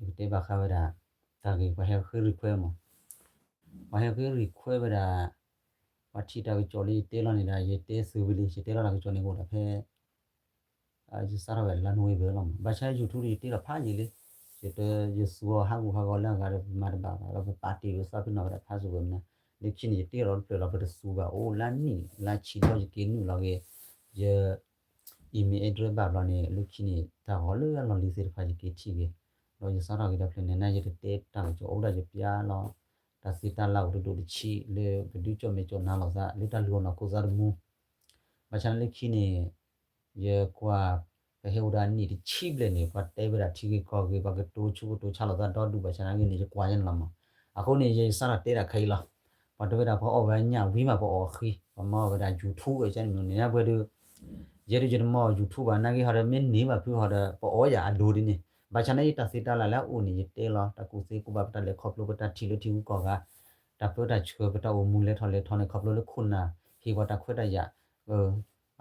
ယကတဲဘၣ်ဃးဝဲဒၣ် တၢ်ဂ့ၢ်ပှၤဟဲဃ့ request မး, ပှၤဟဲဃ့ request ဝဲဒၣ် ပှၤထံၣ်တၢ်ကစီၣ်လၢယတဲလီၤန့ၣ်ဒီး ယတဲသုးဝံၤလံ ယတဲလီၤတၢ်ကစီၣ်န့ၣ်အိၣ်ဒီးဖဲ ယစးထီၣ်ဝဲဒၣ်လါနိၣ်ဝ့ဘၢၣ်လီၤမး. ဘၣ်ဆၣ် YouTube ဒီးယတ့လီၤဖးယံာ်လံ, ယတ ယသူအီၤဟးဂူာ်ဟးဂီၤလၢအဂၤဒီး ပမၤတဘၣ်ဘၣ်ဒီး ပပာ်တ့ၢ်ဝဲသးပ့ၤနီၣ်ဝဲဒၣ်ဖးစ့ၢ်ကီးမနၤ. လၢခံန့ၣ် ယတ့လီၤတဖျၢၣ်လီၤ ပတသူဘၣ် အိၣ်လါနံၣ်လါဆံဒီး ယက့ၤနုာ်လီၤက့ၤ ယ email address ဘၣ်ဘျီန့ၣ် လၢခံန့ၣ် တၢ်ဂီၤလၢအလီၢ်လံၤသ့ၣ်တဖၣ် ယက့ၤထံၣ်က့ၤ, ဒီးယစးထီၣ်က့ၤတဖျၢၣ်န့ၣ် နယတတဲတၢ်ကစီၣ်အိၣ်ဒၣ်ယပျၢ်လီၤ တၢ်သ့တၢ်လၢအိၣ်တဒိၣ်တဆံး လၢပဒုးကၠီၣ်မဲာ်ကၠီၣ်နါလိာ်သး လၢတၢ်လုၢ်အီၣ်နီၢ်ခိသးတမူ ဘၣ်ဆၣ်လၢခံန့ၣ် ယကွၢ် ပဟဲအိၣ်ဒၣ်နံၣ်တဆံဘျဲၣ်န့ၣ် ပှၤတဲဝဲဒၣ်ထံဂ့ၢ်ကီၢ်ဂ့ၢ် ပှၤကတိၤဆူကတိၤဆါလိာ်သးဒီဒူၣ်ဘၣ်ဆၣ်နာ်က့န့ၣ် ယကွၢ်ယဲန့ၣ်လီၤမး. အဃိန့ၣ် ယစးထီၣ်တဲဒၣ်ခဲအံၤလီၤ. ပှၤတဲဝဲဒၣ်ပှၤအီၣ်ဝဲညၣ်ဝံၤမး ပအီၣ်ဃံ ပမၤဝဲဒၣ် YouTube ဝဲန့ၣ် မ့ၢ်န့ၣ် ပှဲၤဒုး ယဲဒုးယတမၤ YouTube ဘၣ် နာ်က့ဟီဒီး မ့ၢ်န့ၢ်ဘၣ်ဖုဟီဒီး ပအီၣ်ယၤအဒိဒ်န့ၣ် ဘၣ်ဆၣ်နာ်က့ တၢ်သ့တၢ်လၢ်လၢအအိၣ်န့ၣ် ယတဲလီၤ တၢ်ကူၣ်သ့ကူၣ်ဘၣ် ပတၢ်လဲၤခီဖျိ ပတၢ်ထံၣ်လၢထံဂုၤကီၢ်ဂၤ တၢ်ပၢတၢ်ဆှၢ ပတၢ်အိၣ်မူလဲၤထီၣ်လဲၤထီန့ၣ် ခီဖျိလၢခိၣ်နၢ် ဟ့ၣ်ပှၤတၢ်ခွဲးတၢ်ယာ်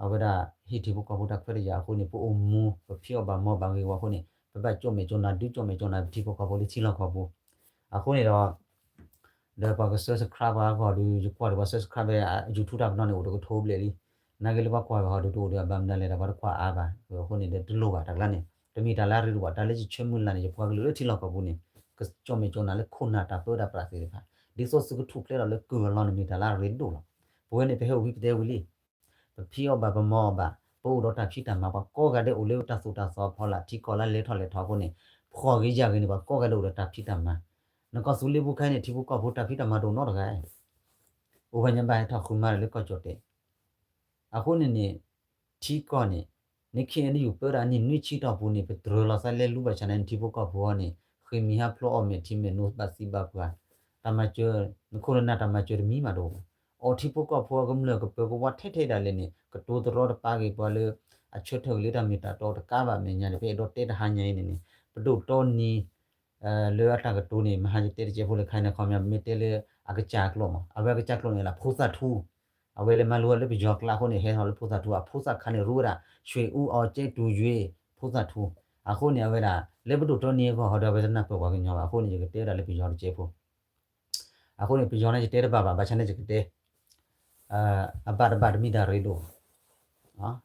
အဝဲဒၣ်ဟ့ၣ်ထံဖိကီၢ်ဖိတၢ်ခွဲးတၢ်ယာ်အဃိန့ၣ် ပအိၣ်မူ ပဖံးအီၣ်ဘၣ်မၤဘၣ်ဂ့ၤဝဲအဃိန့ၣ် ပဘၣ်ကၠီၣ်မဲာ်ကၠီၣ်နါ ဒုးကၠီၣ်မဲာ်ကၠီၣ်နါ ပထံဖိကီၢ်ဖိလၢထံလီၢ်ကီၢ်ပူၤ အဃိန့ၣ်ဒီး ဒီးပှၤက subscribe ပှၤဟီဒီး ယကွၢ်ဒီးပှၤ subscribe ဝဲ YouTube တၢ်ပနီၣ်န့ၣ် အိၣ်တကထိဘျဲၣ်လံ. နာ်က့လၢပှၤကွၢ်ဝဲဟီဒီး တအိၣ်ဒီးအဘၣ်မနုၤလဲၣ်ဒီး ပှၤတကွၢ်အါဘၣ်. အဃိန့ၣ်ဒီးတလိၣ်ဘၣ်တၢ်ကျါန့ၣ် တမ့ၢ်တၢ်လၢအရ့ဒိၣ်ဘၣ် တၢ်လၢယဆၢမုၢ်လၢ်န့ၣ် ယပှၤကလုာ်လၢထံလီၢ်ကီၢ်ပူၤန့ၣ် ကကၠီၣ်မဲာ်ကၠီၣ်နါလၢခိၣ်နၢ်တၢ်ပၢတၢ်ပြးသ့ၣ်တဖၣ် ဒ်သိးသုကထူၣ်ဖျဲးဒီးလၢကုၢ်အလီၢ်န့ၣ် မ့ၢ်တၢ်လၢအရ့ဒိၣ်လီၤ. ပဝဲန့ၣ် ပဟဲအိၣ်ဝံၤပတဲဝံၤလံ ပဖံးအီၣ်ဘၣ်ပမၤအီၣ်ဘၣ် ပအိၣ်ဒီးတၢ်ဖံးတၢ်မၤ ပှၤကိးဂၤဒဲးအိၣ်လၢတၢ်သိၣ်တၢ်သီအဖီလာ် ထံကီၢ်လၢလဲၤထီၣ်လဲၤထီအဃိန့ၣ် ဖှီၣ်ဂ့ၤယာ်ဂ့ၤန့ၣ် ပှၤကိးဂၤဒဲးအိၣ်ဒီးတၢ်ဖံးတၢ်မၤ နကီၢ်သူလ့ၤပူၤခဲအံၤန့ၣ် ထံဖိကီၢ်ဖိတၢ်ဖံးတၢ်မၤတအိၣ်နီတဂၤ အိၣ်ဝဲညါဘၣ်ဟဲထီၣ်ဃုမါလၢကီၢ်ကၠီၣ်တဲာ် အဃိန့ၣ်န့ၣ် ထံကီၢ်န့ၣ် နခ့အနယူၢ်ပၢတၢ်နံၣ်နွံဆံတီၢ်ပူၤန့ၣ် ပတြၢၤလီၤသးလဲလူဘၣ်ဆၣ်န့ၣ် ထံဖိကီၢ်ဖိအံၤန့ၣ် ဃ့ၢ်မှံဟးဖျိးအီၣ်မ့ၢ်ထံမဲာ်နိဘၣ်သံဘၣ်ပှၢ် တၢ်မၤစၢၤ နခိၣ်နနၢ်တၢ်မၤစၢၤတမံၤမးတအိၣ်ဘၣ်. အီၣ်ထံဖိကီၢ်ဖိအကမျၢၢ်ကပၢၤကဝါထဲထဲဒၣ်လဲာ်န့ၣ် ကတိၤတရီတပါက့ၤပှၤလၢ အဆၢထၢၣ်က့ၤလၢတၢ်မ့ၢ်တၢ်တီတကးဘၣ်အမဲာ်ညါန့ၣ် ပအဲၣ်ဒိးတဲတဟါညါအံၤန့ၣ်န့ၣ် ပဒိၣ်တီနံၤ လၢအတၢ်ကတိၤန့ၣ် မဟါယတဲတကဲဖိလၢခါအံၤန့ၣ် ခီပညီ ပမ့ၢ်တဲလၢအကစၢ်အကျိာ်မး အဝဲအကစၢ်ကျိာ်န့ၣ်လၢဖိသၣ်ထူ အဝဲလဲၤမၤလိဝဲလၢပယီၤကျါအဃိန့ၣ် ဟဲထီၣ်လၢဖိသၣ်ထူ အဖိသၣ်ခါန့ၣ် ရူဝဲဒၣ် ရွှေဦးအောင် ကျဲတူရွေး ဖိသၣ်ထူ အဃိန့ၣ် အဝဲဒၣ် လၢပဒိၣ်တီနံၤအဂီၢ်ဟီဒီး အဝဲတနၢ်ပၢၢ်ပှၤကညီဘၣ် အဃိန့ၣ် ယကတဲဝဲဒၣ်လၢပယီၤတကဲဖိ အဃိန့ၣ် ပယီၤန့ၣ် ယတဲတဘၣ်ဘၣ် ဘၣ်ဆၣ်န့ၣ် ယကတဲ အဘၣ်တဘၣ်တမ့ၢ်တၢ်ရ့ဒိၣ်ဘၣ်.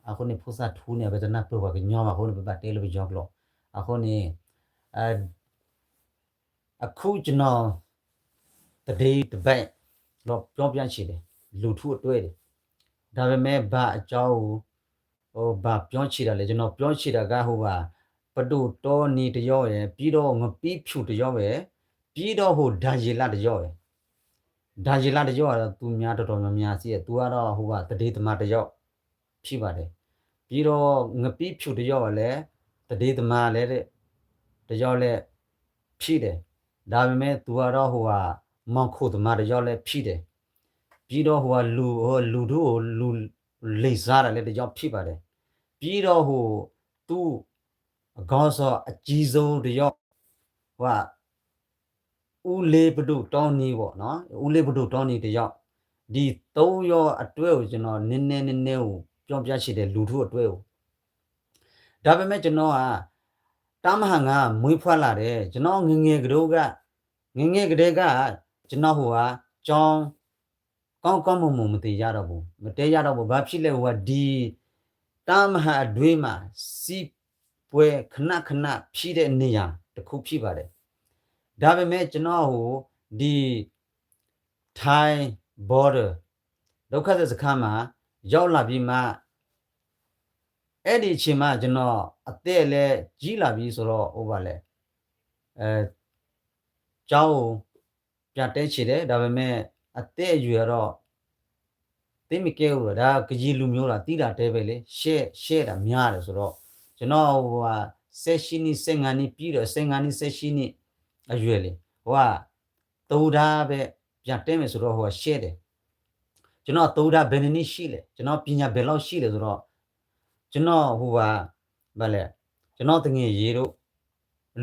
အဃိန့ၣ် ဖိသၣ်ထူန့ၣ် အဝဲတနၢ်ပၢၢ်ပှၤကညီဘၣ်အဃိန့ၣ် ပဘၣ်တဲလၢပယီၤကျိာ် အဃိန့ၣ် အခုကျွန်တော် သတင်းတစ်ပတ် တော့ပြောပြချင်တယ် လူထုအတွက်တယ် ဒါပေမဲ့ဘာအကြောင်းကို ဘာပြောချင်တာလဲ ကျွန်တော်ပြောချင်တာကဟိုဟာ ပဒိၣ်တီနံၤတယောက်ရယ် ပြီးတော့ငပီးဖြူတယောက်ရယ် ပြီးတော့ဟိုဒါယီလတယောက်ရယ် ဒါယီလတယောက်ကတော့သူများတော်တော်များများသိတယ် သူကတော့ဟိုဟာသတင်းသမားတယောက်ဖြစ်ပါတယ် ပြီးတော့ငပီးဖြူတယောက်ကလည်းသတင်းသမားလည်းတယောက်လည်းဖြစ်တယ် ဒါပေမဲ့သူကတော့ဟိုဟာမှောင်ခိုသမားတယောက်လည်းဖြစ်တယ်ပြီးတော့ဟိုဟာလူလူထုကိုလူလိမ်စားတာလည်းတယောက်ဖြစ်ပါတယ်ပြီးတော့ဟိုသူ့အခေါင်းဆောင်အကြီးဆုံးတယောက်ဟိုဟာဦးလေးပဒိၣ်တီနံၤပေါ့နော်ဦးလေးပဒိၣ်တီနံၤတယောက်ဒီသုံးယောက်အတွက်ကိုကျွန်တော်နည်းနည်းနည်းနည်းကိုပြောပြချင်တယ်လူထုအတွက်ကိုဒါပေမဲ့ကျွန်တော်ကတမဟာငါမွေးဖွားလာတယ်ကျွန်တော်ငယ်ငယ်ကတည်းကငယ်ငယ်ကတည်းကကျွန်တော်ဟိုဟာကျောင်းကောင်းကောင်းမွန်မွန်မသင်ရတော့ဘူးမတဲရတော့ဘူးဘာဖြစ်လဲဟိုဟာဒီတမဟာအတွင်းမှာစစ်ပွဲခဏခဏဖြစ်တဲ့နေရာတစ်ခုဖြစ်ပါတယ်ဒါပေမဲ့ကျွန်တော်ဟိုဒီ Thai border ဒုက္ခသည်စခန်းမှာရောက်လာပြီးမှအဲ့ဒီအချိန်မှာကျွန်တော်အသက်လည်းကြီးလာပြီဆိုတော့ဟိုပါလေအဲကျောင်းကိုပြန်တက်ချင်တယ်ဒါပေမဲ့အသက်အရွယ်တော့သိပ်မကဲဘူးဒါကရင်လူမျိုးလားသိတာတဲပဲလေရှဲရှဲတာများတယ်ဆိုတော့ကျွန်တော်ဟိုဟာဆယ့်ရှစ်နှစ်ဆယ့်ငါးနှစ်ပြီးတော့ဆယ့်ငါးနှစ်ဆယ့်ရှစ်နှစ်အရွယ်လေဟိုဟာ သုဒါပဲပြန်တဲမယ်ဆိုတော့ဟိုရှဲတယ်ကျွန်တော်သုဒါဘယ်နှစ်နှစ်ရှိလဲကျွန်တော်ပညာဘယ်လောက်ရှိလဲဆိုတော့ကျွန်တော်ဟိုဟာဗာလဲကျွန်တော်တငယ်ရေးတို့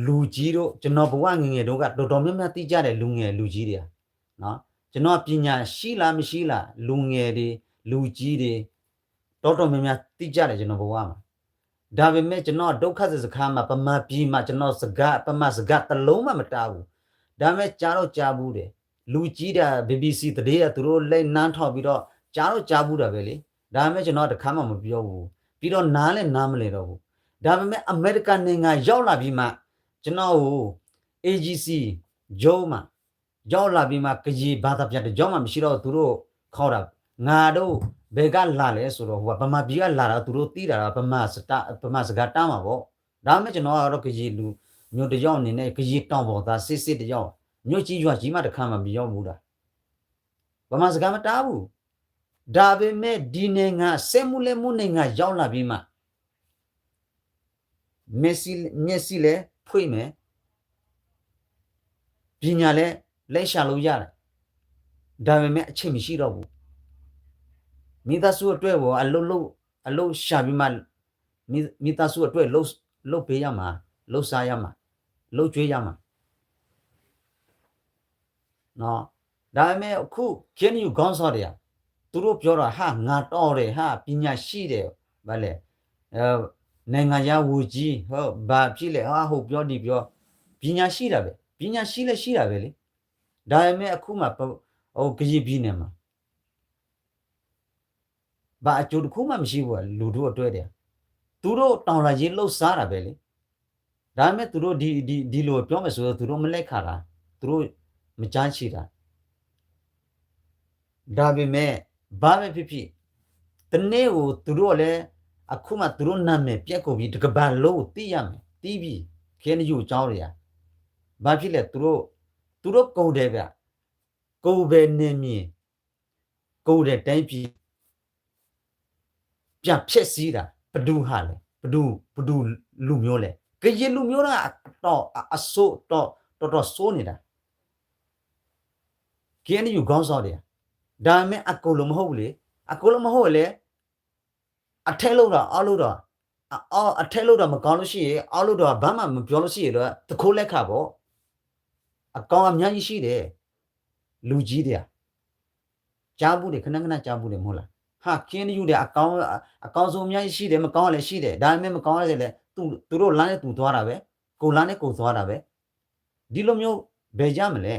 လူကြီးတို့ကျွန်တော်ဘဝငယ်ငယ်တို့ကတော်တော်များများသိကြတယ်လူငယ်လူကြီးတွေကနော်ကျွန်တော်ပညာရှိလားမရှိလားလူငယ်တွေလူကြီးတွေတော်တော်များများသိကြတယ်ကျွန်တော်ဘဝမှာ ဒါပေမဲ့ ကျွန်တော် ဒုက္ခသည်စခန်းမှာ ဗမာပြည်မှာ ကျွန်တော်စကား ဗမာစကားတစ်လုံးမှ မတတ်ဘူး. ဒါပေမဲ့ ကြားတော့ကြားဘူးတယ်. လူကြီးတွေက BBC သတင်းက သူတို့လည်း နားထောင်ပြီးတော့ ကြားတော့ကြားဘူးတာပဲလေ. ဒါပေမဲ့ ကျွန်တော် တစ်ခါမှ မပြောဘူး. ပြီးတော့ နားလည်း နားမလည်တော့ဘူး. ဒါပေမဲ့ အမေရိကန်နိုင်ငံ ရောက်လာပြီးမှ ကျွန်တော်ကို AGC ရုံးမှာ ရောက်လာပြီးမှ ကရင်ဘာသာပြန်တစ်ယောက်မှ မရှိတော့ဘူး. သူတို့ ခေါ်တာ ငါတို့ ဘယ်ကလာလဲဆိုတော့ ဟိုက ဗမာပြည်ကလာတာ သူတို့သိတာတော့ ဗမာစတာ-, ဗမာစကားတတ်မှာပေါ့. ဒါပေမဲ့ ကျွန်တော်ကတော့ ကရင်လူမျိုးတစ်ယောက်အနေနဲ့ ကရင်တောင်ပေါ်သားစစ်စစ်တစ်ယောက် မြို့ကြီးရွာကြီးမှ တစ်ခါမှ မရောက်ဘူးတာ. ဗမာစကား မတတ်ဘူး. ဒါပေမဲ့ ဒီနိုင်ငံ စက်မှုလက်မှုနိုင်ငံ ရောက်လာပြီးမှ မျက်စိလည်းဖွင့်မယ်, ပညာလည်း လိုက်ရှာလို့ရတယ်. ဒါပေမဲ့ အချိန်မရှိတော့ဘူး. မိသားစုအတွက်ကို အလုပ်လုပ်-, အလုပ်ရှာပြီးမှ မိ-, မိသားစုအတွက် လုပ်-, လုပ်ပေးရမှာ, လုပ်စားရမှာ, လုပ်ကျွေးရမှာ. နော်. ဒါပေမဲ့ အခု KNU ခေါင်းဆောင်တွေက သူတို့ပြောတာ ဟာ ငါတော်တယ်, ဟာ ပညာရှိတယ်, ဘာလဲ, အဲ, နိုင်ငံခြားဝန်ကြီး, ဟော, ဘာဖြစ်လဲ, ဟာ ဟိုပြောဒီပြော, ပညာရှိတာပဲ, ပညာရှိလည်းရှိတာပဲလေ. ဒါပေမဲ့ အခုမှ ပ-, ဟို ကရင်ပြည်နယ်မှာ ဘာအကျိုးတစ်ခုမှ မရှိဘူး, လူထုအတွက်တွေက. သူတို့ တော်လှန်ရေးလုပ်စားတာပဲလေ. ဒါပေမဲ့ သူတို့ ဒီ-, ဒီ-, ဒီလိုပြောမယ်ဆိုတော့ သူတို့ မလက်ခံတာ, သူတို့ မကြားချင်တာ. ဒါပေမဲ့ ဘာပဲဖြစ်ဖြစ်, တစ်နေ့ကို သူတို့လည်း အခုမှ သူတို့နာမည်ပျက်ကုန်ပြီ, တစ်ကမ္ဘာလုံးကို သိရမယ်, သိပြီ, KNU အကြောင်းတွေက. ဘာဖြစ်လဲ, သူတို့, သူတို့ ကိုယ်တယ်ဗျာ, ကိုယ်ပဲနယ်မြေ, ကိုယ်တယ်တိုင်းပြည် ပြန်ဖျက်ဆီးတာ ဘယ်သူဟာလဲ, ဘယ်သူ, ဘယ်သူလူမျိုးလဲ. ကရင်လူမျိုးက အတော်, အ, အဆိုး, တော်, တော်တော်ဆိုးနေတာ. KNU ခေါင်းဆောင်တွေက. ဒါပေမဲ့ အကုန်လုံးမဟုတ်ဘူးလေ. အကုန်လုံးမဟုတ်လေ. အထက်လွှတ်တော်, အောက်လွှတ်တော်, အ-, အောက်-, အထက်လွှတ်တော် မကောင်းလို့ရှိရင် အောက်လွှတ်တော် ဘာမှ မပြောလို့ရှိရင်တော့ သူခိုးလက်ခံပေါ့. အကောင်းအများကြီးရှိတယ်. လူကြီးတွေက. ကြားဘူးတယ်, ခဏခဏ ကြားဘူးတယ် မဟုတ်လား. ဟာ KNU တွေ အကောင်း, အကောင်းဆုံး အများကြီးရှိတယ်, မကောင်းလည်းရှိတယ်, ဒါပေမဲ့ မကောင်းလည်း သူ-, သူတို့လမ်းနဲ့ သူသွားတာပဲ, ကိုယ့်လမ်းနဲ့ ကိုယ်သွားတာပဲ. ဒီလိုမျိုး ဘယ်ရမလဲ.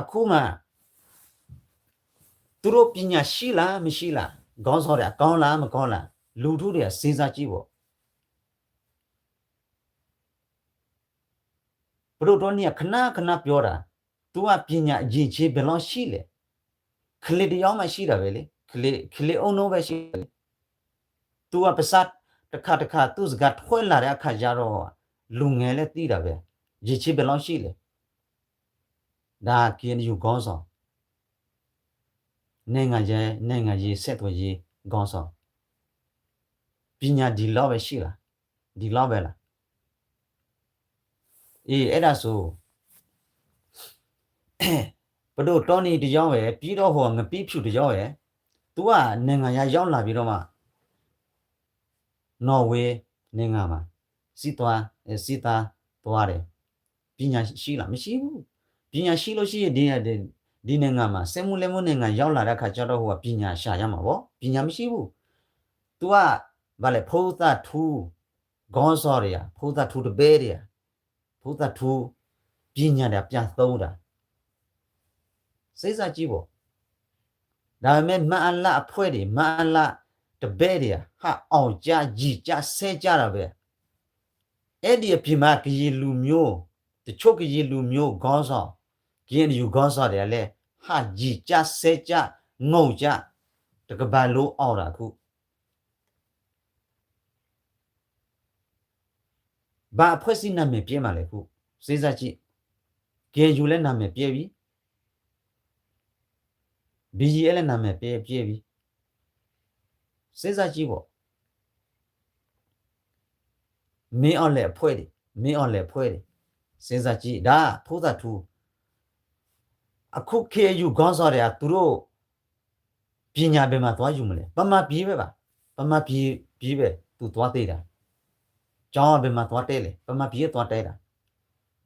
အခုမှ သူတို့ပညာရှိလား မရှိလား, ခေါင်းဆောင်တွေ အကောင်းလား မကောင်းလား, လူထုတွေက စဉ်းစားကြည့်ပေါ့. ပဒိၣ်တီနံက ခဏခဏပြောတာ, သူက ပညာအရည်အချင်း ဘယ်လောက်ရှိလဲ. ကလေးတစ်ယောက်မှ ရှိတာပဲလေ. ကလေး, ကလေးအုံနိုးပဲ ရှိတာလေ. သူက ပါးစပ်တစ်ခါတစ်ခါ သူ့စကားထွက်လာတဲ့အခါကျတော့ လူငယ်လည်းသိတာပဲ. ရည်ချင်းဘယ်လောက်ရှိလဲ. ဒါ KNU ခေါင်းဆောင်, နိုင်ငံရေး, နိုင်ငံရေးဆက်သွယ်ရေးခေါင်းဆောင်, ပညာဒီလောက်ပဲရှိလား, ဒီလောက်ပဲလား. အေး, အဲဒါဆို ပဒိၣ်တီနံတယောက်ပဲ, ပြီးတော့ဟို ငပီးဖြူတယောက်ပဲ, သူက နိုင်ငံခြားရောက်လာပြီးတော့မှ နော်ဝေနိုင်ငံမှာ စစ်သွား, အဲ, စစ်သားသွားတယ်. ပညာရှိလား, မရှိဘူး. ပညာရှိလို့ရှိရင် ဒီ, ဒီ, ဒီနိုင်ငံမှာ စက်မှုလက်မှုနိုင်ငံရောက်လာတဲ့အခါကျတော့ ဟိုက ပညာရှာရမှာပေါ့. ပညာမရှိဘူး. သူက ဘာလဲ, ဖုသထူခေါင်းဆောင်တွေက, ဖုသထူတပည့်တွေက, ဖုသထူပညာတွေ ပြန်သုံးတာ. စဉ်းစားကြည့်ပေါ့. ဒါပေမဲ့ မအလ အဖွဲ့တွေ, မအလ တပည့်တွေက ဟးအောင်ကြ, ယီၤကြ, ဆဲကြတာပဲ. အဲဒီအပြင်မှာ ကရင်လူမျိုး, တချို့ကရင်လူမျိုးခေါင်းဆောင်, KNU ခေါင်းဆောင်တွေကလည်း ဟးယီၤကြ, ဆဲကြ, ငိုကြ, တစ်ကမ္ဘာလုံးအောင်တာအခု. ဘာအဖွဲ့အစည်းနာမည်ပျက်မှာလဲအခု, စဉ်းစားကြည့်. KNU လည်းနာမည်ပျက်ပြီ. BGF လည်းနာမည်ပျက်, ပျက်ပြီ. စဉ်းစားကြည့်ပေါ့. မင်းအောင်လှိုင်အဖွဲ့တွေ, မင်းအောင်လှိုင်အဖွဲ့တွေ, စဉ်းစားကြည့်. ဒါ ဖုသထူ. အခု KNU ခေါင်းဆောင်တွေက သူတို့ ပညာဘယ်မှာသွားယူမလဲ. ဗမာပြည်ပဲပါ. ဗမာပြည်, ပြည်ပဲ သူသွားသင်တာ. ကျောင်းက ဘယ်မှာသွားတက်လဲ. ဗမာပြည်သွားတက်တာ.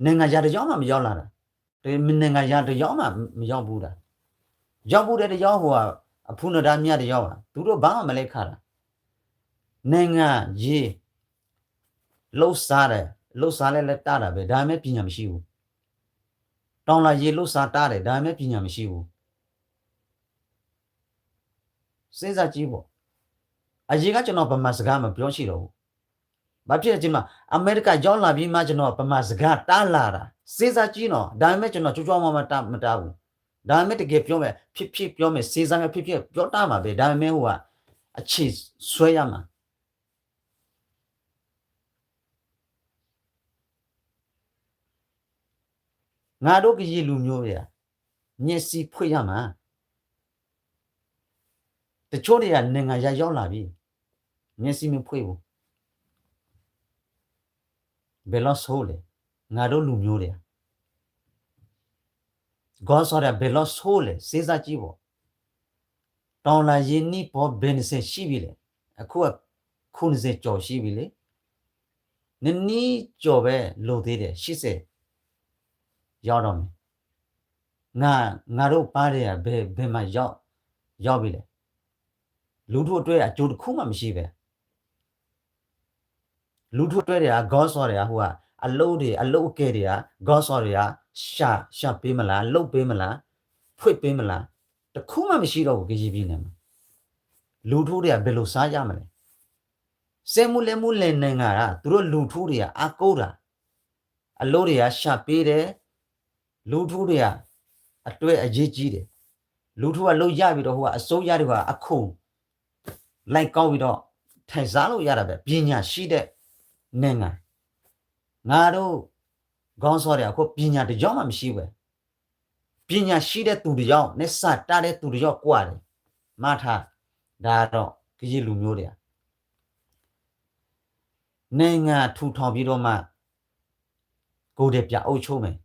နိုင်ငံခြားတစ်ယောက်မှ မရောက်လာတာ. တ-, နိုင်ငံခြားတစ်ယောက်မှ မရောက်ဘူးတာ. ရောက်ဘူးတဲ့တစ်ယောက် ဟိုဟာ အဖုနဒါမြတ်တစ်ယောက်ပါ. သူတို့ဘာမှ မလက်ခံတာ. နိုင်ငံရေး လုပ်စားတယ်, လုပ်စားလဲလၢတၢ်တၢ်ပဲ, ဒါပေမဲ့ ပညာမရှိဘူး. တော်လှန်ရေး လုပ်စားတတ်တယ်, ဒါပေမဲ့ ပညာမရှိဘူး. စဉ်းစားကြည့်ပေါ့. အရင်ကကျွန်တော်ဗမာစကားမပြောချင်တော့ဘူး. ဘာဖြစ်လဲဆိုတော့ အမေရိကရောက်လာပြီးမှ ကျွန်တော်ဗမာစကားတတ်လာတာ. စဉ်းစားကြည့်နော်. ဒါပေမဲ့ ကျွန်တော် ကျိုးကျိုးမွဲမွဲ တတ်မတတ်ဘူး. ဒါပေမဲ့ တကယ်ပြောမယ်, ဖြစ်ဖြစ်ပြောမယ်, စဉ်းစားမယ်, ဖြစ်ဖြစ်ပြောတတ်မှာပဲ. ဒါပေမဲ့ ဟိုက အခြေဆွဲရမှာ. ငါတို့ကရင်လူမျိုးတွေက မျက်စိဖွင့်ရမှာ. တချို့တွေက နိုင်ငံခြားရောက်လာပြီ, မျက်စိမဖွင့်ဘူး. ဘယ်လောက်ဆိုးလဲ, ငါတို့လူမျိုးတွေက ခေါင်းဆောင်တွေက ဘယ်လောက်ဆိုးလဲ, စဉ်းစားကြည့်ပေါ့. တော်လှန်ရေးနှစ်ပေါင်း ဘယ်နှစ်ဆယ်ရှိပြီလဲ. အခုက ခုနှစ်ဆယ်ကျော်ရှိပြီလေ. နှစ်နှစ်ကျော်ပဲလိုသေးတယ်, ရှစ်ဆယ်ရောက်တော့မယ်. ငါ, ငါတို့ပါတွေက ဘယ်, ဘယ်မှာရောက်, ရောက်ပြီလဲ. လူထုအတွက် အကျိုးတစ်ခုမှမရှိပဲ. လူထုအတွက်တွေက ခေါင်းဆောင်တွေက ဟိုက အလုပ်တွေ, အလုပ်အကိုင်တွေက ခေါင်းဆောင်တွေက ရှာ, ရှာပေးမလား, လုပ်ပေးမလား, ဖွင့်ပေးမလား, တစ်ခုမှမရှိတော့ဘူး ကရင်ပြည်နယ်မှာ. လူထုတွေက ဘယ်လိုစားရမလဲ. စက်မှုလက်မှုလယ်နိုင်ငံက သူတို့လူထုတွေက အားကိုးတာ, အလုပ်တွေက ရှာပေးတယ်, လူထုတွေက အတွက်အရေးကြီးတယ်. လူထုက လုပ်ရပြီးတော့ ဟိုက အစိုးရတွေက အခွန် လိုက်ကောက်ပြီးတော့ ထိုင်စားလို့ရတာပဲ, ပညာရှိတဲ့နိုင်ငံ. ငါတို့ ခေါင်းဆောင်တွေ အခု ပညာတစ်ယောက်မှမရှိဘူး. ပညာရှိတဲ့သူတစ်ယောက်နဲ့ စာတတ်တဲ့သူတစ်ယောက် ကွာတယ်, မှတ်ထား. ဒါတော့ ကရင်လူမျိုးတွေက နိုင်ငံထူထောင်ပြီးတော့မှ ကိုယ်တိုင်ပြန်အုပ်ချုပ်မယ်,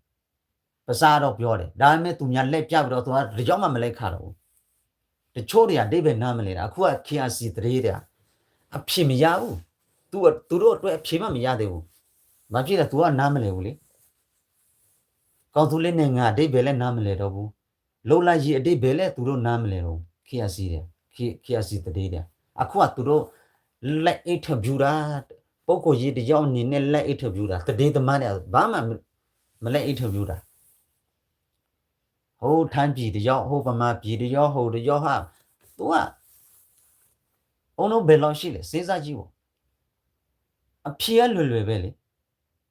ပစံးတော့ပြောတယ်. ဒါပေမဲ့ သူများလှည့်ပျောက်ပြီးတော့ သူကတစ်ယောက်မှ မလဲၤခးတော့ဘူး. တချို့တွေက အဓိပ္ပာယ်နားမလည်တာ. အခုက KIC သတင်းတွေက အဖြေမရဘူး. သူ, သူတို့အတွက် အဖြေမှ မရသေးဘူး. ဘာဖြစ်လဲ, သူက နားမလည်ဘူးလေ. ကောက်သူလေးနိုင်ငံ အဓိပ္ပာယ်လည်း နားမလည်တော့ဘူး. လွတ်လပ်ရေး အဓိပ္ပာယ်လည်း သူတို့ နားမလည်တော့ဘူး. KIC တွေ, K-, KIC သတင်းတွေ. အခုက သူတို့ လိုက် interview တာ, ပုဂ္ဂိုလ်ရေးတစ်ယောက်အနေနဲ့ လိုက် interview တာ, သတင်းသမားတွေ ဘာမှ မ, မလိုက် interview တာ. ဟို ထမ်းပြည်တစ်ယောက်, ဟို ဗမာပြည်တစ်ယောက်, ဟိုတစ်ယောက်ဟာ, သူက အုံနုဘယ်လောက်ရှိလဲ, စဉ်းစားကြည့်ပေါ့. အဖြေက လွယ်လွယ်ပဲလေ.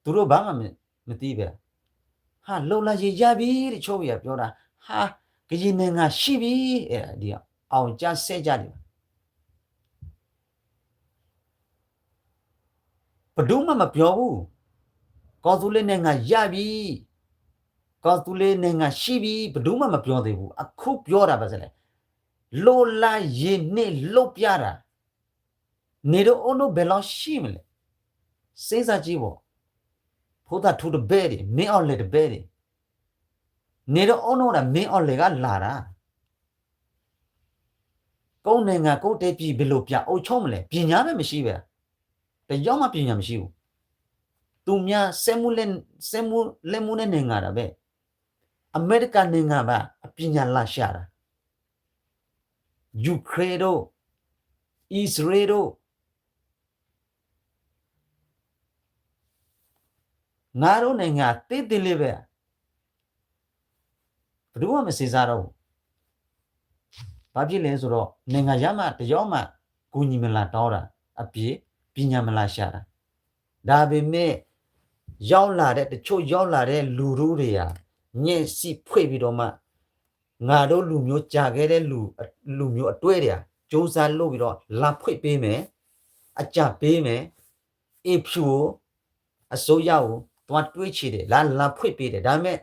သူတို့ ဘာမှ မ, မသိပဲ. ဟာ, လွတ်လပ်ရေးရပြီ, တချို့တွေက ပြောတာ. ဟာ, ကရင်နိုင်ငံရှိပြီ, အဲဒီ အောင်ကြစက်ကြတွေပါ. ဘယ်သူမှ မပြောဘူး. ကောက်သူလေးနိုင်ငံ ရပြီ, ကောက်သူလေးနိုင်ငံ ရှိပြီ, ဘယ်သူမှ မပြောသေးဘူး. အခုပြောတာ ဘာလဲ. လွတ်လပ်ရေးနေ့ လုပ်ပြတာ. နင်တို့ အုံနု ဘယ်လောက်ရှိမလဲ. စဉ်းစားကြည့်ပေါ့. ဖိသၣ်ထူတပည့်တွေ, မင်းအောင်လှိုင်တပည့်တွေ, နင်တို့ အုံနု ဒၣ် မင်းအောင်လှိုင်က လာတာ. ကိုယ့်နိုင်ငံ ကိုယ့်တိုင်းပြည် ဘယ်လို ပြန်အုပ်ချုပ်မလဲ. ပညာပဲ မရှိပဲ. တစ်ယောက်မှ ပညာမရှိဘူး. သူများ စက်မှုလက်, စက်မှုလက်မှုနဲ့ နိုင်ငံတာပဲ. အမေရိကနိုင်ငံပါ အပညာလာရှာတာ. ယူကရိန်းတို့, အစ္စရေးတို့, ငါတို့ နိုင်ငံ သေးသေးလေးပဲ. ဘယ်သူမှ မစင်စားတော့ဘူး. ဘာဖြစ်လဲဆိုတော့ နိုင်ငံခြားမှ တစ်ယောက်မှ ကူညီမလာတော့တာ အပြင် ပညာမလာရှာတာ. ဒါပေမဲ့ ရောက်လာတဲ့, တချို့ရောက်လာတဲ့ လူထုတွေက မျက်စိဖွင့်ပြီးတော့မှ ငါတို့ လူမျိုး ကျန်ခဲ့တဲ့ လူ, လူမျိုး အတွက်တွေက ကြိုးစားလုပ်ပြီးတော့ လမ်းဖွင့်ပေးမယ်, အကြံပေးမယ်, အိမ်ဖြူကို, အစိုးရကို သွားတွေ့ချင်တယ်, လမ်း, လမ်းဖွင့်ပေးတယ်. ဒါပေမဲ့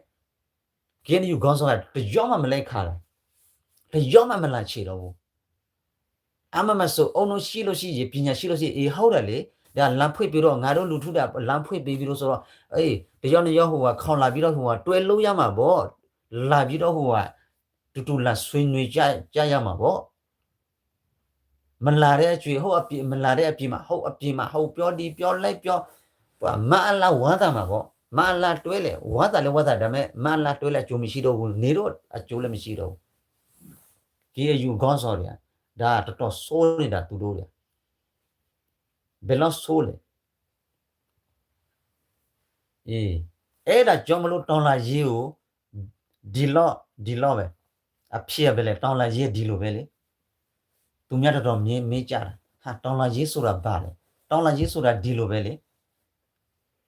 KNU ခေါင်းဆောင်က တစ်ယောက်မှ မလိုက်ခါတော့, တစ်ယောက်မှ မလာချင်တော့ဘူး. အမှန်မှန်ဆို အုံနု ရှိလို့ရှိရင်, ပညာရှိလို့ရှိရင်, အေး ဟုတ်တယ်လေ, ဒါ လမ်းဖွင့်ပေးတော့, ငါတို့ လူထု ဒါ လမ်းဖွင့်ပေးပြီးတော့ဆိုတော့, အေး, တစ်ယောက်နှစ်ယောက် ဟိုဟာ ခေါ်လာပြီးတော့ ဟိုဟာ တွဲလုပ်ရမှာပေါ့. လာပြီးတော့ ဟိုဟာ တူတူ လာ ဆွေးနွေးကြ, ကြရမှာပေါ့. မလာတဲ့အကြွေး ဟုတ်အပြင်, မလာတဲ့အပြင်မှာ ဟုတ်အပြင်မှာ ဟုတ်ပြောဒီပြောလိုက်ပြော, မအလ ဝါသ မှာပေါ့. မအလ တွဲလဲၣ်, ဝါသ လဲၣ် ဝါသ ဒါပေမဲ့ မအလ တွဲလဲၣ် အကျိုးမရှိတော့ဘူး, နင်တို့ အကျိုးလည်းမရှိတော့ဘူး. KNU ခေါင်းဆောင်တွေက ဒါ တော်တော်ဆိုးနေတာ သူတို့တွေက. ဘယ်လောက်ဆိုးလဲ, အဲဒါကြောင့်မလို့ တော်လှန်ရေးကို ဒီလောက် ဒီလောက်ပဲ, အဖြစ်ပဲလဲ တော်လှန်ရေးဒီလိုပဲလေ, သူများတော်တော်များများကြားတာ ဟာ တော်လှန်ရေးဆိုတာဘာလဲ, တော်လှန်ရေးဆိုတာဒီလိုပဲလေ,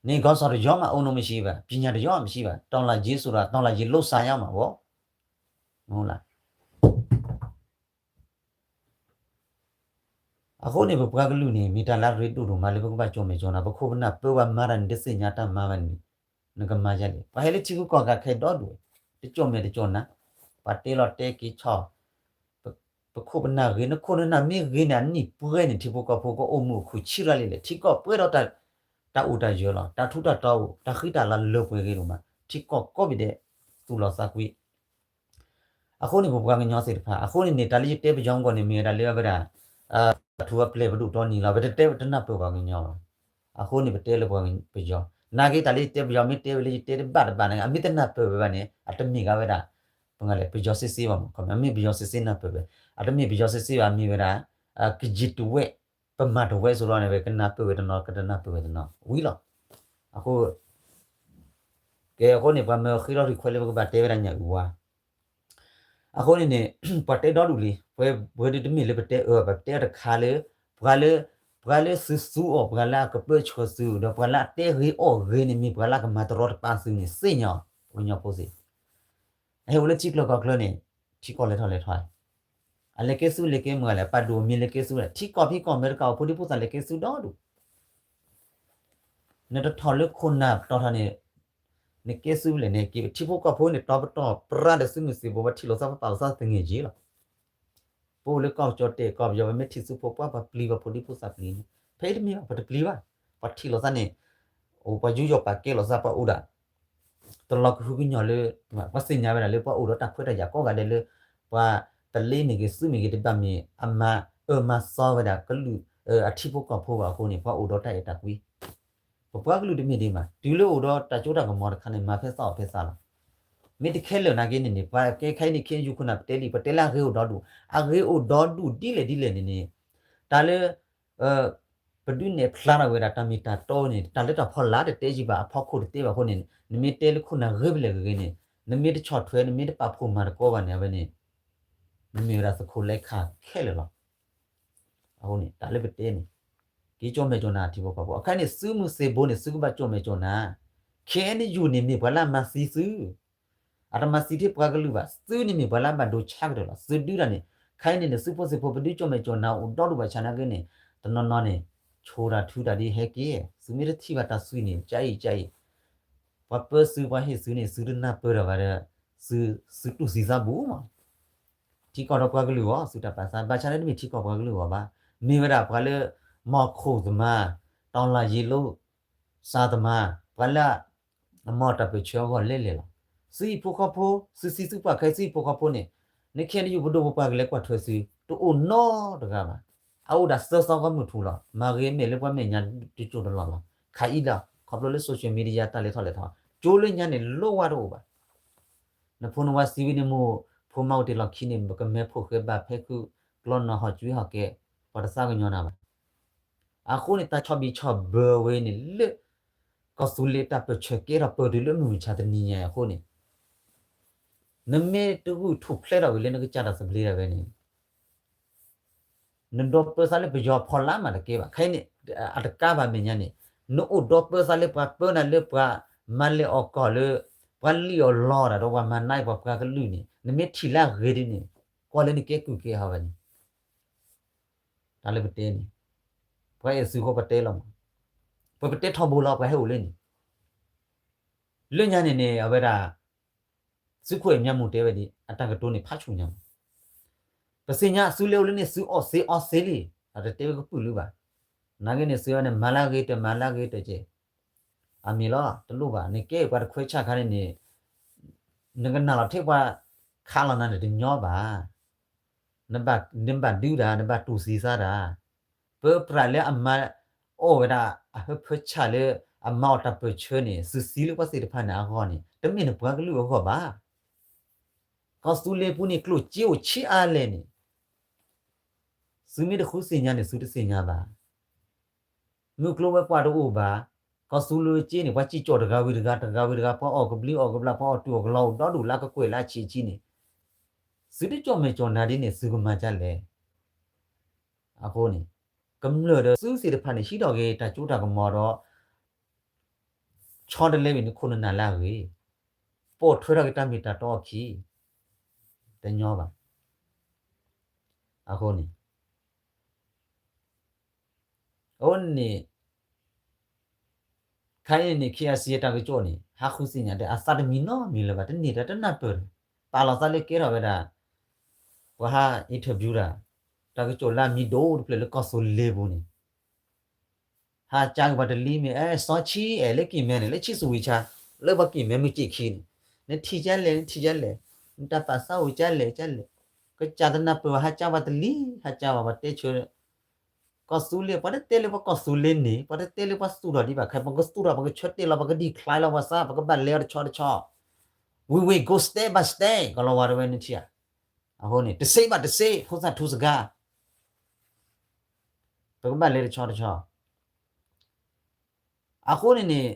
နေခေါင်းဆောင်တစ်ယောက်မှအုံတော့မရှိပါ, ပညာတစ်ယောက်မှမရှိပါ, တော်လှန်ရေးဆိုတာ တော်လှန်ရေးလုပ်ဆောင်ရမှာပေါ့, မဟုတ်လား. အဃိန့ၣ် ပပှၤကလုာ်န့ၣ် မ့ၢ်တၢ်လၢအရ့ဒိၣ်ဒိၣ်မးလၢပကဘၣ်ကၠီၣ်မဲာ်ကၠီၣ်နါ, ပခိၣ်ပနၢ်ပၢဝဲမၤတၢ်န့ၣ် တသ့ၣ်ညါတၢ်မၤဘၣ်န့ၣ် နကမၤယၤလဲၣ်. ပှၤဟဲလၢထံဂုၤကီၢ်ဂၤခဲအံၤဒီဒူၣ်, တကၠီၣ်မဲာ်တကၠီၣ်နါ, ပှၤတဲလီၤတဲက့ၤဆီၣ်, ပခိၣ်ပနၢ်ဂ့ၤ, နခိၣ်နနၢ်မ့ၢ်ဂ့ၤန့ၣ် အနံၣ်ပှဲၤန့ၣ် ထံဖိကီၢ်ဖိကအိၣ်မူအခူၣ်ဆံရၣ်လံလဲၣ်, ထံကီၢ်ပှဲၤဒီး တၢ်အိၣ်တၢ်ယၢၤလီၤ, တၢ်ထူးတၢ်တီၤအိၣ်, တၢ်ဃံတၢ်လၤလၢပှဲၤဂ့ၤဒိၣ်မး, ထံကီၢ်ကိးဘ့ၣ်ဒဲး သူၣ်လီၤသးကွံ အဃိန့ၣ် ပပှၤကညီသ့ၣ်တဖၣ် အဃိန့ၣ်န့ၣ် တၢ်လၢယတဲပယီၤမ့ၢ်ကီၢ်န့ၣ် မ့ၢ်ဝဲဒၣ်လၢအဝဲဒၣ် ထူအပျဲၢ်ပဒိၣ်တီနံၤလီၤ, ပတတဲတနၢ်ပၢၢ်ပှၤကညီဘၣ်. အဃိန့ၣ် ပတဲလၢပှၤပယီၤ, နာ်က့တၢ်လၢယတဲပယီၤ မ့ၢ်တဲဝဲလၢယတဲတဘၣ်တဘၣ်န့ၣ် အမ့ၢ်တနၢ်ပၢၢ်ဝဲဘၣ်န့ၣ် အတမ့ၢ်ဂ့ၤဝဲဒၣ် ပှၤလဲၣ် ပယီၤစ့စ့ဘၣ်မး, အမ့ၢ်ပယီၤစ့စ့နၢ်ပၢၢ်ဝဲ, အတမ့ၢ်ပယီၤစ့စ့ဘၣ် မ့ၢ်ဝဲဒၣ် ကယံာ်တဝဲၢ် ပမၤတဝဲၢ်စိဒီးန့ၣ် ပကနၢ်ပၢၢ်ဝဲတနီၤ ကတနၢ်ပၢၢ်ဝဲတနီၤ ဝံၤလီၤ. အဃိ ကဲ အဃိန့ၣ် ပှၤမၢဃ့ထီၣ်ရံၣ်ခွဲးလၢပကဘၣ်တဲဝဲဒၣ်ညၣ်အုၣ်ဝါ အဃိန့ၣ်န့ၣ် ပှၤတဲဒီဒူၣ်လံ, ပဝဲဒၣ်တမ့ၢ်လၢပတဲအၢဘၣ်, ပတဲအီၤတခါလၢ ပှၤလၢ ပှၤလၢသုသူအီၤ ပှၤလၢအကပၢဆှၢသု ဒီးပှၤလၢအတဲဂ့ၤအီၣ်ဂ့ၤန့ၣ် မ့ၢ်ပှၤလၢအကမၤတရီတပါသုန့ၣ် သ့ၣ်ညါအီၤ ပှၤကညီဖိသ့ၣ် အဟဲအိၣ်လၢထံကျိကီၢ်ချၢန့ၣ် ထံကီၢ်လဲၤထီၣ်လဲၤထီ, အလဲၤကဲသုလဲၤကဲမုာ်လဲၣ်, ပာ်ဒိၣ်မ့ၢ်လဲၤကဲသုလဲၣ်, ထံကီၢ်ဖံကီၢ်မ့ၢ်တကးအိၣ် ဖိဒံဖိသၣ်လဲၤကဲသုဒီဒူၣ်, နတထီၣ်လၢခိၣ်နၢ်ပတီၢ်ထီၣ်န့ၣ် နကဲသုလဲၣ်န့ၣ် က့ၤထံဖိကီၢ်ဖိန့ၣ် တီပတီၢ်ပြၢဒီးသုးမုၢ်သံၣ်ဘိ ပှၤထံၣ်လိာ်သးပပာ်လိာ်သးသငဲၢ်က့လီၤ. ပအိၣ်လၢကီၢ်ကၠီၣ်တဲၣ်ကီၢ်ပယီၤ ပမ့ၢ်ထံၣ်သုးဖိပှၤ ပှၤပျံၤပှၤဖိဒံဖိသၣ်ပျံၤန့ၣ် ဖဲအံၤတမ့ၢ်ဘၣ် ပတပျံၤဘၣ်, ပှၤထံၣ်လိာ်သးန့ၣ် အိၣ်ပှၤယူးယီၣ်ပာ်ကဲလိာ်သး ပှၤအိၣ်ဒၣ် တလီၤကဟုကညီၤလၢ ပှၤသ့ၣ်ညါဝဲဒၣ်လၢပှၤအိၣ်ဒီးတၢ်ခွဲးတၢ်ယာ်ကိးဂၤဒဲးလၢ ပှၤတလ့မ့ၢ်ဂ့ၤ သုးမ့ၢ်ဂ့ၤ တဘၣ်မ့ၢ်အမၤအၢမၤသီဝဲဒၣ်ကလုာ် အထံဖိကီၢ်ဖိဘၣ်အဃိန့ၣ် ပှၤအိၣ်ဒီးတၢ်အဲၣ်တၢ်ကွံ ပပှၤကလုာ်တမ့ၢ်ဒ်မး တုၤလၢအိၣ်ဒီးတၢ်စိတၢ်ကမီၤတခါန့ၣ် မၤဖဲသးအီၣ်ဖဲသးလီၤ. မ့ၢ်တခဲလၢာ်နာ်က့န့ၣ်န့ၣ် ပှၤကဲခဲအံၤန့ၣ် ခ့ယုၢ်ခိၣ်နၢ်ပတဲလံ ပတဲလၢအဂ့ၤအိၣ်ဒီဒူၣ် အဂ့ၤအိၣ်ဒီဒူၣ်ဒ်လဲၣ်ဒ်လဲၣ်န့ၣ်န့ၣ် တၢ်လၢ ပဒုးနဲၣ်ဖျါထီၣ်ဝဲဒၣ်တၢ်မ့ၢ်တၢ်တီန့ၣ် တၢ်လၢတၢ်ဖီလာ်တတဲယံၤဘၣ် အဖီခိၣ်တတဲဘၣ်အဃိန့ၣ် နမ့ၢ်တဲလၢခိၣ်နၢ်ဂ့ၤဖဲလဲၣ်ဂ့ၤန့ၣ် နမ့ၢ်တဆီၣ်ထွဲ နမ့ၢ်တပာ်ဖှိၣ်မၤတကီဘၣ်န့ၣ် အဝဲန့ၣ် နမ့ၢ်ဝဲဒၣ်သခိးလဲခါခဲလၢာ်လီၤ. အဃိန့ၣ် တၢ်လၢပတဲန့ၣ် က့ၤကၠီၣ်မဲာ်ကၠီၣ်နါထံဖိကီၢ်ဖိ အခါန့ၣ် သုးမုၢ်သံၣ်ဘိန့ၣ် သုကဘၣ်ကၠီၣ်မဲာ်ကၠီၣ်နါ ခ့ၣ်အဲၣ်ယူၣ် န့ၣ်မ့ၢ်ပှၤလၢအမၤသံသု အတမၤသံထဲပှၤကလုာ်ဘၣ် သုန့ၣ်မ့ၢ်ပှၤလၢအဘၣ်ဒိဆါကတၢၢ်လီၤ သုဒုးတၢ်န့ၣ် ခါအံၤန့ၣ်န့ၣ် သုးဖိသံၣ်ဖိ ပဒုးကၠီၣ်မဲာ်ကၠီၣ်နါအိၣ်ဒီဒူၣ်ဘၣ်ဆၣ်နာ်က့န့ၣ် တနီၤနီၤန့ၣ် ဆိတၢ်ထုတၢ်ဒ်ဟဲက့ၤ သုမ့ၢ်တထံၣ်ဘၣ်တၢ်သွံၣ်န့ၣ် ကအံၤကအံၤ ပှၤပၢသု ပှၤဟ့ၣ်သုန့ၣ် သုတနၢ်ပၢၢ်ဒီးဘၣ်ဒီး သုတူၢ်သံသးဘူးမး ထံကီၢ်ဒီးပှၤကလုာ်အဂီၢ် သုတၢ်ပာ်သး ဘၣ်ဆၣ်န့ၣ်တမ့ၢ်ထံကီၢ်ပှၤကလုာ်အဂီၢ်ဘၣ် မ့ၢ်ဝဲဒၣ်ပှၤလၢ မီၢ်ခိၣ်သမါ တီၢ်လၢ်ယ့လိ စၢ်သမါ ပှၤလၢ အမၤတၢ်ပၢၢ်ဆၢအဂီၢ်လဲၣ်လဲၣ်လီၤ. သုဟံၣ်ဖိဃီဖိ သုသံသုပှၢ်ခဲအံၤ သုဟံၣ်ဖိဃီဖိန့ၣ် နခ့ၣ်အဲၣ်ယူၣ်ပဒိၣ်ပပှၢ်ကလဲၤကွၢ်ထွဲသု တအိၣ်နီတဂၤဘၣ်. အအိၣ်ဒၣ်သၢသီဂီၢ်မုၢ်ထူၣ်လီၤ. မၤဂ့ၤမဲာ်လၢပှၤမဲာ်ညါတကၠိတလီၢ်လီၤ. ခါအံၤဒီး ခီဖျိလၢ social media တၢ်လဲၤထီၣ်လဲၤထီ ကၠိလၢညါန့ၣ် လိၣ်ဝဲတအိၣ်ဘၣ်. နဖိနဝါသံဝံၤန့ၣ်မိၢ် ဖိမါအိၣ်တ့ၢ်လီၢ်ခံန့ၣ် ပကမဲဖိဃဲဘၣ်ဖဲခု ကျီနီၢ်ဟီၣ်ကွံဟီၣ်ကဲ ပှၤတသးကညီၤနၤဘၣ်. အဃိန့ၣ် တၢ်ဆီၣ်ဘံၣ်ဆီၣ်ဘၢဝဲန့ၣ်လၢ ကီၢ်သူလ့ၤတၢ်ပၢၢ်ဆၢကဲထီၣ်ပၢၢ်တုၤလၢမုၢ်မဆါတနံၤညါအံၤအဃိန့ၣ် နမ့ၢ်တဂုာ်ထူၣ်ဖျဲးထီၣ်ဝံၤလၢနကစၢ်တၢ်သဘျ့ဒၣ်ဝဲန့ၣ် နဒီပၢသးလၢပယီၤဖီလာ်မးတကဲဘၣ်. ခဲအံၤန့ၣ် အတကးဘၣ်မဲာ်ညါန့ၣ် နအိၣ်ဒီပၢသးလၢပှၤပၢနၤလၢပှၤမၤလဲၣ်အီၣ်ကီၢ်လၢ ပှၤလံၣ်အီၣ်လီအီၣ်တၢ်ဒီးပှၤမၤနးအံၤပှၤပှၤကလုာ်န့ၣ် နမ့ၢ်ထံၣ်လၢအဂ့ၤဒ်န့ၣ် ကွၢ်လၢနကဲကုၢ်ကဲဟီဝဲန့ၣ် တၢ်လၢပတဲန့ၣ် ပှၤအဲၣ်သုးဃီပတဲလီၤမး ပပတဲထီဘိလီၤ ပှၤဟဲအိၣ်လၢန့ၣ် လၢညါန့ၣ်န့ၣ် အဝဲဒၣ် သုးခိၣ်အဲၣ်မၠါမူးတဲဝဲဒ် အတၢ်ကတိၤန့ၣ်ဖးဆူၣ်ညါမး ပသ့ၣ်ညါသုလၢအိၣ်လၢန့ၣ် သုအီၣ်သ့အီသ့လံ အတတဲဝဲကပုာ်လုဘၣ်. နာ်က့န့ၣ် သုဝဲန့ၣ် မၤလၢဂ့ၤတၢ် မၤလၢဂ့ၤတၢ်ကဲ အမ့ၢ်လီၤ တလိၣ်ဘၣ် နကဲပှၤတခွဲးဆၣ်ခါန့ၣ်န့ၣ် နကနၣ်လီၤထဲပှၤခးလီၤနၤန့ၣ်တညီဘၣ်. နဘၣ်ဒုးတၢ် နဘၣ်တူၢ်သံသးတၢ် ပၢပြးလၢအမၤအီၣ်ဝဲဒၣ် အဟၢဖၢဆၣ်လၢ အမၤအီၣ်တၢ်ပၢၢ်ဆၢန့ၣ် သုသံလၢပှၤသ့ၣ်တဖၣ်န့ၣ်အဂီၢ်န့ၣ် တမ့ၢ်နပှၤကလုာ်အဂီၢ်ဘၣ်. ကီၢ်သူလ့ၤပူၤန့ၣ် ကျိၣ်စ့အိၣ်ဆံးအါလဲၣ်န့ၣ် သုမ့ၢ်တဃုသ့ၣ်ညါန့ၣ် သုတသ့ၣ်ညါဘၣ်. မုၢ်ကျိၤဝဲၤကွာ်တအိၣ်ဘၣ်, ကီၢ်သူလ့ၤစ့န့ၣ် ပှၤစံၣ်ကၠီၣ်တဂၤဝံၤတဂၤ တဂၤဝံၤတဂၤ ပှၤအီၣ်ကဘျံးအီၣ်ကဘျၣ် ပှၤအီၣ်တူၢ်အီၣ်ကလီအိၣ်ဒီဒူၣ်လၢကကွဲၢ်လၢအဆံးဆံးန့ၣ်, သုတကၠီၣ်မဲာ်ကၠီၣ်နါဒ်န့ၣ် သုကမၤဒ်လဲၣ်. အဃိန့ၣ် ကမျၢၢ်ဒီးသုသ့ၣ်တဖၣ်န့ၣ် ဟံးထီၣ်က့ၤတၢ်စိတၢ်ကမီၤဒီး ဆီတလဲဝံၤန့ၣ် ခိၣ်နနၢ်လၢအဂ့ၤ, ပိာ်ထွဲထီၣ်က့ၤတၢ်မ့ၢ်တၢ်တီအခံ, တညီဘၣ်. အဃိန့ၣ် အဃိန့ၣ် ခဲအံၤန့ၣ် KIC အတၢ်ကစီၣ်န့ၣ် ဟးဃုသ့ၣ်ညါဒီး အသးတမံနီတမံၤလၢၤဘၣ်, တန့ၢ်တၢ်တနၢ်ပၢၢ်လၢၤ, ပာ်လီၤသးလၢကဲထီၣ်ဝဲဒၣ် ပှၤဟး interview တၢ်, တၢ်ကစီၣ်လၢအမံၤဒိၣ်တဖျၢၣ်လၢကီၢ်သူလ့ၤပူၤန့ၣ် ဟးကၠါက့ၤပှၤတလံၤမ့ၢ် အဲ စီၤဆံအဲၣ်လၢကံၢ်မဲန့ၣ် လၢဆံသူၣ်ဝံၤဆါ, လၢပှၤကံၢ်မဲမုၢ်စ့ၢ်ခံန့ၣ်, နထံၣ်ကၠါလဲၣ် နထံၣ်ကၠါလဲၣ်, နတၢ်သးစၢ်အိၣ်ကၠါလဲၣ်ကၠါလဲၣ်, ကစၢ်တနၢ်ပၢၢ်ဘၣ် ဟးကၠါပှၤတလံၤ ဟးကၠါဘၣ်ပှၤတဲဆၢ ကီၢ်သူလ့ၤ ပှၤတတဲလၢပှၤကီၢ်သူလ့ၤန့ၣ် ပှၤတတဲလၢပှၤသူၣ်ထီၣ်ဒံးဘၣ်ခဲ ပကသူၣ်ထီၣ် ပကဆၢတဲာ်လီၤ ပက decline လီၤပှၤသး ပကဘၣ်လဲၤအီၤတဆီတဆီ we will go step by step ကလီၤဝါတဝဲန့ၣ်ထံၣ်ဧါ. အဃိန့ၣ် တစ့ဘၣ်တစ့ ဖိသၣ်ထူစကား ပကဘၣ်လဲၤတဆီတဆီ အဃိန့ၣ်န့ၣ်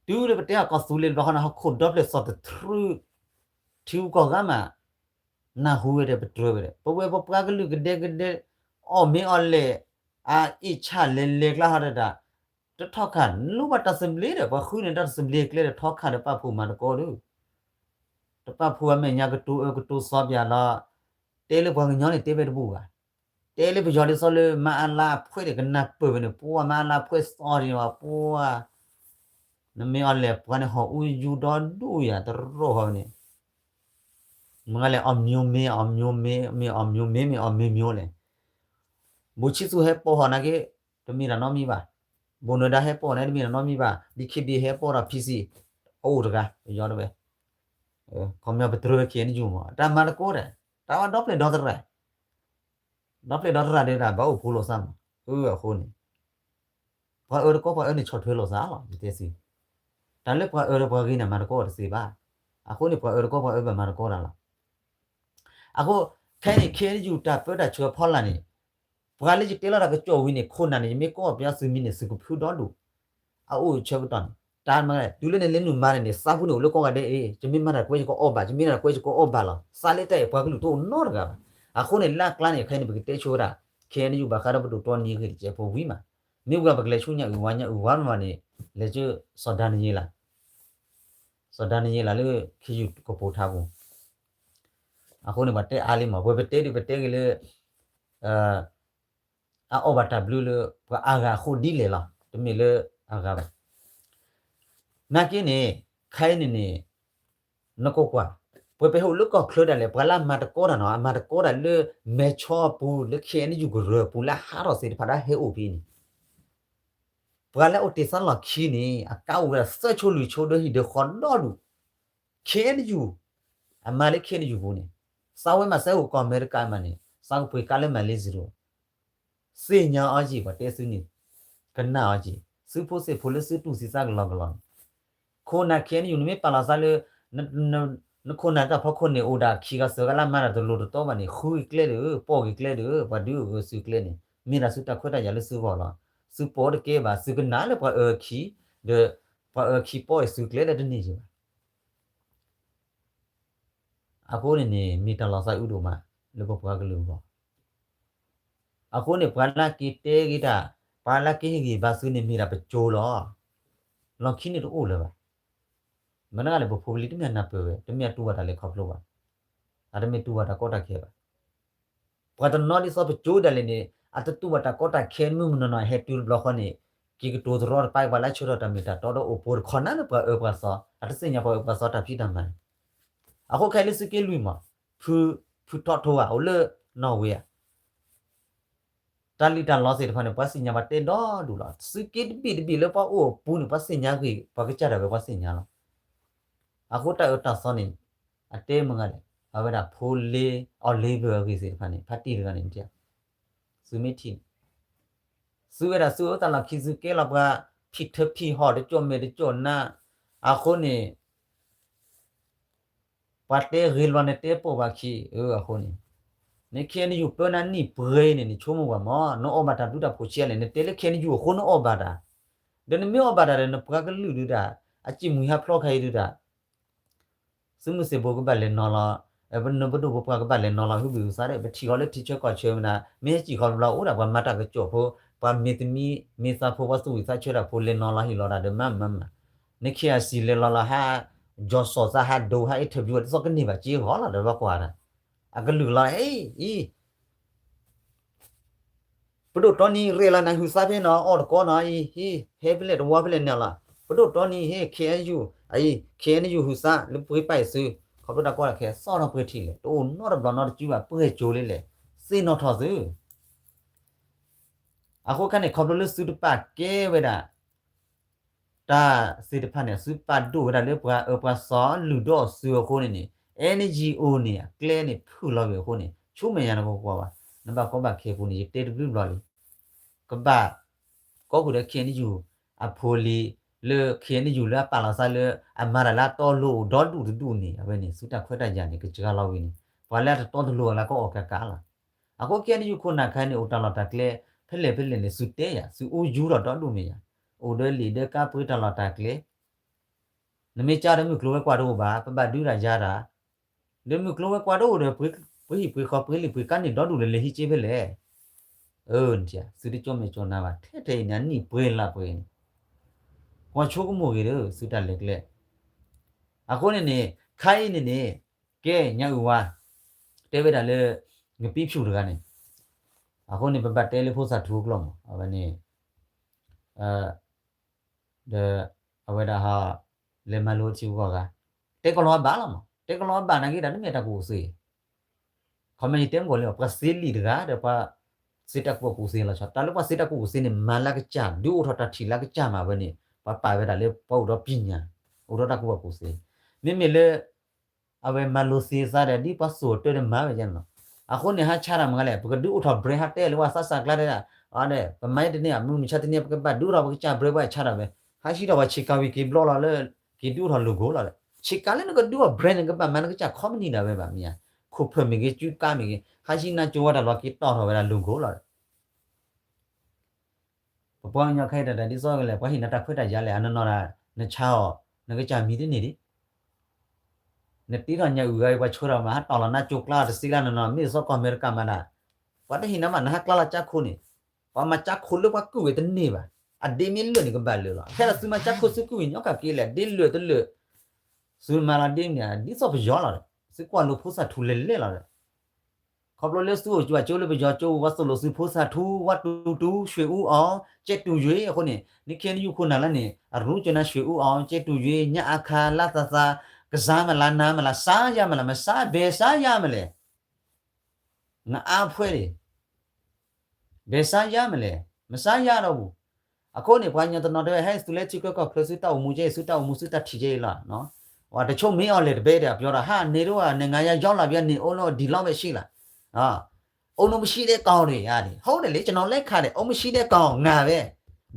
တုၤလၢပတဲအီၤကီၢ်သူလ့ၤတဘျီဃီန့ၣ် ဟီၣ်ခိၣ်ဒီဖျၢၣ်သီၣ်တထြူး ထံဂုၤကီၢ်ဂၤမး နၢ်ဟူဝဲဒီးပတြၢၤဝဲဒီး ပဝဲပပှၤကလုာ်ကဒဲကဒဲ အီၣ်မ့ၤအီၣ်လဲၣ် အအ့ၣ်ဆၣ်လဲၤလဲၤကျါဟီဒီးတၢ် တထီၣ်ခၣ် လိၣ်ဘၣ်တၢ်သဘျ့ဒီး ပှၤဃုန့ၣ်တၢ်သဘျ့ကျဲဒီးထီၣ်ခၣ်ဒီးပာ်ဖှိၣ်မၤသကိးဒီး တပာ်ဖှိၣ်အမဲာ်ညါကတိၤအၢကတိၤသီပၠးလီၤ တဲလၢပှၤကညီန့ၣ်တဲဝဲတဘူၣ်ဘၣ် တဲလၢပယီၤဒ်သိးလၢမၤအလါအဖှဲးဒီးကနၢ်ပၢၢ်ဝဲန့ၣ် ပှၤမၤအလါအဖှဲးသီဒံးဘၣ် ပှၤ နမ့ၢ်အီၣ်လဲၣ်ပှၤန့ၣ်ဟီၣ်အူယူဒီဒူၣ်ယၤတရိၣ်ဃီန့ၣ် မ့ၢ်ဂၤလဲၣ် အီၣ်မၠိမ့ၢ် အီၣ်မၠိမ့ၢ် မ့ၢ်အီၣ်မၠိမ့ၢ် မ့ၢ်အီၣ်မၠိမ့ၢ် မ့ၢ်အီၣ်မၠိမ့ၢ်လဲၣ် ဘူးဆံသူဟဲပိာ်ဟီၣ်နာ်က့ တမ့ၢ်တၢ်နီတမံၤဘၣ် ဘူးနၢၤဒါဟဲပိာ်နာ်က့ တမ့ၢ်တၢ်နီတမံၤဘၣ် DKBA ဟဲပိာ်ဒီး PC အအိၣ်တဂၤ ပယီၤတဝဲ ခီပညီပတြၢၤဝဲ KNU မး တၢ်မၤသကိးဒီး တၢ်ဝဲဒီပျဲၢ်ဒီသရၣ် ဒီပျဲၢ်ဒီသရၣ်ဒီးတၢ်ဘၣ်အိၣ်ဖှိၣ်လိာ်သးမး အဃိန့ၣ် ပှၤအၢတကီပှၤအၢန့ၣ်ဆီၣ်ထွဲလိာ်သးလီၤ ယတဲသု တၢ်လၢပှၤအၢဒီးပှၤဂ့ၤန့ၣ် မၤသကိးတသ့ဘၣ် အဃိန့ၣ် ပှၤအၢတကီပှၤအၢဘၣ်မၤသကိးတၢ်လီၤ အဃိ ခဲအံၤန့ၣ် KNU တၢ်ပၢတၢ်ဆှၢအဖီလာ်န့ၣ် ပှၤလၢယတဲလီၤတၢ်ကစီၣ်ဝံၤန့ၣ် ခိၣ်နၢ်န့ၣ် ယမ့ၢ်ကိးအီၤပယီၤသုးမံၤန့ၣ် သုးကဖုဒီဒူၣ် အအိၣ်ဆၢကတီၢ်န့ၣ် တၢ်မၤ တုၤလၢနလဲၤနုာ်မၤန့ၣ်န့ၣ် သးပူၤန့ၣ်အိၣ်လၢကိးဂၤဒဲးအံၤ ယမ့ၢ်မၤတၢ်ကွဲးယကအီၣ်ဘၣ် ယမ့ၢ်မၤတၢ်ကွဲးယကအီၣ်ဘၣ်လီၤ သးလၢတၢ်အဲၣ်ပှၤကလုာ်တအိၣ်နီတဂၤဘၣ် အဃိန့ၣ် လၢအကျါန့ၣ် ခဲအံၤန့ၣ် ပကတဲဆိဝဲဒၣ် KNU ဘၣ်ဃးဒီးပဒိၣ်တီနံၤအဂ့ၢ်တစဲးဖိဝံၤမး မ့ၢ်ဝံၤပကလဲၤဆူညါအုၣ်ဝါညါအုၣ်ဝါမးန့ၣ် လဲၤဆူစီၤဒၤနံးယ့လး စီၤဒၤနံးယ့လးလၢခ့ယုၢ်ကပိာ်ထါပူၤ အဃိန့ၣ် ပှၤတဲအါလံမး ပဝဲပတဲဒုးပတဲဂ့ၤလၢ အအီၣ်ဘၣ်တၢ်ဘျုးလၢပှၤအါဂၤအဃိဒ်လဲၣ်လီၤ တမ့ၢ်လၢအဂၤဘၣ် နာ်က့န့ၣ် ခဲအံၤန့ၣ်န့ၣ် နကွၢ်ကွၢ် ပဝဲပဟဲအိၣ်လၢကီၢ်ချၢဒၣ်လဲာ် ပှၤလၢအမၤသကိးတၢ်နီၤ အမၤသကိးတၢ်လၢ မဲဆီအပူၤ လၢ KNU ကရၢအပူၤ လၢအဟးထီၣ်သ့ၣ်တဖၣ်ဒၣ်ဟဲအိၣ်ဖဲအံၤန့ၣ် ပှၤလၢအအိၣ်တ့ၢ်သါလီၢ်ခံန့ၣ် အကါအိၣ်ဝဲဒၣ်သၢဆိလွံၢ်ဆိဒီးဟံၣ်ဒီးဃီဒီဒူၣ် KNU အမၤလၢ KNU ပူၤန့ၣ် သးဝဲမၤသဲအိၣ်ကီၢ်အမဲရကၤမးန့ၣ် သးကပှ့ၤကါလၢမၤလ့စရီ သ့ၣ်ညါအီၤက့ၤ ပှၤတဲသုန့ၣ် ကနၣ်အီၤက့ၤ သုဖိသ့ၣ်ဖိလၢသုတူၢ်သံသးကလီကလီန့ၣ် ခိၣ်နၢ် KNU နမ့ၢ်ပာ်လီၤသးလၢ နခိၣ်နၢ်တၢ်ဖီခိၣ်န့ၣ် အိၣ်ဒၣ်ခံဂၤသၢဂၤလၢအမၤတၢ်တလိၤတတီဘၣ်န့ၣ် ဃုကျဲဒီး ပိာ်က့ၤကျဲဒီး ပှၤဒုးအၢသုကျဲန့ၣ် မ့ၢ်ဒၣ်သုတၢ်ခွဲးတၢ်ယာ်လၢသုဂီၢ်လီၤ. သုပိာ်တကဲဘၣ် သုကနၣ်လၢပှၤအၢအခံ ဒီး ပှၤအၢအခံပိာ်အီၤသုကျဲလၢတန့ၢ်ယၤဘၣ် အဃိန့ၣ်န့ၣ် မ့ၢ်တၢ်လီၤသးအုးဒိၣ်မး လၢပပှၤကလုာ်အဂီၢ် အဃိန့ၣ် ပှၤလၢက့ၤတဲဂ့ၤတၢ် ပှၤလၢက့ၤဟ့ၣ်ဂံၢ်ဘါသုန့ၣ် မ့ၢ်ဒၣ်ပကၠိလီၤ. လီၢ်ခံန့ၣ်တအိၣ်လၢၤဘၣ်. မ့ၢ်နဂၤလဲၣ် ပဖိပလံၤတမ့ၢ်အနၢ်ပၢၢ်ဝဲ တမ့ၢ်အတူၢ်ဘၣ်တၢ်လဲၤခီဖျိဘၣ်. အတမ့ၢ်တူၢ်ဘၣ်တၢ်ကီတၢ်ခဲဘၣ်. ပှၤတနီၤဒ်သိးပကၠိဒၣ်လဲာ်န့ၣ် အတတူၢ်ဘၣ်တၢ်ကီတၢ်ခဲ မုၢ်မုၢ်နီၢ်နီၢ် ဟဲတုၤတဘျီဃီန့ၣ် က့ၤကတိၤတရီတပါ ပှၤလၢဆၢထၢၣ်တၢ်မ့ၢ်တၢ်တီဒီးအိၣ်ပိာ်တခီနၤလၢပှၤအၢပှၤသီ အတသ့ၣ်ညါပှၤအၢပှၤသီတၢ်ဖံးတၢ်မၤန့ၣ်. အဃိခဲအံၤလၢသုးက့လွံၢ်မး ဖု ဖုထီၣ်ထိဝဲ အိၣ်လၢနီၣ်ဝ့ဧါ တၢ်လံၣ်တၢ်လီသ့ၣ်တဖၣ်န့ၣ် ပှၤသ့ၣ်ညါပှၤတဲဒီဒူၣ်လီၤ. သုးက့တဘ့ၣ်တဘ့ၣ်လၢပှၤအိၣ်အပူၤန့ၣ် ပှၤသ့ၣ်ညါဂ့ၤ ပှၤကစၢ်ဒၣ်ဝဲပှၤသ့ၣ်ညါလီၤ. အဃိတၢ်အၢတၢ်သီန့ၣ် အတဲမုၢ်ဂၤလဲၣ် အဝဲဒၣ်ဖိလ့ အီၣ်လ့ဘၢၣ်အဂ့ၢ်သ့ၣ်တဖၣ်န့ၣ် ဖါတံၢ်တဂၤန့ၣ် သုမ့ၢ်ထံၣ်န့ၣ် သုဝဲဒၣ်သုအိၣ်သးလီၢ်ခံ သုကဲလီၤပှၤ ဖံးထၢဖံးဟီၣ်တကၠိၣ်မဲာ်တကၠိၣ်နါ အဃိန့ၣ် ပှၤတဲဂ့ၤလီၤန့ၣ် တဲပိာ်ဘၣ်ခံ အဃိန့ၣ် န ခ့ၣ်အဲၣ်ယူၣ် ပၢနၤနံၣ်ပှဲၤအံၤန့ၣ် နဆိကမိၣ်ကွၢ်မး နအီၣ်ဘၣ်တၢ်ဘျုးတၢ်ဖှိၣ်ဆံးအါလဲၣ်, နတဲလၢ ခ့ၣ်အဲၣ်ယူၣ် အဃိနအီၣ်ဘၣ်တၢ်, ဒီးနမ့ၢ်အီၣ်ဘၣ်တၢ်ဒီး နပှၤကလုာ်ဒုးတၢ်, အစံၣ်မှံဟးဖျိးခါအံၤဒုးတၢ် သုးမုၢ်သံၣ်ဘိကဘၣ်လဲၤနီၤလီၤ, ပနၢ်ပဒိၣ်ပပှၢ်ကဘၣ်လဲၤနီၤလီၤ ဟုဘံၣ်ဟုသါဒီး ပထံၣ်ဃီလၢထံဆၢကီၢ်ဆၢမနၤ, မ့ၢ်ဟဲစံၣ်ဃီတဘျီအိၣ်ဒၣ်ပှၤမၤတၢ်ကစီၣ်ဖိ, ပှၤမ့ၢ်သမံမ့ၢ်သးဖိ ပှၤသူၣ်ဝံၣ်သးဆၢတၢ်ဖိ လဲၤနီၤလီၤဟ့ၣ်လီၤတၢ်ဒီး မၤမၤမၤ, န ခ့ၣ်အဲၣ်ယူၣ် လဲၤလီၤလီၤဟး, ကၠီၤစီၤသးဟးဒိဟး interview ဒ်သိးကန့ၢ်ဘၣ်စ့ဂီၤလီၤဒီး ဘၣ်ကွၢ်တၢ်, အကလုာ်လီၤ အံၤ ပဒိၣ်တီနံၤ ရဲၣ်လီၤနၤဟုသးဖဲနီၤ အီၣ်တကီနီၤအံၤ ဟံး ဟဲဖဲလဲၣ်တဝီဖဲလဲၣ်န့ၣ်လီၤ. ပဒိၣ်တီနံၤ ဟ့ၣ် ခ့ၣ်အဲၣ်ယူၣ် အံၤ ခ့ၣ်အဲၣ်ယူၣ် ဟုသးလၢပှ့ၤပာ်အံၤသု, ခီဖျိတၢ်ကီတၢ်ခဲ သီၣ်ထီၣ်ပှဲၤထံးလဲၣ် တအိၣ်နီတဘျီနီတစုဘၣ် ပှဲၤကၠိလံလဲၣ်, သ့ၣ်နီၣ်ထီၣ်သု အဃိခါန့ၣ် ခီဖျိလၢသုတပာ်ကဲဝဲဒၣ် တၢ်သ့ၣ်တဖၣ်န့ၣ် သုပာ်ဒိၣ်ဝဲဒၣ်လၢပှၤအၢပှၤသီလုၢ်ဒိၣ်အီၤသုအဃိန့ၣ်န့ၣ် NGO န့ၣ် အကျဲန့ၣ်ဖုၣ်လီၤဝံၤအဃိန့ၣ် ဆိမဲာ်ညါနကကွၢ်ဘၣ်, နဘၣ်ကီဘၣ်ခဲအပူၤန့ၣ် ယတဲတဘျုးဘျီလံ, ကဘၣ် ကီၢ်ခိၣ်ဒီး ခ့ၣ်အဲၣ်ယူၣ် အဖိလံၤ လၢ ခ့ၣ်အဲၣ်ယူၣ် လၢအပာ်လီၤသးလၢ အမၤတၢ်လၢအတီအလိၤအိၣ်ဒီဒူၣ်တဒူၣ်န့ၣ် အဝဲန့ၣ် သုတၢ်ခွဲးတၢ်ယာ်န့ၣ် ကစှၤလီၤဝံၤန့ၣ် ပှၤလၢအတတီတလိၤအလၢကအီၣ်ကးကးလီၤ. အဃိ ခ့ၣ်အဲၣ်ယူၣ် ခိၣ်နၢ်ခဲအံၤန့ၣ် အိၣ်တၢ်လီၢ်တၢ်ကျဲ ဖဲလဲၣ်ဖဲလဲၣ်န့ၣ် သုတဲယၤ သုအူယူထီၣ်ဒီဒူၣ်မ့ၢ်ယၤ, အိၣ်ဒီးလံာ်ဒီးကါပှ့ၤတၢ်လီၢ်တၢ်ကျဲ နမ့ၢ်ကါဒီးမုၢ်ကျိၤဝဲၤကွာ်တအိၣ်ဘၣ် ပဘၣ်ဒုးတၢ်ယၤတၢ်, ဒီးမုၢ်ကျိၤဝဲၤကွာ်တအိၣ်ဒီး ပှ့ၤဟံၣ်ပှ့ၤဃီပှ့ၤလံာ်ပှ့ၤကါန့ၣ်ဒီဒူၣ်ဒီးလဲၤဟံးက့ဖဲလဲၣ်. အၢ နထံၣ် သုတကၠီမဲာ်ကၠီနါဘၣ် ထဲထဲအံၤန့ၣ် အနံၣ်ပှဲၤလါပှဲၤန့ၣ် ကွၢ်ဆိကမိၣ်ဂ့ၤဒီး သုတၢ်လဲၤကျဲ အဃိန့ၣ်န့ၣ် ခါအံၤန့ၣ်န့ၣ် ကဲညါအုၣ်ဝါ တဲဝဲဒၣ်လၢ ငပံဖၠူၣ်တဂၤန့ၣ် အဃိန့ၣ် ပဘၣ်တဲလၢဖိသၣ်ထူအကျိာ်မး အဝဲန့ၣ် ဒီးအဝဲဒၣ်ဟး လဲၤမၤလိထံဂီၢ်ဂၤ တဲကလီၤအဘၣ်လီၤမး တဲကလီၤအဘၣ်နာ်က့ဒၣ် တမ့ၢ်တၢ်ကူၣ်အိၣ်သ့ ခီမ့ၢ်ယတဲမ့ၢ်ကီးလံ ပှၤသ့လံာ်တဂၤဒီးပှၤသ့တၢ်ကူၣ်ဘၣ်ကူၣ်သ့လီၤဆီ တၢ်လၢပှၤသ့တၢ်ကူၣ်ကူၣ်သ့န့ၣ် မၤလၢကစၢ် ဒုးအိၣ်ထီၣ်တၢ်ထံၣ်လၢကစၢ်မးဝဲန့ၣ် ပှၤပာ်ဝဲဒၣ်လၢပှၤအိၣ်ဒီးပံၢ်ညၣ် အိၣ်ဒီးတၢ်ကူၣ်ဘၣ်ကူၣ်သ့ မ့မ့ၢ်လၢ အဝဲမၤလိသ့သးဒီး ဒ်ပှၤသိၣ်တၢ်ဒီးမၤဝဲယဲန့ၣ်လီၤ. အဃိန့ၣ် ဟးဆါတၢ်မၤဂၤလဲၣ် ပကဒုးအိၣ်ထီၣ် brand ဟးတဲလၢပှၤသးစၢ်ကျါတဲဒၣ် အဒီး ပမၤတန့ၢ် မုၢ်မဆါတနံၤ ပကဘၣ်ဒုးအိၣ်ထီၣ်ပကစၢ် brand ပှၤဆါတၢ်ဝဲ ဟးဟံးထီၣ်ပှၤဆ့ကၤဝံၤက့ၤဘျီလီၤလၢ က့ၤဒုးအိၣ်ထီၣ် logo လီၤဒီး ဆ့ကၤလၢနကဒုးအိၣ် brand န့ၣ် ကဘၣ်မၤနကစၢ် company ဒၣ်ဝဲဘၣ်မ့ၢ်ဧါ ခိၣ်ဖၢၣ်မ့ၢ်ဂ့ၤ စုကါမ့ၢ်ဂ့ၤ ဟးဟံးနါကၠိဝဲတၢ်လီၤက့ၤတီၢ်ထီၣ်ဝဲဒၣ် logo လီၤဒီး ပပှၤကညီခဲအံၤတၢ်ဒ်သိးကလဲၣ် ပှၤဟ့ၣ်နၤတၢ်ခွဲးတၢ်ယာ်လဲၣ် အနီၢ်နီၢ်ဒၣ် နဆါအီၤ နကစၢ်မံၤတန့ၢ်ဒံး နတ့ထီၣ်ညၣ်အုၣ်ဂၤအံၤ ပှၤဆှၢထီၣ်မး ဟးတီၢ်လီၤနါကၠိကျါတစ့လၢနနီၢ် မ့ၢ်တသီကီၢ်အမဲရကၤမးဒၣ် ပှၤတဟ့ၣ်နၤမး နဟးကျါလီၤကၠါခိၣ်န့ၣ် ပှၤမၤကၠါခိၣ်လၢပှၤကုၢ်ဝဲတန့ၢ်ဘၣ် အဒ့မ့ၢ်လၢာ်န့ၣ်ကဘၣ်လၢာ်လီၤ ခဲလၢာ်သုမၤကၠါခိၣ်သုကုၢ်ဝံၤညီကၢ်က့လဲၣ် ဒ့လၢာ်တလၢာ် သုမၤလီၤဒ့မ့ၢ် ဒ်သိးပယီၤလီၤဒီး သုကွၢ်လိဖိသၣ်ထူလဲၤလဲၣ်လီၤဒီး ခီဖျိလၢသုအိၣ်ကၠိလၢပယီၤကၠိ ပှၤသိၣ်လိသုဖိသၣ်ထူ ဝဲတူၢ်တူၢ် ရွှေဦးအောင် ကဲတူၢ်ယွ့ အဃိန့ၣ် နခ့ၣ်အဲၣ်ယူၣ်ခိၣ်နၢ်လၢန့ၣ် အရူကၠိနၢ် ရွှေဦးအောင် ကဲတူၢ်ယွ့ ညါအါခါ လါသးသး ကစၢ်မလၢ နၤမလၢ စါယါမလၢ မစါ ဘဲစါယါမလဲၣ် နအါဖှဲးန့ၣ် ဘဲစါယါမလဲၣ် မစါယါဒီးပူၤ အဃိန့ၣ် ပှၤကညီတနီၤတဲဝဲ ဟဲသုလၢထံချၢကီၢ်ချၢ သုတၢ်အိၣ်မူကဲအံၤ သုတၢ်အိၣ်မူသုတၢ်ထံၣ်ကဲအံၤလီၤ တချို့မင်းအောင်လှိုင်တဘဲဒီး ပြောတာ ဟာ နေတို့က နိုင်ငံခြားရောက်လာပြီ နေဦးအောင် ဒီလောက်ပဲရှိလား အုံးနုမရှိတဲ့ကောင်တွေ ဟုတ်တယ်လေ ကျွန်တော်လက်ခံတယ် အုံးမရှိတဲ့ကောင် ငါပဲ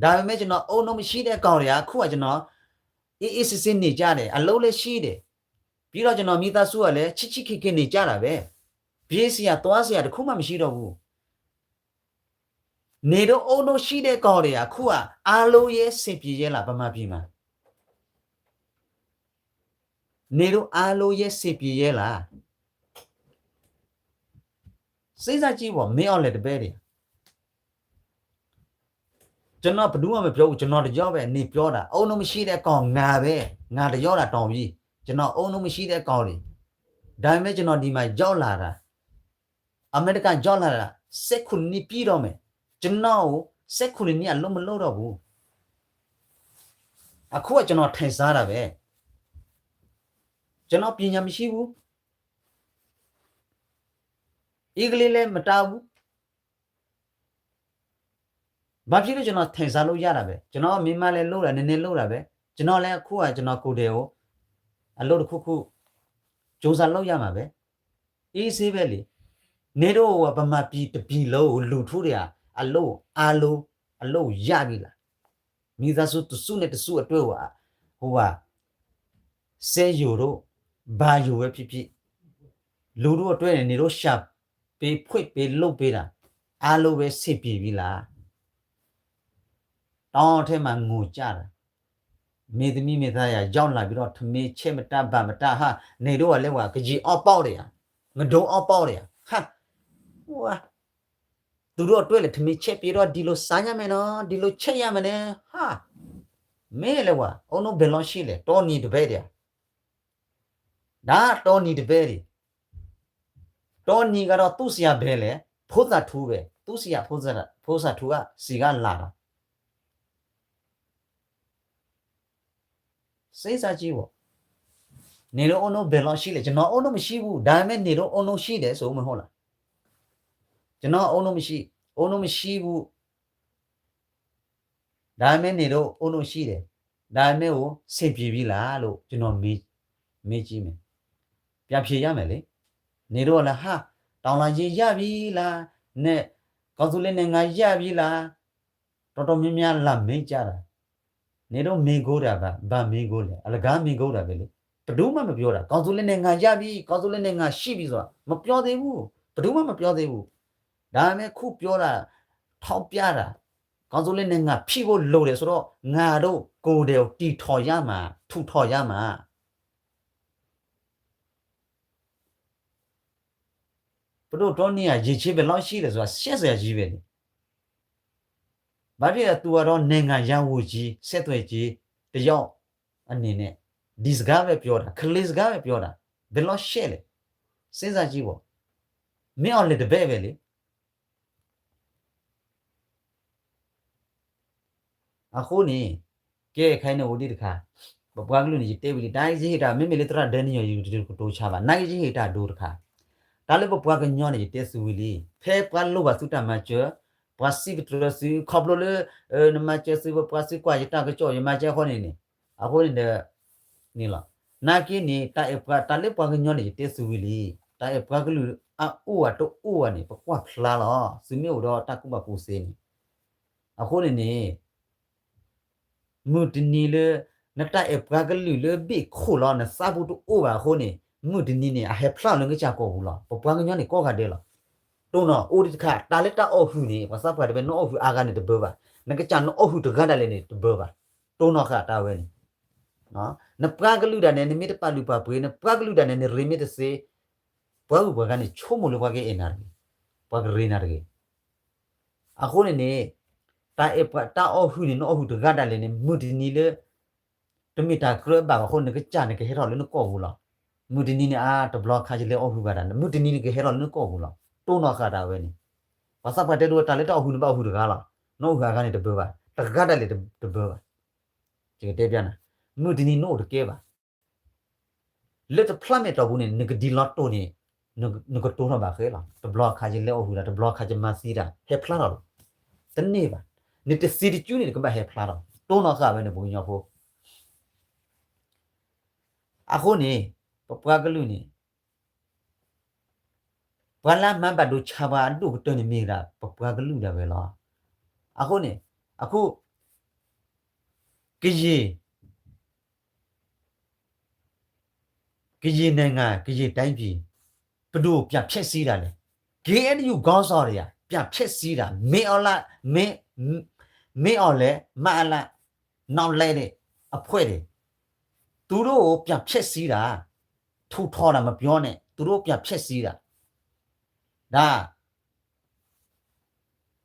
ဒါပေမဲ့ ကျွန်တော် အုံးနုမရှိတဲ့ကောင်တွေက အခုက ကျွန်တော် အေးအေးဆေးဆေးနေကြတယ် အလုပ်လည်းရှိတယ် ပြီးတော့ ကျွန်တော် မိသားစုကလည်း ချစ်ချစ်ခင်ခင်နေကြတာပဲ ပြေးစရာ သွားစရာ တစ်ခုမှ မရှိတော့ဘူး နေတို့ အုံးနုရှိတဲ့ကောင်တွေက အခုက အားလုံးရဲ့ စင်ပြေရဲ့လား ဗမာပြည်မှာ နေတို့ အားလုံးရဲ့ စင်ပြေရဲ့လား စဉ်းစားကြည့်ပေါ့ မင်းအောင်လှိုင်တပည့်တွေ ကျွန်တော် ဘယ်သူမှ မပြောဘူး ကျွန်တော်တစ်ယောက်ပဲ နေပြောတာ အုံးနုမရှိတဲ့ကောင် ငါပဲ ငါတစ်ယောက်သာ တောင်ကြီး ကျွန်တော် အုံးနုမရှိတဲ့ကောင်တွေ ဒါပေမဲ့ ကျွန်တော် ဒီမှာ ရောက်လာတာ အမေရိကန် ရောက်လာတာ ဆယ့်ခုနစ်နှစ် ပြည့်တော့မယ် ကျွန်တော်ကို ဆယ့်ခုနစ်နှစ် အလုပ် မလုပ်တော့ဘူး အခုက ကျွန်တော် ထိုင်စားတာပဲ ကျွန်တော် ပညာမရှိဘူး အင်္ဂလိပ်လည်း မတတ်ဘူး ဘာဖြစ်လို့ ကျွန်တော် ထိုင်စားလို့ရတာပဲ ကျွန်တော် မြန်မာလည်း လုပ်တာ နည်းနည်း လုပ်တာပဲ ကျွန်တော်လည်း အခုက ကျွန်တော် ကိုယ်တိုင်ကို အလုပ်တစ်ခုခု ကြိုးစားလုပ်ရမှာပဲ အေးဆေးပဲလေ နေတို့က ဗမာပြည်တစ်ပြည်လုံးကို လူထုတွေက အလုပ် အားလုံး အလုပ်ရပြီလား မိသားစု တစ်စုနဲ့ တစ်စုအတွက်ကို ဟိုဟာ စက်ရုံတို့ ဘာရုံပဲဖြစ်ဖြစ် လူထုအတွက်နဲ့ နေတို့ ရှာ ပ့ၤဖှ့ၣ်ပ့ၤလိၣ်ပ့ၤတၢ် အါလိဝဲဆ့ၣ်ပံၤဝံၤလၢ် တောထဲမှာငိုကြတာ မင်းသမီးမင်းသားရာ ရောက်လာပြီးတော့ ထမင်းချက်မတတ် ဘတ်မတတ် ဟာ နေတော့လဲဝါ ကယံအီၣ်ပေါက်တယၤ ငဒိအီၣ်ပေါက်တယၤ ဟာ ဝါ သူတို့အတွက်လည်း ထမင်းချက်ပြီးတော့ ဒီလိုစားရမယ်နော် ဒီလိုချက်ရမယ်နော် ဟာ မ့ၢ်လဲဝါ အိၣ်နိဘဲလီၢ်ဆံၣ်လဲၣ် တောနံၤတဘဲဒံး ဒါတောနံၤတဘဲဒံး တောနံၤကတော့ သူ့ဆရာဘဲလဲၣ် ဖိသၣ်ထူဘဲ သူ့ဆရာ ဖိသၣ်ထူက စံးကလာ်ဒီး စ့စၢ်ကံဝီၤ နေတော့ အိုးနိဘဲလီၢ်ဆံၣ်လဲၣ် ကျွန်တော် အိုးနိမရှိဘူး ဒါပေမဲ့ နေတော့ အိုးနိရှိတယ်ဆိုဦးမဟုတ်လား ကျွန်တော် အိုးနိမရှိ အိုးနိမရှိဘူး ဒါပေမဲ့ နေတော့ အိုးနိရှိတယ် ဒါပေမဲ့ အိုး ဆင်ပြေပြီလားလို့ ကျွန်တော်မေး မေးကြည့်မယ် ပြန်ဖြေရမယ်လေ နေတော့လည်း ဟာ တောင်လာရေရပြီလား နဲ့ ကောင်းသူလေးနဲ့ငါရပြီလား တော်တော်များများ လာမေးကြတာ နေတော့ မေးခိုးတာပါ ဘာမေးခိုးလဲ အလကားမေးခိုးတာပဲလေ ဘယ်သူမှမပြောတာ ကောင်းသူလေးနဲ့ငါရပြီ ကောင်းသူလေးနဲ့ငါရှိပြီဆိုတာ မပြောသေးဘူး ဘယ်သူမှမပြောသေးဘူး ဒါပေမဲ့ ခုပြောတာ ထောက်ပြတာ ကောင်းသူလေးနဲ့ငါဖြစ်ဖို့လိုတယ်ဆိုတော့ ငါတို့ကိုယ်တိုင်တည်ထောင်ရမှာ ထူထောင်ရမှာ ပဒိၣ်တောနံၤဧါ ရေချိဘယ်လောက်ရှိလဲဆိုတာ ရှင်းစရာကြီးပဲလေ ဘာဖြစ်လဲ သူကတော့ နိုင်ငံခြားရေးဝန်ကြီး ဆက်သွယ်ရေးတစ်ယောက်အနေနဲ့ ဒီစကားပဲပြောတာ ကလေးစကားပဲပြောတာ ဘယ်လောက်ရှင်းလဲ စဉ်းစားကြည့်ပေါ့ မင်းအောင်လှိုင်တပည့်ပဲလေ အဃိန့ၣ် ကဲ ခဲအံၤန့ၣ်အိၣ်ဒံးတခါ ပပှၤကလုာ်န့ၣ် ယတဲဝံၤလံ တၢ်ဂ့ၢ်ယဟ့ၣ်တၢ် မ့မ့ၢ်လၢသရၣ်ဒဲနံၣ်ယီၤ ယကတိၤဆါဘၣ် နာ်က့ယဟ့ၣ်တၢ်ဒိတခါ တၢ်လၢပပှၤကညီန့ၣ် ယတဲသုဝံၤလံ ဖဲပှၤလိၣ်ဘၣ်သုတၢ်မၤစၢၤ ပှၤစံးပတြၢၤသု ခီဖျိလၢ နမၤစၢၤသု ပပှၤစံးကွၢ်ယတၢ်ကစီၣ် ယမၤစၢၤအဃိန့ၣ်န့ၣ် အဃိန့ၣ်ဒီး န့ၣ်လီၤ နာ်က့န့ၣ် တၢ်အဲၣ်ပှၤ တၢ်လၢပှၤကညီန့ၣ် ယတဲသုဝံၤလံ တၢ်အဲၣ်ပှၤကလုာ်အအိၣ်အတအိၣ်ဘၣ်န့ၣ် ပကွၢ်ဖျါလီၤ သုမ့ၢ်အိၣ်ဒီးတၢ်ကူၣ်ဘၣ်ကူၣ်သ့န့ၣ် အဃိန့ၣ်န့ၣ် မုၢ်တနံၤလၢ နတၢ်အဲၣ်ပှၤကလုာ်လၢဘ့ၣ်ခိၣ်လီၤ နသးပူၤတအိၣ်ဘၣ်အဃိန့ၣ် မုၢ်တနံၤန့ၣ် အဟဲဖျါလီၤလၢနကစၢ်ကိာ်ပူၤလီၤ ပပှၤကညီန့ၣ်ကိးဂၤဒဲးလီၤ တိၢ်နီၣ်အိၣ်ဒံးတခါ တၢ်လၢတၢ်အီၣ်ဟုၣ်န့ၣ် ပှၤသးပှၢ်တဝဲ နအီၣ်ဟုၣ်အါဂၤန့ၣ်တဘၢဘၣ် နကစၢ်နအီၣ်ဟုၣ်တဂၤဒၣ်လဲာ်န့ၣ်တဘၢဘၣ် တိၢ်နီၣ်ဃာ်တၢ်ဝဲန့ၣ် နပှၤကလုာ်ဒၣ်နဲ နမ့ၢ်တပာ်လုၢ်ပာ်ပှ့ၤ နပှၤကလုာ်ဒၣ်နဲ နရ့မ့ၢ်တသ့ ပှၤဂုၤပှၤဂၤန့ၣ် ဆိကမိၣ်လၢပှၤကအဲၣ်နၤတဂ့ၤ, ပှၤကရ့နၤတဂ့ၤ. အဃိန့ၣ်န့ၣ် တၢ်အဲၣ်ပှၤ တၢ်အီၣ်ဟုၣ်န့ၣ် နအီၣ်ဟုၣ်တဂၤဒၣ်လဲာ်န့ၣ် မုၢ်တနံၤလၢ တမ့ၢ်တၢ်ကြၢးဘၣ်ဘၣ်အဃိ နကစၢ်န့ၣ်ကဟဲထီၣ်လၢနကိာ်ပူၤလီၤ. မုၢ်တနံၤန့ၣ် အါ တဘျီခါယလဲၤအီၣ်ဟုၣ်ဘၣ်တၢ် မုၢ်တနံၤန့ၣ်ကဟဲထီၣ်လၢနကိာ်ပူၤလီၤ. တိၢ်နီၣ်ဃာ်တၢ်ဝဲန့ၣ် ပှၤသးပှၢ်တဲဒိတၢ်လၢတၢ်အီၣ်ဟုၣ်န့ၣ်ဘၣ်အီၣ်ဟုၣ်တဂၤလီၤ. နအီၣ်ဟုၣ်အဂၤန့ၣ်တဘၢဘၣ်, တဂၤဒၣ်လဲာ်တဘၢဘၣ်. ယကတဲပျးနၤ, မုၢ်တနံၤနအိၣ်တကဲဘၣ်. လၢတဖျါမဲာ်တီၢ်ပူၤန့ၣ် နကဒ်လီၤတိၢ်န့ၣ် နကတိၢ်ထီၣ်ဘၣ်ဃဲလီၤ. တဘျီခါယလဲၤအီၣ်ဟုၣ်တၢ် တဘျီခါယမၤသံတၢ် ဟဲဖျါထီၣ်လီၤ. တန့ၢ်ဘၣ်. နတသံတစုန့ၣ် နကဘၣ်ဟဲဖျါထီၣ်. တိၢ်နီၣ်ဃာ်ဝဲန့ၣ် ပှၤကညီဖိ အဃိန့ၣ် ပပှၤကလုာ်န့ၣ် ပှၤလၢအမၤဘၣ်ဒိဆါပှၤအဒိၣ်ကတၢၢ်န့ၣ်မ့ၢ်ဒၣ် ပပှၤကလုာ်ဒၣ်ဝဲလီၤ. အဃိန့ၣ် အဃိ ကယံာ် ကယံာ်နငါ ကယံာ်တိုင်းပြည် ဘယ်သူကို ပြန်ဖျက်ဆီးတာလဲ. က့အဲၣ်ယူၣ် ခေါင်းဆောင်တွေက ပြန်ဖျက်ဆီးတာ မင်းအောင်လှိုင် မင်း မင်းအောင်လှိုင် မအလ နောက်လှည့်တဲ့အဖွဲ့တွေ သူတို့ကို ပြန်ဖျက်ဆီးတာ ထူထောင်တာ မပြောနဲ့ သူတို့ ပြန်ဖျက်ဆီးတာ ဒါ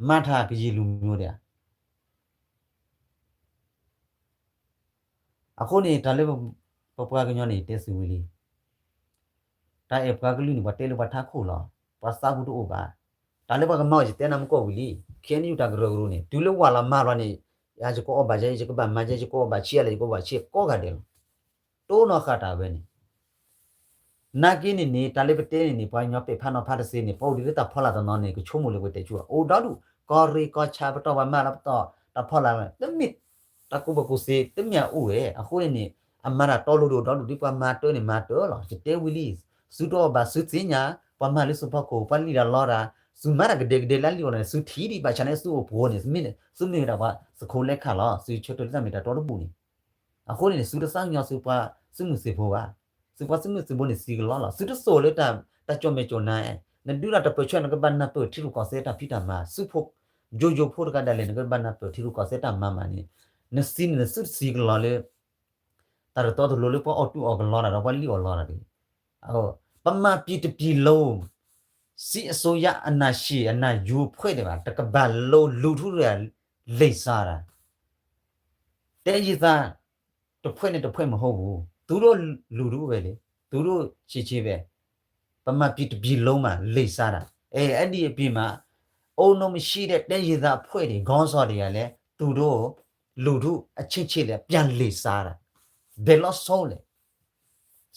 မထ ကရင်လူမျိုးတွေက အဃိန့ၣ် တၢ်လၢ ပပှၤကညီန့ၣ် ယတဲသုဝံၤလံ. တၢ်အဲၣ်ပှၤကလုာ်န့ၣ် ပှၤတဲလၢပှၤထးခိၣ်လီၤ. ပှၤသးပူၤတအိၣ်ဘၣ်. တၢ်လၢပှၤကမၤအီၤ ယတဲနၤမ့ၢ်ကီၢ်ဝံၤလံ. ခဲအံၤန့ၣ် ယတၢ်ကရၢကရိန့ၣ် တုၤလၢဝၤလီၤမၤလီၤန့ၣ် ယၤယကအီၣ်ဘၣ်ယဲ ယကဘၣ်မၤယဲ ယကအီၣ်ဘၣ်ဆံးအါလဲၣ် ယကအီၣ်ဘၣ်ဆံးကိးဂၤဒဲးလီၤ. တိၢ်နီၣ်ဃာ်တၢ်ဝဲန့ၣ် နာ်က့န့ၣ်န့ၣ် တၢ်လၢပတဲန့ၣ်န့ၣ် ပှၤကညီပဲာ်ဖးနီၤဖးတသ့န့ၣ် ပအိၣ်ဒံးလၢတၢ်ဖီလာ်တနီၤန့ၣ် ကဆိကမိၣ်လၢပတဲဆူ အိၣ်ဒီဒူၣ် ကီၢ်ရ့ၣ်ကီၢ်ဆၣ် ပတီၢ်ပှၤမၤလီၤပတီၢ် တၢ်ဖီလာ် တမ့ၢ် တၢ်ကူၣ်ဘၣ်ကူၣ်သ့ တမ့ၢ်အအိၣ်ဝဲ အဃိန့ၣ်န့ၣ် အမၤတၢ်တီလိၤဒိၣ်ဒီဒူၣ်ဒ်ပှၤမၤတၢ်န့ၣ် မၤတၢ်လီၤ. ယတဲဝံၤလံ သုတအီၣ်ဘၣ် သုသ့ၣ်ညါ ပှၤမၤလၢသုဖီခိၣ် ပှၤလံၣ်တၢ်လီတၢ် သုမၤတၢ်ကဒဲကဒဲလၢလံာ်အီၤန့ၣ် သုထံၣ်ဒံးဘၣ်ဆၣ်န့ၣ် သုအိၣ်ဖှိၣ်န့ၣ် သုမ့ၢ် သုမ့ၢ်ဝဲဒၣ်ပှၤသခိးလဲခၣ်လီၤ. သုဆၢထၢၣ်လၢတၢ်မ့ၢ်တၢ်တီတဘူၣ်န့ၣ် အဃိန့ၣ်န့ၣ် သုတသးကညီၤသုပှၤသုးမုၢ်သံၣ်ဘိဘၣ်. သုပှၤသုးမုၢ်သံၣ်ဘိန့ၣ် သံကလီလီၤ. သုတသိၣ်လၢတၢ်ကၠီၣ်မဲာ်ကၠီၣ်နါ နဒုးတၢ်တပၢၢ်ဆၢ နကဘၣ်နၢ်ပၢၢ်ထံရူၢ်ကီၢ်သဲးတၢ်ဖံးတၢ်မၤ, ဆူဖိ ယိယိဖိတဂၤဒၣ်လဲာ် နကဘၣ်နၢ်ပၢၢ်ထံရူၢ်ကီၢ်သဲးတၢ်မၤမးန့ၣ်, နသံန့ၣ် နသုတသံကလီၤလၢ တၢ်တတီတလိၤလၢပှၤအီၣ်တူၢ်အီၣ်ကလီတၢ်ဒီး ပှၤလံၣ်အီၣ်လီတၢ်တဂ့ၤ. ပမၤပံၤတပံၤလိၤ စစ်အစိုးရအာဏာရှင် အနၢ်ယူၤအဖှဲးဒံးဘၣ် တကဘၣ်လိၤ လူၤထူတဂၤလဲၤစါတၢ်, တဲယသး တဖှဲးန့ၣ်တဖှဲးမ့ၢ်ဟီပူၤ, သူတို့လူၤထူဝဲလဲၣ်, သူတို့ဆံးဆံးဝဲ, ပမၤပံၤတပံၤလိၤမး လဲၤစါတၢ်, အဲ အဲဒ်အပံၤမး, အိၣ်နီၢ်မ့ၢ်ဆံးဒီး တဲယသးအဖှဲးဒံး ခေါင်းဆောင်တဂၤလဲၣ် သူတို့လူၤထူအဆံးဆံးလဲၣ် ပြန်လဲၤစါတၢ်, ဘဲလီၤဆီလဲၣ်,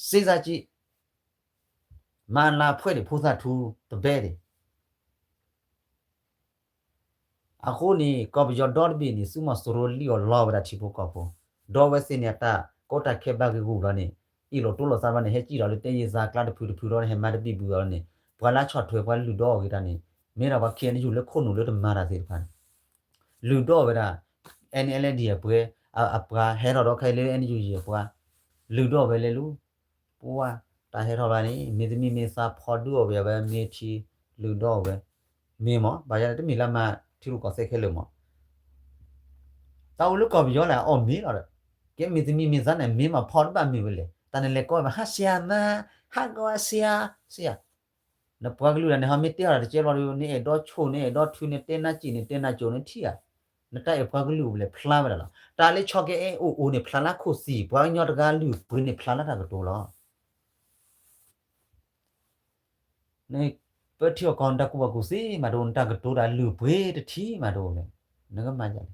စ့စါကံ မၤလၤဖှဲးဒံး ဖိသၣ်ထူတဘဲဒံး အဃိန့ၣ် ကီၢ်ပယီၤဒီတဘ့ၣ်န့ၣ် သုးမီၤစိရိၤလံၣ်အီၣ်လီဝဲဒၣ်ထံဖိကီၢ်ဖိ, ဒီးအဝဲသ့ၣ်န့ၣ် အတၢ်ကီတၢ်ခဲဘၣ်ဂ့ၢ်ဂူာ်လီၤန့ၣ်, အ့ၣ်လိာ်တိလိာ်သးဘၣ်န့ၣ် ဟဲစံၣ်လီၤလၢတဲယသးကျါတဖုတဖုဒီးန့ၣ် ဟဲမၤတဘံၣ်ဘုၣ်အီၤလီၤန့ၣ်, ပှၤလၢဆီၣ်ထွဲပှၤလုၢ်ဒီအီၣ်ဂ့ၤတၢ်န့ၣ်, မ့ၢ်ဒၣ်ပှၤ ခ့ၣ်အဲၣ်ယူၣ် လၢခိၣ်နူာ်လၢတမၤတၢ်သ့ၣ်တဖၣ်န့ၣ်, လုၢ်ဒီအီၣ်ဝဲဒၣ် အဲၣ်အလ်အ့ၣ်ဒီအပှၤ, အပှၤဟဲထီၣ်ဒီးခဲအံၤလၢ အဲၣ်ယူၣ်ယံၣ်အပှၤ, လုၢ်ဒီအီၣ်ဝဲလဲၤလူၤ, ပှၤ တၢ်ဟဲထီၣ်ဘၣ်န့ၣ် မ့ၢ်သမံမ့ၢ်သးဖီဒုးအီၣ်ဝဲ အဝဲမ့ၢ်ထံလုၢ်ဒီအီၣ်ဝဲ, မ့ၢ်မး ဘၣ်ယၤန့ၣ် တမ့ၢ်လၢမၤထံရူၢ်ကီၢ်သဲးခဲလၢာ်မး, တၢ်အိၣ်လၢကီၢ်ပယီၤလဲၣ် အီၣ်မ့ၤလီၤဒီး, ကဲမ့ၢ်သမံမ့ၢ်သးန့ၣ် မ့ၢ်မၤဖီတဘၣ်မ့ၢ်ဝဲလဲၣ်, တၢ်နလဲၤကိးဘၣ် ဟါဆံးမး, ဟါကီဆံး, ဆံး နပှၤကလုာ်တဂၤန့ၣ် ဟီမ့ၢ်တဲအီၤတကဲဘျီဒီး နအဲၣ်ဒိးဆိၣ် နအဲၣ်ဒိးထု နတဲနါစံၣ် နတဲနါကိၤ နထံၣ်ဧါ, နတၢ်အဲၣ်ပှၤကလုာ်အိၣ်ဘၣ်လဲၣ် ဖျါဝဲဒၣ်လီၤ. တၢ်လၢဆီကဲအဲၣ်အိၣ်အိၣ်န့ၣ် ဖျါလၢခိၣ်သံၣ်, ပှၤကညီတဂၤလုၢ်ပှ့ၤန့ၣ် ဖျါလၢတၢ်ကတိၤလီၤ. နပၢထံအီၣ်ကီၢ် နတၢ်ကူၣ်ဘၣ်ကူၣ်သ့မးတအိၣ်, နတၢ်ကတိၤတၢ်လုၢ်ပှ့ၤတထံၣ်မးတအိၣ်လဲၣ်, နကမၤယၤလဲၣ်.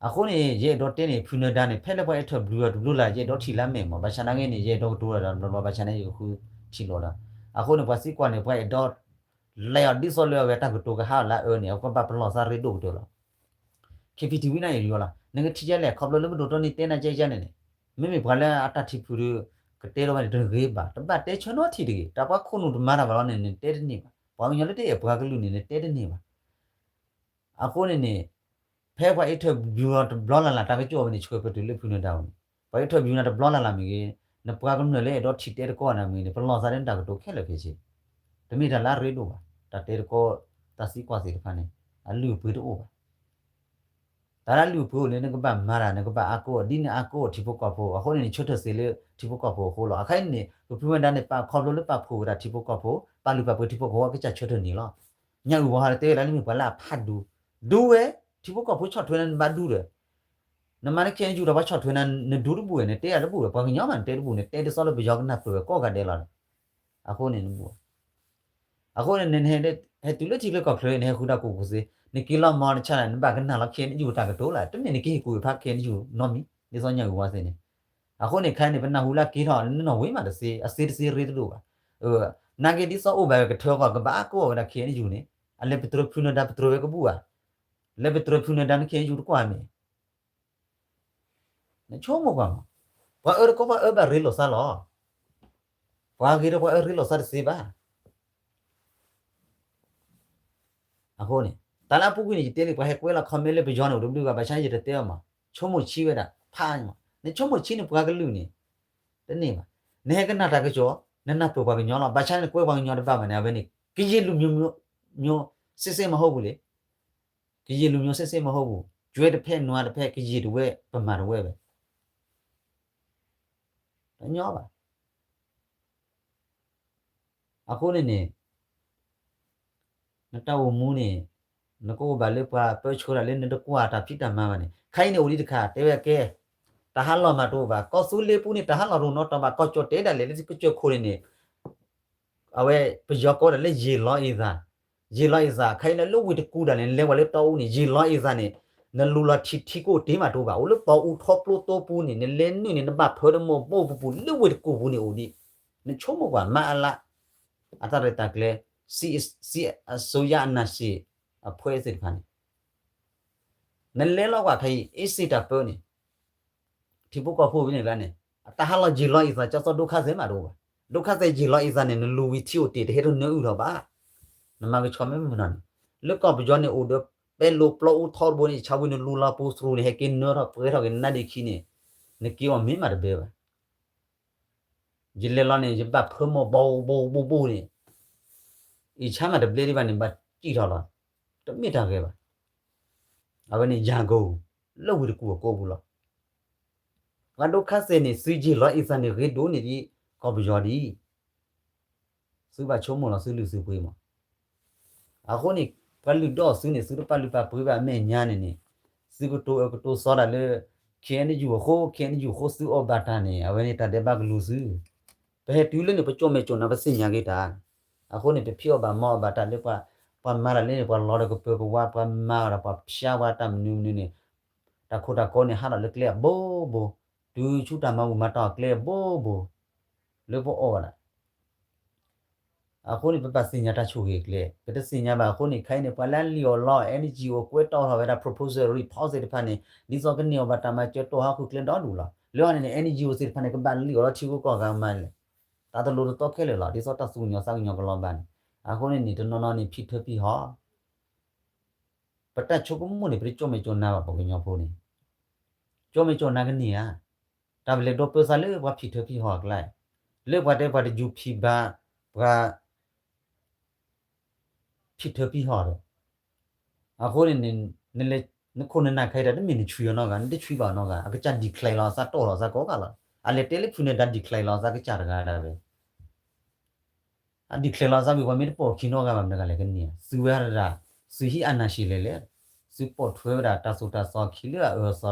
အဃိန့ၣ် ယအဲၣ်ဒိးတဲန့ၣ် ဖုနၢၤဒါန့ၣ် ဖဲလၢပှၤအဲၣ်ထၢၣ်ဘျုးအီၤတဘျုးလၢ် ယအဲၣ်ဒိးထံၣ်လၢအမဲာ်မး, ဘၣ်ဆၣ်နာ်က့န့ၣ် ယအဲၣ်ဒိးကတိၤတၢ်ဒီးဘျီဘျီ ဘၣ်ဆၣ်န့ၣ် ယကဃုထံၣ်လိာ်ဒီး, အဃိန့ၣ် ပှၤသံကွၢ်န့ၣ် ပှၤအဲၣ်ဒိး လဲၤအီၤဒ်သိးလၢအဝဲတၢ်ကတိၤကဟးအီၤလၢအအၢန့ၣ် အကဘၣ်ပလီၢ်သးရ့ဒိၣ်ကတၢၢ်လီၤ. ခံဖံထံဝံနၢ်အံၤလီၤ, နကထံၣ်ယဲလဲၣ် ခီဖျိလၢပဒိၣ်တီန့ၣ်တဲနၤကဲကဲန့ၣ်န့ၣ်, မ့မ့ၢ်ပှၤလၢအတၢ်ထံၣ်ဖုဒီး ကတဲလီၤဝဲန့ၣ်တဂ့ၤဘၣ်, တဘၣ်တဲဆၢနီတထံၣ်တဂ့ၤ, တၢ်ပှၤခိၣ်နူာ်တမၤတၢ်ဘၣ်လီၤန့ၣ် နတဲတန့ၢ်ဘၣ်, ပှၤကညီလၢတအဲၣ်ပှၤကလုာ်န့ၣ် နတဲတန့ၢ်ဘၣ်. အဃိန့ၣ်န့ၣ် ဖဲပှၤအဲၣ်ထၢၣ်ဘျုးအီၤတဘျီလၢ်လၢ် တၢ်ကစီၣ်ဝဲန့ၣ် ဆှၢပတုာ်လၢဖုနၢၤဒါအအိၣ်န့ၣ်, ပှၤအဲၣ်ထၢၣ်ဘျုးနၤတဘျီလၢ်လၢ်မ့ၢ်ဂ့ၤ, နပှၤကမျၢၢ်လၢအဲၣ်ဒိးထံၣ်တဲတကီၢ်နၤမ့ၢ်ဂ့ၤန့ၣ် ပလီၢ်သးလၢနတၢ်ကတိၤခဲလၢာ်ခဲဆ့, တမ့ၢ်တၢ်လၢအရ့ဒိၣ်ဘၣ်, တၢ်တဲတကီၢ် တၢ်သံကွၢ်သ့ၣ်တဖၣ်န့ၣ် အလုၢ်အပှ့ၤတအိၣ်ဘၣ်. တၢ်လၢအလုၢ်အပှ့ၤအိၣ်န့ၣ် နကဘၣ်မၤတၢ် နကဘၣ်အါကအိၣ် ဒ်နအါကအိၣ်ထံဖိကီၢ်ဖိ, အဃိန့ၣ်န့ၣ် ဆၢထၢၣ်စ့လၢထံဖိကီၢ်ဖိအဃိလီၤ. အခါအံၤန့ၣ် ပဖုဝဲဒၣ်န့ၣ် ပာ်ခီဖျိလၢပာ်ဖှိၣ်ဝဲဒၣ်ထံဖိကီၢ်ဖိ, ပာ်လုၢ်ပာ်ပှ့ၤထံဖိကီၢ်ဖိအကစၢ်ဆၢထၢၣ်န့ၣ်လီၤ. ညၣ်အုၣ်ဝါဟီတဲဝဲဒၣ်လၢမ့ၢ်ပှၤလၢအဖးဒိၣ်, ဒိဝဲ, ထံဖိကီၢ်ဖိဆီၣ်ထွဲနၤနဘၣ်ဒူဒီး, နမၤနခဲအံၤယူၤဒီးပှၤဆီၣ်ထွဲနၤ နဒူတဘူၣ်ဝဲ နတဲအီၤတဘူၣ်ဝဲ ပှၤကညီမးနတဲတဘူၣ် နတဲဒ်သိးလၢပယီၤကနၢ်ပၢၢ်ဝဲကိးဂၤဒဲးလီၤ. အဃိန့ၣ်နဘူၣ် အဃိန့ၣ် နဟဲတုၤလၢထံချၢကီၢ်ချၢ နဟဲဃုတၢ်ကူၣ်ကူၣ်သ့, နက့ၤလီၤမီၤတဆၣ်န့ၣ် နဘၣ်ကနၣ်လီၤ ခ့ၣ်အဲၣ်ယူၣ် တၢ်ကတိၤလီၤ. တမ့ၢ်နက့ၤဟ့ၣ်ကူၣ်ဟ့ၣ်ဖး ခ့ၣ်အဲၣ်ယူၣ် နီတမံၤ ဒ်သိးညၣ်အုၣ်ဝါသ့ၣ်န့ၣ်. အဃိန့ၣ် ခဲအံၤန့ၣ် ပနၢ်ဟူလၢအက့ၤထီၣ် နနီၢ်ဝ့ၤမးတသ့ အသ့တသ့ရ့တဒိၣ်ဘၣ်. နာ်က့ဒ်သိးအိၣ်ဘၣ်ဝဲကထၢကီၢ် ကဘၣ်အါကအိၣ်ဝဲဒၣ် ခ့ၣ်အဲၣ်ယူၣ်န့ၣ် အလဲၤပတြၢၤဖုနၢၤဒါ ပတြၢၤဝဲကဘူၣ်ဧါ. လဲၤပတြၢၤဖုနၢၤဒါ နခ့ၣ်အဲၣ်ယူၣ်တကွၢ်မ့ၢ် နဆိကမိၣ်ကွၢ်မး, ပှၤအၢတကိးပှၤအၢဘၣ်ရ့လိာ်သးလီၤ. ပှၤဂ့ၤဒီးပှၤအၢရ့လိာ်သးတသ့ဘၣ်. အဃိန့ၣ် တၢ်လၢအပူၤကွံာ်န့ၣ် ယတဲလံ ပှၤဟဲကွဲးလီၤ comment လၢပယီၤန့ၣ် အိၣ်တဘျုးဂၤ ဘၣ်ဆၣ်ယတတဲအီၤမး, ဆိကမိၣ်ဆံးဝဲဒၣ် ဖးမး, နဆိကမိၣ်ဆံးန့ၣ် ပှၤကလုာ်န့ၣ် တန့ၢ်ဘၣ်. နဟဲကနၣ်တၢ်ကစီၣ် နနၢ်ပၢၢ်ပှၤကညီလီၤ. ဘၣ်ဆၣ်နကွဲးပှၤကညီတဘၣ်ဘၣ်န့ၣ် အဝဲန့ၣ် ကယဲၢ်လူၤမျိုး မျိုး စ့စ့မးဟီပူၤလံ. ကယဲၢ်လူၤမျိုး စ့စ့ မဟီပူၤ, ကွဲတဖဲ နွါတဖဲ ကယဲၢ်တဝဲ ပမၤတဝဲဘၣ်. တညီဘၣ်. အဃိန့ၣ်န့ၣ် နတၢ်အိၣ်မူန့ၣ် နကအိၣ်ဘၣ်လၢပှၤပၢဆှၢတၢ်လၢနတကွၢ်တၢ်ဖံးတၢ်မၤဘၣ်န့ၣ် ခဲအံၤန့ၣ်အိၣ်ဒံးတခါ တဲဝဲကဲ တၢ်ဟးလီၢ်မးတအိၣ်ဘၣ်. ကီၢ်သူလ့ၤပူၤန့ၣ် တၢ်ဟးလီၢ်ရိၤနီတဘၣ်. ကီၢ်ကၠီၣ်တဲဒၣ်လဲာ် လၢကစၢၢ်ခိၣ်န့ၣ်န့ၣ် အဝဲပယီၤကိးဒၣ်လၢ ရေလီၤအီၤသး, ရေလီၤအီၤသး ခဲအံၤန့ၣ် လၢဝ့ၢ်တကူဒၣ်လဲာ် နလဲၤဝဲလၢတီအူန့ၣ် ရေလီၤအီၤသးန့ၣ် နလူၤလီၤထံထံကိၣ်တ့ၢ်မးတအိၣ်ဘၣ်. အိၣ်လၢတီအူထီကျိတိပူၤန့ၣ် နလဲၤနုာ်န့ၣ် နဘၣ်ဖၢတမိၢ်ဘိပူၤပူၤ လၢဝ့ၢ်တကူပူၤန့ၣ်အိၣ်ဒံး. နဆိကမိၣ်ကွၢ် မၤအလါ အတၢ်ရဲၣ်တၢ်ကျဲၤ စစ်အစိုးရအာဏာရှင် အဖှဲးသ့ၣ်တဖၣ်န့ၣ် နလဲၤလီၤကွၢ်ခဲအံၤ အ့စ့ၣ်တၢ်ပၢန့ၣ် ထံဖိကီၢ်ဖိဖဲန့ၣ်လၢန့ၣ် အတၢ်ဟးလီၤ ရေလီၤအီၤသး ကၠီသီဒိခါသဲးမးတအိၣ်ဘၣ်. ဒိခါသဲး ရေလီၤအီၤသးန့ၣ် နလူၤဝံၤထံအိၣ်တ့ၢ် တဟဲထီၣ်နၢအုၣ်ထီၣ်ဘၣ်. နမၤကဆှီမ့ၢ်မနုၤန့ၣ် လၢကီၢ်ပယီၤန့ၣ် အိၣ်ဒီးပဲလိာ်ပျီအူထီတဘိန့ၣ် ဆၣ်ဝံၤနလူၤလီၤပူၤသရူးန့ၣ် ဟဲက့ၤနၢထီၣ်ပှဲၤထီၣ်က့ၤနါဒ့ခံန့ၣ် နက့ၤအီၤမ့ၢ်မးတဘၢဘၣ်. ယလဲၤလီၤန့ၣ် ယဘၣ်ဖၢမိၢ်ဘိဘိဘိဘိန့ၣ် အံၤဆါမးတဘျဲဒံးဘၣ်န့ၣ် ဘၣ်စံၣ်ထီၣ်လီၤ. တမ့ၢ်တၢ်ဂ့ၤဘၣ်. အဝဲန့ၣ် ယၤကိၤ လၢဝ့ၢ်တကူၣ်အကိးပူၤလီၤ. ပှၤဒိးခါစဲးန့ၣ် သုယံာ်လီၤအံသးန့ၣ် ဂ့ၤဒိၣ်န့ၢ်ဒံး ကီၢ်ပယီၤဒံး သုဘၣ်ဆိကမိၣ်လီၤ သုလုၢ်သုပှ့ၤမး. အဃိန့ၣ် ပှၤလုၢ်ဒီးသုန့ၣ် သုတပာ်လုၢ်ပာ်ပှ့ၤဘၣ်အမဲာ်ညါန့ၣ်န့ၣ် သုကတိၤအၢကတိၤသီတၢ်လၢ ခ့ၣ်အဲၣ်ယူၣ်အဃိ ခ့ၣ်အဲၣ်ယူၣ်အဃိ သုအီၣ်ဘၣ်တၢ်န့ၣ် အဝဲန့ၣ်တၢ်ဒဲးဘးကလူၤသု ပဟဲတုၤလၢန့ၣ် ပကၠိၣ်မဲာ်ကၠိၣ်နါ ပသ့ၣ်ညါက့ၤတၢ်. အဃိန့ၣ် ပဖံးအီၣ်ဘၣ်မၤအီၣ်ဘၣ်တၢ်လၢပှၤ ပှၤမၤတၢ်လၢန့ၣ် ပှၤလီၤဒီးကပၢၤကဝါ ပှၤမၤအီၣ်ဒီးပှၤဖၠါပှၤတၢ်မနုၤမနုၤန့ၣ် တၢ်ခိတၢ်ကီန့ၣ် ဟးထီၣ်လၢကျဲအဘိဘိ, တုၤဆူတၢ်မၤဘူၣ်မၤတီၢ်အကျဲအဘိဘိ လၢပအီၣ်ဝဲဒၣ် အဃိန့ၣ် ပဘၣ်သ့ၣ်ညါတၢ်ဆိၣ်ဂ့ၤအကျဲ, ပတသ့ၣ်ညါဘၣ်အဃိန့ၣ် ခဲအံၤန့ၣ် ပှၤလၢအလံၣ်အီၣ်လီအီၣ် အဲၣ်နံၣ်ကၠံၣ် အိၣ်ကွဲးတီၣ်ထီၣ်ဝဲဒၣ် proposal report သ့ၣ်တဖၣ်န့ၣ် ဒ်သိးကန့ၢ်အီၣ်ဘၣ်တၢ်မၤစၢၤ တီၢ်ဟးဃုာ်ကျဲဒီဒူၣ်လီၤ. လၢအန့ၣ်န့ၣ် အဲၣ်နံၣ်ကၠံၣ် အိၣ်သ့ၣ်တဖၣ်န့ၣ် ကဘၣ်လံၣ်အီၣ်လီထံဖိကီၢ်ဖိမၤလဲၣ်, တၢ်တလိၤတသီခဲလၢာ်လီၤ. ဒ်သိးတၢ်သူၣ်ကညီၤသးကညီၤကလီၤဘၣ်န့ၣ် အဃိန့ၣ်န့ၣ် တနီၤနီၤန့ၣ် ဖံးထၢဖံးဟီၣ် ပတၢ်ဆိကမိၣ်န့ၣ် ပတကၠိၣ်မဲာ်ကၠိၣ်နါဘၣ် ပှၤကညီဖိန့ၣ်, ကၠိၣ်မဲာ်ကၠိၣ်နါကန့ၢ်ဧါ. တၢ်ပလဲၤဒိးပၢသးလၢပှၤဖံးထၢဖံးဟီၣ်အကျါ, လၢပှၤတဲပှၤတယူၤဖံးဘၣ် ပှၤ ဖံးထၢဖံးဟီၣ်ဒီး, အဃိန့ၣ်န့ၣ် နခိၣ်နနၢ်ခဲအံၤဒီး တမ့ၢ်နဆွံအီၤနီတဂၤ, နတဆွံဘၣ်နီတဂၤ, အကစၢ် declare လီၤအသး တီၣ်လီၤအသးကိးဂၤလီၤ. အလဲၤတဲလၢဖုန့ၣ် declare လီၤအသးကစၢ်တဂၤဒၣ်ဝဲ အ declare လီၤအသးဝံၤ ပှၤမ့ၢ်တပိာ်ခံနီတဂၤဘၣ် မတၤဂၤလဲၣ်ကန့ၢ်ဧါ. သုဝဲဒၣ် သုဟံးအနၢ်ရှံလဲၣ်လဲၣ်, သုပိာ်ထွဲဝဲဒၣ်တၢ်သိၣ်တၢ်သီခံလၢအအၢအသီ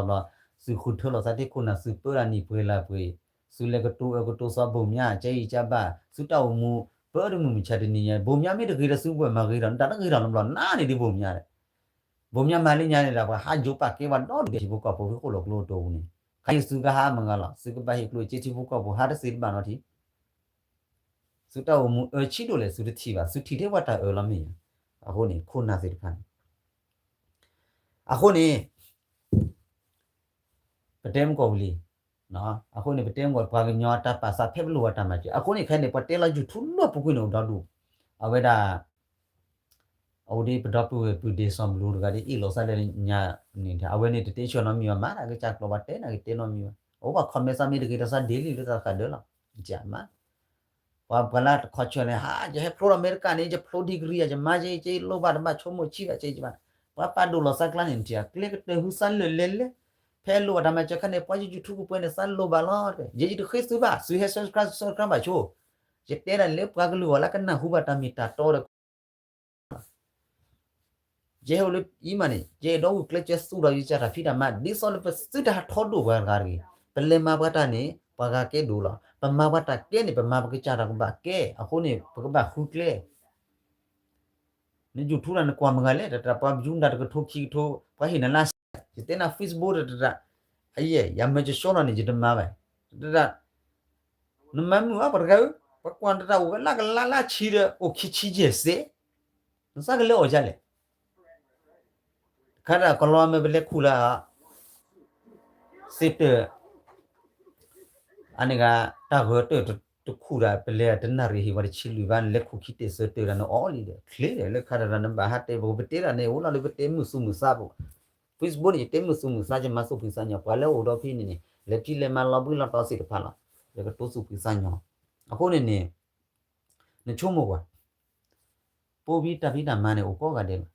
ဘျီ, သုဃုထၢလိာ်သးတ့ၢ်ခိၣ်နၢ် သုပၢဒၣ်နံၣ်ပှဲၤလါပှဲၤ, သုလဲၤကတိၤအၢကတိၤသီဘိၣ်မၠါ ကဲအံၤကဘၣ် သုတၢ်အိၣ်မူ ပၢတမုၢ်မဆါတနံၤညါ ဘိၣ်မၠါမ့ၢ်တဂ့ၤဒီး သုဝဲမၤဂ့ၤဒီး နတၢ်တဂ့ၤထီၣ်နီတဘျီ နါန့ၣ်ဒ်ဘိၣ်မၠါဒီး, ဘိၣ်မၠါမၤလၢညါန့ၣ်ဒီး ပှၤဟးယိၤပာ်ကဲပှၤဒီဒူၣ်ဒဲး ထံဖိကီၢ်ဖိဖဲဃိၣ်လီၤကျိတအိၣ်န့ၣ်, ခဲအံၤသုကဟးမၤဂၤလီၤ, သုကဘၣ်ဟ့ၣ်ကျိၣ်စ့ထံဖိကီၢ်ဖိ ဟးတသ့တဘၣ်နီတထံၣ် သုတၢ်အိၣ်မူအၢဆံးဒိၣ်လဲၣ် သုတထံၣ်ဘၣ်, သုထံၣ်ထဲပှၤတၢ်အၢလီၤမ့ၢ်ဧါ. အဃိန့ၣ် ခိၣ်နၢ်သ့ၣ်တဖၣ်န့ၣ်, အဃိန့ၣ် ပတဲမုၢ်ကီၢ်ဝံၤလံ, အဃိန့ၣ် ပတဲမုၢ်ကီၢ် ပှၤကညီတၢ်ပာ်သးဖဲပလိၣ်ဘၣ်တၢ်မၤစၢၤ, အဃိန့ၣ် ခဲအံၤန့ၣ် ပှၤတဲလီၤ YouTube လၢပူၤကွံာ်န့ၣ်အိၣ်ဒီဒူၣ်, အဝဲဒၣ် အအိၣ်ဒ်ပဒီပုၢ်ဝဲၢ်ပုၢ်ဒ့စီၤဘလူးတဂၤဒ် အ့ၣ်လိာ်သးလၢညါန့ၣ် အဝဲန့ၣ်တတဲဆၢနီတမံၤဘၣ်, မၤတၢ်ကစၢ်ကျိာ် ပှၤတဲနၤကတဲနီတမံၤဘၣ်, အအိၣ်ဘၣ် comment သးမ့ၢ်တဂ့ၤဒီးသးဒ့လံလၢသးဃးဒၢလီၤ, မ့ၢ်မး, ပှၤပှၤလၢတခီဆၢန့ၣ် ဟး ယဟဲဖျိထီၣ်အမဲရကၤန့ၣ် ယဖျိ degree ယမၤကဲ ကဲလိၣ်ဘၣ်တဘၣ်ဆိကမိၣ်ဆံးဘၣ်ကဲဘၣ်, ပှၤပာ်ဒိၣ်လီၤသးကျါန့ၣ် နထံၣ် ကျဲကတၢၢ်ဟုသးလၢာ်လဲၣ်လဲၣ်, ဖဲလိၣ်ဘၣ်တၢ်မၤစၢၤခါန့ၣ် ပှၤ YouTube ကပှဲၤန့ၣ် သးလိၣ်ဘၣ်လီၤ, ယဲယတဃ့သုဘၣ်, သုဟဲ subscribe subscribe ဘၣ်ဆိ, ယတဲဒၣ်လၢပှၤကလုာ်အဂီၢ်လၢကနၢ်ဟူဘၣ်တၢ်မ့ၢ်တၢ်တီဒီး ယဟဲအိၣ်လၢအံၤမးန့ၣ် ယအဲၣ်ဒိးဂုာ်ကျဲးစၢးသူၣ်ထီၣ်ယကစၢ်တၢ်ဖံးတၢ်မၤ ဒ်သိးလၢပသုတဟးထီဒိၣ်ပှၤတဂၤတဂ့ၤ, ပလဲၤမၤပှၤတၢ်န့ၣ် ပှၤဂၤကဲဒိၣ်လီၤ, ပမၤပှၤတၢ်ကဲန့ၣ် ပမၤပကစၢ်တၢ်ကဘၣ်ကဲ, အဃိန့ၣ် ပကဘၣ်ဃုကျဲ န YouTube တၢ်နကွၢ်မတၤဂၤလဲၣ် တၢ်တၢ်ပှၤ view နတၢ်တကထိခံကထိ ပှၤဟ့ၣ်နၤလၢ ယတဲနၤ Facebook တၢ်တၢ်တၢ်, အယဲၢ် ယၤမၢကဆှီလီၤန့ၣ် ယတမၤဘၣ်, တၢ်တၢ် နမၤမုာ်အါပှၤတဂၤဧၢ, ပှၤကွၢ်နတၢ်အိၣ်ဝဲလၢကလါလၢဆံဒီး အိၣ်ခံဆံယဲၢ်စဲး, နသးကလဲၤအီၣ်ယၤလဲၣ် ခါဒၣ်ကလီမ့ၢ်ပလဲၤခူၣ်လၢ သ့ၣ်တၢၢ် အန့ၣ်ဂ့ၤ တၢ်ဂၢၢ်တၢၢ်တခူၣ်ဒၣ် ပလဲၤတနၣ်ရံၣ်ဟ့ၣ်ဝဲတဆံလွံၢ်ဘၣ် နလဲၤခူၣ်ခံတၢၢ်သၢတၢၢ်ဒၣ်နအီၣ်လံဒီး ချ့ဒီးလၢခါဒၣ်နဘၣ်ဟးတဲ ပကပတဲဒၣ်န့ၣ် အိၣ်လီၤလၢပတဲမုာ်သူၣ်မုာ်သးပူၤ Facebook န့ၣ် ယတဲမုာ်သူၣ်မုာ်သး ယမၤသူၣ်ဖှံသးညီ ပှၤလၢအိၣ်ဒီးဖဲန့ၣ်န့ၣ် လဲၤထံၣ်လဲၤမၤလီၤဘှံးလီၤတီၤသ့ၣ်တဖၣ်လီၤ. ယကတိၤသူၣ်ဖှံသးညီ အဃိန့ၣ်န့ၣ် နဆိကမိၣ်ကွၢ် ပိာ်ဘံတၢ်ဖံးတၢ်မၤန့ၣ် အိၣ်ကိးဂၤဒဲးလီၤ.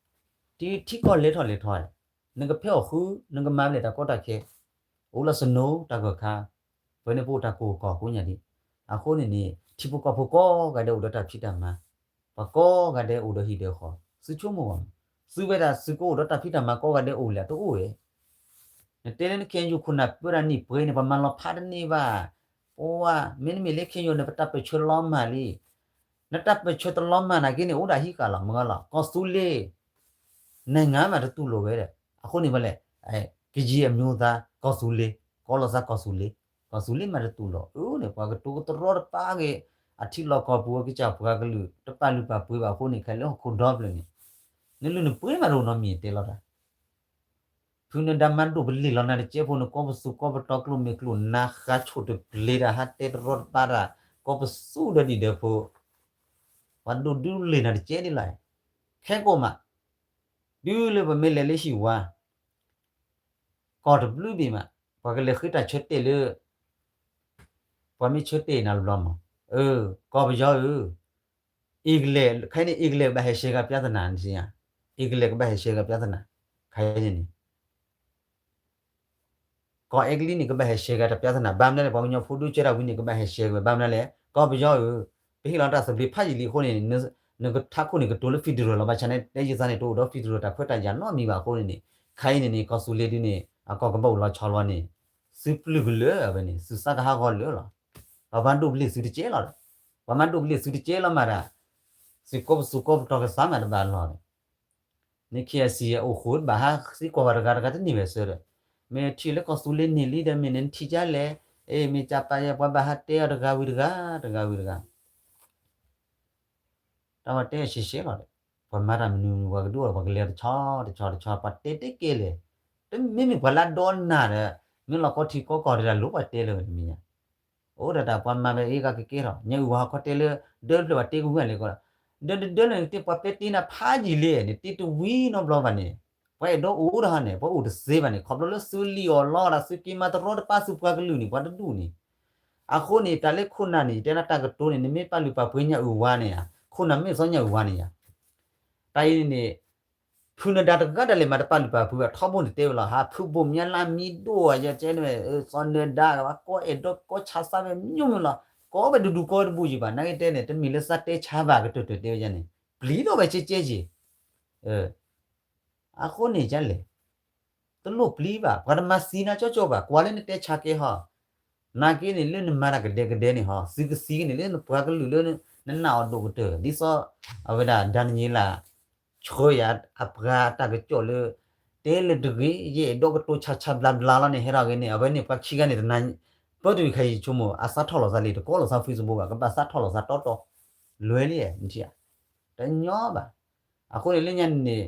ထံကီၢ်လဲၤထီၣ်လဲၤထီ နကဖဲအီၣ်ဃု နကမၤဘျဲၣ်တၢ်ကီတၢ်ခဲ အိၣ်လၢ snow တၢ်ဂၢၢ်ခါ ပဝဲန့ၣ်ပအိၣ်တၢ်ကိၢ်ကီၢ်ကိးညါဒံး. အဃိန့ၣ်န့ၣ် ထံဖိကီၢ်ဖိကိးဂၤဒဲးအိၣ်ဒီးတၢ်ဖံးတၢ်မၤ ပှၤကိးဂၤဒဲးအိၣ်ဒီးဟံၣ်ဒီးဃီ သုဆိကမိၣ်ဘၣ်မး သုဝဲဒၣ်သုကအိၣ်ဒီးတၢ်ဖံးတၢ်မၤကိးဂၤဒဲးအိၣ်လဲၣ် တအိၣ်ဝဲ နတဲလၢန ခ့ၣ်အဲၣ်ယူၣ် ခိၣ်နၢ်ပၢတၢ်နံၣ်ပှဲၤန့ၣ် ပှၤမၤလီၤဖးတန့ၢ်ဘၣ်. ပှၤ မ့တမ့ၢ်လၢ ခ့ၣ်အဲၣ်ယူၣ် န့ၣ် ပတၢ်ပၢၢ်ဆၢလီၤမၢ်လံ. နတၢ်ပၢၢ်ဆၢတလီၤမၢ်နာ်က့န့ၣ် အိၣ်ဒၣ်ဟံးဃာ်လီၤ မ့ၢ်ဂ့ၤလီၤ ကီၢ်သူလ့ၤ နၤငါမးတတူၢ်လိာ်ဝဲဒီး အဃိန့ၣ်ဝဲလဲၣ် ကယံၤအမျိုးသား ကီၢ်သူလ့ၤ ကိးလီၤသးကီၢ်သူလ့ၤ ကီၢ်သူလ့ၤမးတတူၢ်လိာ် အၢန့ၣ် ပှၤကတိၤကတရီတပါဂ့ၤ အထံလီၢ်ကီၢ်ပူၤအကစၢ်ပှၤကလုာ် တပာ်လုၢ်ပာ်ပှ့ၤဘၣ်အဃိန့ၣ် ခဲလၢဟီၣ်ခိၣ်ဒီဖျၢၣ်န့ၣ် နလုၢ်နပှ့ၤမးတအိၣ်နီတမံၤတဲလီၤတၢ် ဖုနဒါမါဒိၣ်ပလ့ၢ်လီၤနၤတကဲဖိနကိးပသူကိးပတီၤကျိၣ်မ့ၢ်ကျိၣ် နၤဃါဆိၣ်တပျ့ၤတၢ် ဟးတဲတရီတပါတၢ် ကိးပသူဒီးဒံၣ်ဒီးဖိ ပှၤဒိၣ်ဒုလ့ၢ်နၤတကဲဒ်လဲၣ် ခဲကိးမး တုၤလၢပမ့ၢ်လဲၤလၢဟံၣ်ဝါ ကီၢ်တဘျုးဘ့ၣ်မး ပှၤကလဲၤဃ့တၢ်ဆၢတဲာ်လၢ ပှၤမ့ၢ်ဆၢတဲာ်နၤတဘျီမး အၢ ကီၢ်ပယီၤဧၢ အ့ကလဲး ခဲအံၤန့ၣ် အ့ကလဲးကဘၣ်ဟဲရှဲဂၤပြဿနာန့ၣ် အ့ကလဲးကဘၣ်ဟဲရှဲဂၤပြဿနာ ခဲအံၤန့ၣ်န့ၣ် ကီၢ်အဲကလံးန့ၣ် ကဘၣ်ဟဲရှဲဂၤတပြဿနာ ဘၣ်မနုၤလဲၣ် ပှၤကညီဖိဒိၣ်ကဲတၢ်ဝံန့ၣ် ကဘၣ်ဟဲရှဲဂၤ ဘၣ်မနုၤလဲၣ် ကီၢ်ပယီၤဧၢ ပဟ့ၣ်လီၤတၢ်သဘျ့ဖးယံာ်လံအဃိန့ၣ် နကထးခိၣ်န့ၣ် ကတိၤလၢ federal လီၤ ဘၣ်ဆၣ်န့ၣ် တဲယသးန့ၣ် တအိၣ်ဒီးဖံတရၢတၢ်ခွဲးတၢ်ယာ်နီတမံၤဘၣ်အဃိန့ၣ်န့ၣ် ခဲအံၤန့ၣ်န့ၣ် ကီၢ်သူလ့ၤဒုန့ၣ် အကီၢ်ကဘၣ်အိၣ်လီၤဆီလီၤန့ၣ် သုပျုၢ်ကလၢာ်ဝဲန့ၣ် သုစးကဟးဂီၤလၢာ်လီၤ. ပှၤမၤဒိၣ်ပလ့ၢ်သုတကဲလီၤဒီး ပှၤမၤဒိၣ်ပလ့ၢ်သုတကဲလီၤမးဒီး သုကိးပသူကိးပတီၤကစးမးတဘၣ်လီၤဒီး န့ၣ် KIC အိၣ်ဃိတဘၣ်ဟးသံကွၢ်ပှၤတဂၤတဂၤတန့ၢ်ဝဲဆၢဒီး မ့ၢ်ထံၣ်လၢကီၢ်သူလ့ၤန့ၣ်လံဒီး မ့ၢ်နထံၣ်ကလဲၣ် အ့ၣ် မ့ၢ်ကပာ်ယဲ ပှၤဘၣ်ဟးတဲအီၤတဂၤဝံၤတဂၤ တဂၤဝံၤတဂၤ တၢ်ဝဲတဲဆှဲဆှဲလီၤဒီး ပှၤမၤတၢ်မနုၤမနုၤ ပှၤကဒုးအိၣ်ဒီး ပှၤကလဲၤတဆီတဆီတဆီ ပှၤတဲတကဲလဲၣ် တမ့မ့ၢ်ပှၤလၢအဒိးနၢ်ဒီး မ့ၢ်လီၤကီထံကီကီၢ်ဒီး လိၣ်ပှၤတဲလၢဝဲတမံၤညါ အိၣ်ဒီးတၢ်ပှၤမၤဝဲအ့ၣ်ဂၤကကဲထီၣ် ညၣ်အုၣ်ဝါဟီၣ်ခီတဲလၢ ဒၢဖျၢၣ်ပှၤတဲကဝံၤလံကီးဒီး ဒၢဒၢဒၢလၢနကတဲပှၤပဲာ်တ့နၤဖးယံာ်လံ နတဲတဝံၤနီတဘျီဘၣ်န့ၣ် ပှၤအဲၣ်ဒိးအိၣ်ဒီးဟီန့ၣ် ပှၤအိၣ်တသ့ဘၣ်န့ၣ် ခီဖျိလၢသုလံၣ်အီၣ်လီအီၣ်ဒီး သုက့ၤမၤတရီတပါသုပှၤကလုာ်န့ၣ် ပှၤတဒူၣ်န့ၣ် အဃိန့ၣ် တၢ်လၢခိၣ်နၢ်န့ၣ် ယတဲဒၣ်တၢ်ကတိၤန့ၣ် နမ့ၢ်ပာ်လုၢ်ပာ်ပှ့ၤညၣ်အုၣ်ဝါန့ၣ်ဧါ ခိၣ်နၢ်မ့ၢ်သီညၣ်အုၣ်ဝါန့ၣ်ဧါ တၢ်အံၤန့ၣ်န့ၣ် ဖုနဒါတဂၤဒၣ်လဲာ်မၤတပာ်လုၢ်ပာ်ပှ့ၤဘၣ် ထီဘိန့ၣ်တဲဝဲလီၤ ဟးဖုဘိၣ်မၠါလၢမံၤဒိၣ်ဧါ ယတဲန့ၣ် သီနဒါ ပှၤကိးအဲၣ်ဒိးကိးဆါသးဝဲမ့ၢ်မ့ၢ်လီၤ ကိးဝဲဒူဒူကိးဝဲတဘိယံၤဘၣ် နာ်က့တဲန့ၣ် တမ့ၢ်လၢသးတဲဆါဘၣ်ကတၢၢ်တၢၢ်တဲဝဲန့ၣ် ပျံၤထီၣ်ဝဲကဲကဲယံၤ အဃိန့ၣ်ယလဲၣ် တလိၣ်ပျံၤဘၣ် ပှၤတမၤသံနၤကၠီကၠီဘၣ် ကွၢ်လၢနတဲဆါကဲဟီ နာ်က့န့ၣ် လၢနမၤတၢ်ကဒဲကဒဲန့ၣ်ဟီ သုကသံကန့ၣ် လၢနပှၤကလုာ်လၢ နနာ်အီၤဒိၣ်ကတၢၢ် ဒ်သိး အဝဲဒၣ် ဒၤနံးယ့လး ဆှၢယၤအပှၤတၢ်ကစီၣ်လၢ တဲလၢတဂ့ၤ ယအဲၣ်ဒိးကတိၤဆါဆါဘျါဘျါလီၤန့ၣ် ဟဲထီၣ်ဂ့ၤန့ၣ် အဝဲန့ၣ်ပှၤခံဂၤန့ၣ်တနၤ ပၢတုၤခါယံာ်ဆိကမိၣ် အစးထီၣ်လီၤသးလံ တကိးလီၤသး Facebook ဘၣ် ကဘၣ်စးထီၣ်လီၤသးတီတီ လွဲလံ နထံၣ်ဧါ တညီဘၣ် အဃိန့ၣ်လၢညါန့ၣ်န့ၣ်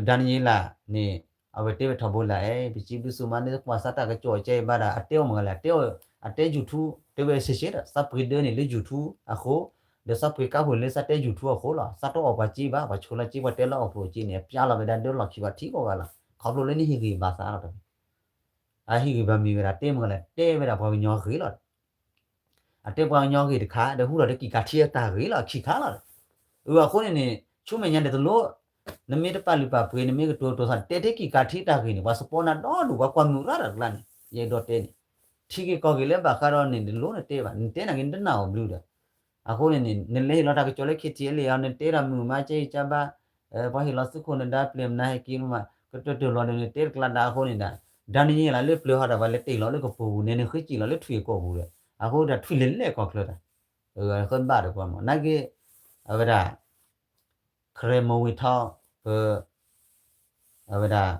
ဒၤနံးယ့လးန့ၣ် အဝဲတဲဝဲထီဘိလၢ အဲ ပစံးဘျုးစူးမး နကွၢ်စးတၢ်ကစီၣ်ကဲဘၣ်ဒီး အတဲအီၤမ့ၢ်ဂၤလဲၣ် အတဲ အတဲ YouTube တဲဝဲရှဲရှဲဒီး သးပှ့ၤဒၢန့ၣ်လၢ YouTube အဃိ ဒီးသးပှ့ၤကါဃိၣ်လၢသးတဲ YouTube အဃိလီၤ သးတအီၣ်ပှၤစ့ဘၣ် ပှၤဆိလၢစ့ ပှၤတဲလၢအီၣ်ကျိၣ်စ့န့ၣ် အပျါလီၤဝဲဒၣ်ဒၢလီၢ်ခံဘၣ်ထံကီၢ်ဂၤလီၤ ခီဖျိလၢနဟ့ၣ်ဂံၢ်ဘါသးလီၤ အဟ့ၣ်ဂံၢ်ဘါမံၤဝဲဒၣ် တဲမ့ၢ်ဂၤလဲၣ် တဲဝဲဒၣ်ပှၤကညီဂ့ၤလီၤ အတဲပှၤကညီဂ့ၤတခါ ဒီးဟူထီၣ်တကံၢ်ကးထံအတၢ်ဂ့ၤလီၤ အခံခါလီၤ အဃိန့ၣ်န့ၣ် ဆူမဲာ်ညါန့ၣ်တလိၣ် နမ့ၢ်တပာ်လုၢ်ပာ်ပှ့ၤ နမ့ၢ်ကတိၤတိၤသး တဲထဲကံၢ်ကးထံတၢ်ဂ့ၤန့ၣ် ပှၤစပီနၤဒီဒူၣ် ပှၤကွၢ်မုာ်ရၣ်တၢ်တကျါန့ၣ် ယအဲၣ်ဒိးတဲန့ၣ် ထံဂ့ၢ်ကီၢ်ဂ့ၢ်လၢဘၣ်ဃးဒီးန့ၣ် တလိၣ်နတဲဘၣ် နတဲနာ်က့ နတနာ်အီၤဘျုးဒီး အဃိန့ၣ်န့ၣ် နလဲၤဟ့ၣ်လီၤတၢ်ကစီၣ်လၢ KTLA အီၤ နတဲတၢ်မုာ်မး ကဲအံၤကဘၣ် ပှၤဟ့ၣ်လီၤသုးခိၣ်နဒါပျဲၢ်မနုၤဟဲက့ၤမး ကတၢၢ်တၢၢ်လီၤဒီး နတဲတကျါဒၣ်အဃိန့ၣ်ဒီး ဒၤနံးယ့လးလၢပျၢၤဟီဒီး ပှၤလဲၤတ့ၢ်လီၤလၢကပိာ်ပူၤန့ၣ် နဃ့ကံၣ်လီၤလၢထွံၣ်အကိာ်ပူၤဒီး အဃိဒီးထွံၣ်လဲၤလဲၣ်ကီၢ်ချၢတၢ် ဃ့ဘၣ်ဒီးပှၤမး နာ်က့ အဝဲဒၣ် ခရဲမဝ့ၤထီ ပ အဝဲဒၣ်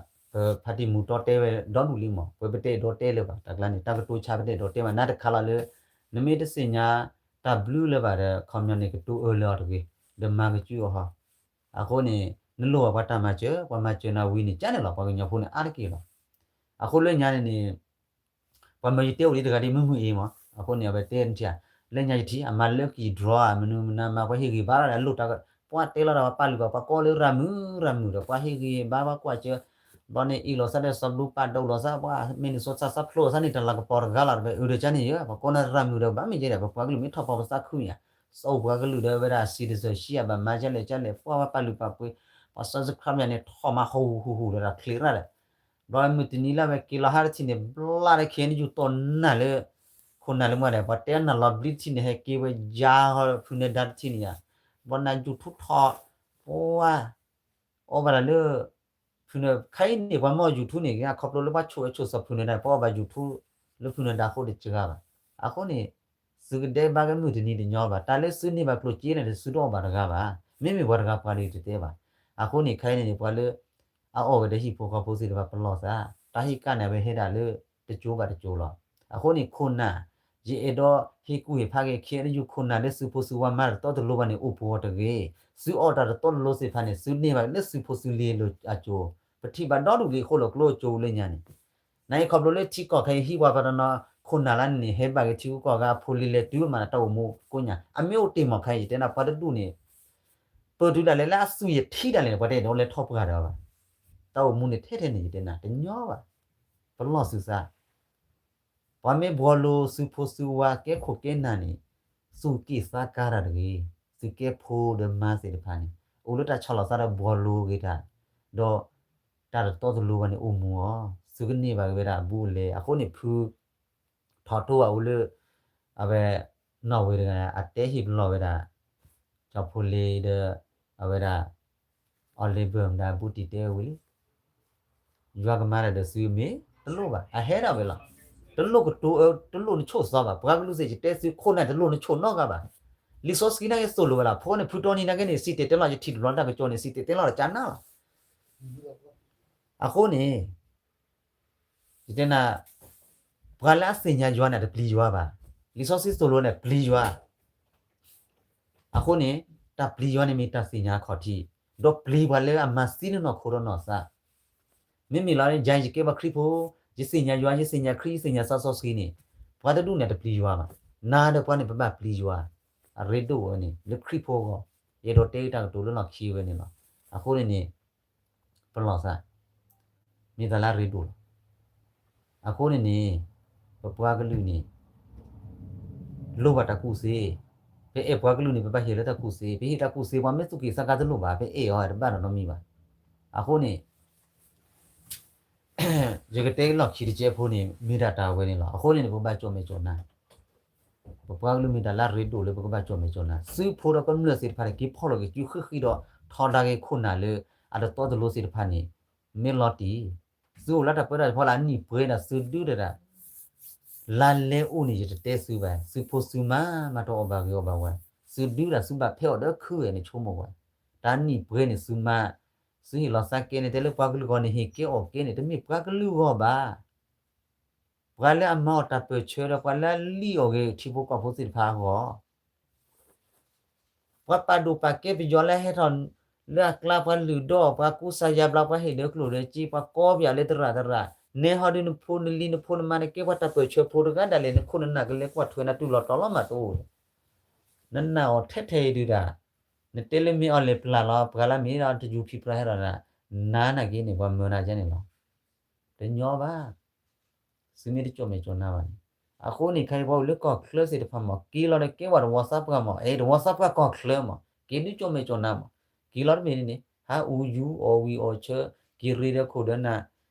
ပဖါတံၢ်မူၤတီတဲဝဲဒီဒူၣ်လံမး ပဝဲပတအဲၣ်ဒိးတဲလၢၤဘၣ် တၢ်ကျါန့ၣ် တၢ်ကတိၤဆါပတအဲၣ်ဒိးတဲဘၣ် နတခါလီၤလၢ နမ့ၢ်တသ့ၣ်ညါတၢ်ဘျုးလၢၤဘၣ်ဒီး ခီပညီန့ၣ် ကတိၤအၢလၢအီၤတဂ့ၤ ဒီးမၤကစုအီၤဟီ အဃိန့ၣ် နလိၣ်ဘၣ်ပှၤတၢ်မၤစၢၤ ပှၤမၤစၢၤနၤဝံၤန့ၣ် ကန့ၣ်လီၤ ပှၤကညီဖိန့ၣ်အါတက့ၢ်လီၤ အဃိလၢညါန့ၣ်န့ၣ် ပှၤမၢယတဲအိၣ်ဒံးတဂၤဒ်မုၢ်မုၢ်အံၤမး အဃိန့ၣ် အဝဲတဲနထံၣ်ဧါ လၢညါယထံၣ် အမၤလၢကံၢ်ဒြီဧါ မနုၤမနုၤမၤ ပှၤဟ့ၣ်ဂံၢ်ဘါလီၤဒီး လိၣ်တၢ် ပှၤတဲလီၤဒီး ပှၤပာ်လုၢ်ပာ်ပှ့ၤ ပှၤကိးလၢရၤမုာ်ရၤမုာ်ဒီး ပှၤဟ့ၣ်ဂံၢ်ဘါ ပှၤကွၢ်စၢၤ ဘျီန့ၣ် အ့ၣ်လိာ်သးဒီးစီၤဘျူးပာ်ဒိၣ်လိာ်သး ပှၤမ့ၢ်န့ၣ် စီၤသးစးဖျိးသးန့ၣ် တၢ်လၤကပီၤတဂၤလီၤဒီး အုးဒီးကန့ၣ်ယၢ ပှၤကိးန့ၣ်ရၤမုာ်ဒီး ဘၣ်မ့ၢ်ကဲဒီး ပပှၤကလုာ်မ့ၢ်ထီၣ်ဖီပသးခုမ့ၢ်ဧါ စီၤပှၤကလုာ်ဒီး အဝဲဒၣ် citizenship ဘၣ်မၤကလဲၣ်ကလဲၣ် ပှၤပာ်လုၢ်ပာ်ပှ့ၤ ပှၤ subscribe ယၤန့ၣ် ထီၣ်မးဟူဟူဟူဒီး ချ့းရၣ်ဒီး ဘျီမုၢ်တနံၤလၢအဝဲက့ၤလီၤဟါတထံၣ်န့ၣ် ဘျါဒီး KNU တီၢ်နၢ်လၢ ခိၣ်နၢ်လၢမ့ၢ်ဒီး ပှၤတဲနၢ်လီၤဘျံတထံၣ်န့ၣ် ဟဲက့ၤဝဲယါဟီ ဖုနဒါတထံၣ်န့ၣ်ယါ ဘျီနၤ YouTube ထီၣ် ပှၤ အီၣ်ဘၣ်ဒၣ်လၢ ဖုန ခဲအံၤန့ၣ် ပှၤမ့ၢ်အီၣ် YouTube န့ၣ် ခီဖျိလၢပှၤဆိၣ်ဝဲဆိၣ်စီၤဖုနဒါ ပှၤအီၣ်ဘၣ် YouTube လၢဖုနဒါအဃိတစှၤဘၣ်. အဃိန့ၣ် သုကဒဲးဘၣ်က့ၤမုၢ်တနံၤတညီဘၣ်. တၢ်လၢသုန့ၢ်ဘၣ်ကျိၣ်စ့န့ၣ် သုတအီၣ်ဘၣ်တဂၤဘၣ်. မ့မ့ၢ်ပှၤတဂၤပှၤဒီးတတဲဘၣ်. အဃိန့ၣ် ခဲအံၤန့ၣ် ပှၤလၢ အအီၣ်ဝဲဒီးဟံၣ်ဖိဃီဖိသ့ၣ်တဖၣ်ပလီၢ်သး, တၢ်ဟ့ၣ်ကၣ်န့ၣ် အဝဲဟဲဒၣ်လၢတကၠိဘၣ်တကၠိလီၤ. အဃိန့ၣ် ခိၣ်နၢ် ယအဲၣ်ဒိးဟ့ၣ်ကူၣ်ဟ့ၣ်ဖးက့ၤ ခဲအံၤ ယခိၣ်နၢ်လၢသုးဖိသုးဝါမၤတတီတလိၤဘၣ်န့ၣ် အိၣ်ပှဲၤအီၤတဂ့ၤ. သုအီၣ်တၢ်တတီတလိၤသ့ၣ်တဖၣ်န့ၣ် သုန့ၢ်ဘၣ်လၢသုးဖိသုးလံၤလၢအကၠိ, ပထံၣ်ဘၣ်ဒီဒူၣ်လံအဃိလီၤ ကျိအကၠိလၢညါန့ၣ် နအံၤခီဖျိလၢထံကီၢ်ခဲအံၤဟံၣ်ပှၤပှၤတနီၤ ခိၣ်နၢ်လၢန့ၣ် ဟဲဘၣ်က့ၤထံဂုၤကီၢ်ဂၤအဖိလံၤလဲၤတုၤမးဒီးတၢ်အိၣ်မူကိးညါ အမ့ၢ်အိၣ်တ့ၢ်မးခဲအံၤ ယတဲနၤပှၤတဒူၣ်န့ၣ် ပၢၢ်တုၤဒၣ်လဲာ်လၢအသွံၣ်ယထံၣ်ဒၣ်လဲာ်န့ၣ် ပှၤတအဲၣ်ဒိးလဲၤထီၣ်ပှၢ်ဒီးအီၤဘၣ်. တၢ်အိၣ်မူန့ၣ်ထဲထဲန့ၣ် ယတဲနၤ တညီဘၣ်. ပလီၢ်သုသး ပှၤမ့ၢ်ဘှီလိသုးဖိသုးဝါကဲခိၣ်ကဲနၢ်န့ၣ် သူၣ်က့ၣ်သးကါတၢ်တဂ့ၤ. သုးကဲဖိဒီးမါသ့ၣ်တဖၣ်န့ၣ် အိၣ်လၢတၢ်ဆီၣ်လီၤသးဒီးဘှီလိၤဂ့ၤတၢ်, ဒီးတၢ်တတီတလိၤဘၣ်န့ၣ်အိၣ်မူအီၤ, သုကန့ၢ်ဘၣ်က့ၤဝဲဒၣ်အဘူးအလဲ, အဃိန့ၣ်ဖု ထီၣ်တိၢ်ဘၣ်အိၣ်လၢ အဝဲ နီၣ်ဝ့ၤတဂၤ အတဲဟ့ၣ်ပလီၢ်ဝဲဒၣ် ကၠီဖိလ့ဒီး အဝဲဒၣ် အီၤလ့ဘၢၣ်မတၤ ဘူးတံၢ်တဲဝဲလံ, ယွၤကမၤတၢ်ဒီးသုမ့ၢ်တလိၣ်ဘၣ် အဟဲဒၣ်ဝဲလီၤ. တလိၣ်ကတိၤအၢ တလိၣ်နဆိၣ်သီဘၣ်. ပှၤကလုာ်သ့ၣ် ယတဲသုခိၣ်နၢ်တလိၣ်နဆိၣ်နီတဂၤဘၣ်. လံာ်စီဆှံနာ်က့သိၣ်လိဝဲလီၤ. ဖိန့ၣ် ဖုတီနံၤနာ်က့န့ၣ် စံၣ်တဲၤတဲလီၤယထံၣ်တဘျီတၢ်ကစီၣ်န့ၣ် စံၣ်တဲၤတဲလီၤတၢ်ကနၣ်လီၤ. အဃိန့ၣ် ယတဲနၤ ပှၤလၢအသ့ၣ်ညါယွၤန့ၣ် တပျံၤယွၤဘၣ်. လံာ်စီဆှံသိၣ်လိန့ၣ် ပျံၤယွၤ. အဃိန့ၣ် တၢ်ပျံၤယွၤန့ၣ်မ့ၢ်တၢ်သ့ၣ်ညါအခီၣ်ထံး, ဒီးပျံၤပှၤလၢအမၤသံနနီၢ်ခိဒီးနီၢ်သး. မ့မ့ၢ်လီၤ ယၤယကဲပှၤခရံာ်ဖိ, ယသ့ၣ်ညါယွၤ, ယသ့ၣ်ညါခရံာ်, ယသ့ၣ်ညါစီစီဆှံန့ၣ်, ပှၤတဒူၣ်န့ၣ်တပျံၤယွၤဘၣ်. နၤဒီးပှၤန့ၣ် ပဘၣ်ပျံၤယွၤ, အရ့ဒိၣ်ဝဲန့ၣ် လၢခရံာ်ဖိအဂီၢ်, ယအဲၣ်ဒိးတဲတၢ်ကတိၤလၢလီၢ်ခံဝဲန့ၣ်လီၤ. အဃိန့ၣ်န့ၣ် ပလီၢ်သး မ့ၢ်တၢ်လၢအရ့ဒိၣ်လီၤ. အဃိန့ၣ်န့ၣ် ပပှၤကလုာ်န့ၣ် လိၣ်ဘၣ်တၢ်ကူၣ်သ့, ပအဲၣ်ပှၤကလုာ်န့ၣ် ပဘၣ်ဟ့ၣ်လၢတၢ်ကူၣ်သ့, ပဟ့ၣ်တၢ်ကူၣ်သ့ ပှၤမ့ၢ်သူၣ်က့ၣ်သးကါတလိၣ်ဘၣ်, ပအဲၣ်အီၤတဘၣ်နီတမံၤဘၣ်. အဃိန့ၣ် ယကတဲလီၢ်ခံတကဲဖိန့ၣ် မ့ၢ်ဒၣ်တၢ်ဝဲန့ၣ်လီၤ. အဃိန့ၣ်န့ၣ် ပဘၣ်ကၠီၣ်မဲာ်ကၠီၣ်နါ, ပပှၤကလုာ်မ့ၢ်တၢ်လၢအရ့ဒိၣ်လၢပကဘၣ်ကၠီၣ်မဲာ်ကၠီၣ်နါ, သုးဖိဒီးကမျၢၢ်သ့ၣ်တဖၣ်န့ၣ် က့ၤဖီၣ်လိာ်က့ၤစုဃံဃံဒီး ထီဒါက့ၤခိၣ်နၢ်လၢ အတတီတလိၤသ့ၣ်တဖၣ်န့ၣ် မ့ၢ်လီၤတံၢ်, သုအိၣ်လၢတၢ်ပၢတၢ်ဖီလာ်အနံၣ်ပှဲၤဒီး သုဒုတဒၣ် လါလဲအိၣ်န့ၣ် ယတတဲသုဘၣ်, သုဖိသုမါ မၤတအီၣ်ဘၣ်ဂ့ၤအီၣ်ဘၣ်ဝဲ, သုဒုတဒၣ် သုဘၣ်ဖဲအီၤဒီးခုဝဲန့ၣ် ဆိကမိၣ်ဝဲ, တၢ်နံၣ်ပှဲၤန့ၣ် သုမါ သုဟ့ၣ်လီၤသးကဲန့ၣ် တဲလၢပှၤကလုာ်ဂီၢ်န့ၣ် ဟ့ၣ်ကဲအီၣ်ကဲန့ၣ် တမ့ၢ်ပှၤကလုာ်ဂီၢ်ဘၣ်. ပှၤလၢအမၤအီၣ်တၢ်ပၢၢ်ဆၢဒီး ပှၤလၢအလံၣ်အီၣ်ဂ့ၤထံဖိကီၢ်ဖိသ့ၣ်တဖၣ်အဂီၢ် ပှၤပာ်ဒိၣ်ပာ်ကဲပယီၤလၢဟဲထီၣ်လၢအကျါ ပှၤလုၢ်ဒီး ပှၤကူစါယါဘျါ ပှၤဟ့ၣ်ဒၢကျိၣ်ဒီးစ့ ပှၤကီပယီၤလၢသရၣ်သရၣ်, နဲဟီဒုးနဖိနလံၤ နဖိနမါနကဲပှၤတၢ်ပၢၢ်ဆၢဖိတဂၤဒၣ်လဲာ် နခိၣ်နနၢ်ကလဲၤကွၢ်ထွဲနၤ တူၢ်လီၤတီၤလီၤမးတအိၣ်, နနာ်အီၤထဲထဲအံၤဒုးဒၣ်, နတဲလၢမ့ၢ်အီၤလဲၤပျၢ်လီၤ ပှၤလၢမ့ၢ်ဒီးတယူၤဖံးပြၢ်ဟဲဒီးဒၣ်, နၤနာ်က့န့ၣ် ပှၤမၢနၤကဲန့ၣ်လီၤ. တညီဘၣ်. သုမ့ၢ်တကၠီၣ်မဲာ်ကၠီၣ်နါဘၣ်န့ၣ်, အဃိန့ၣ် ခဲအံၤပှၤအိၣ်လၢကီၢ်ချၢသ့ၣ်တဖၣ်မး က့ၤလီၤဒီးကဲဝဲတဝီသးပှၢ်မး, အဲ တဝီသးပှၢ်ကီၢ်ချၢမး က့ၤဒုးကၠီၣ်မဲာ်ကၠီၣ်နါမး, က့ၤလီၤတမ့ၢ်န့ၣ်န့ၣ် ဟးအူယူၤအီၣ်ဝံၣ်အီၣ်ဆၢ, က့ၤရ့ဒီးခိၣ်ဒီးနၢ်,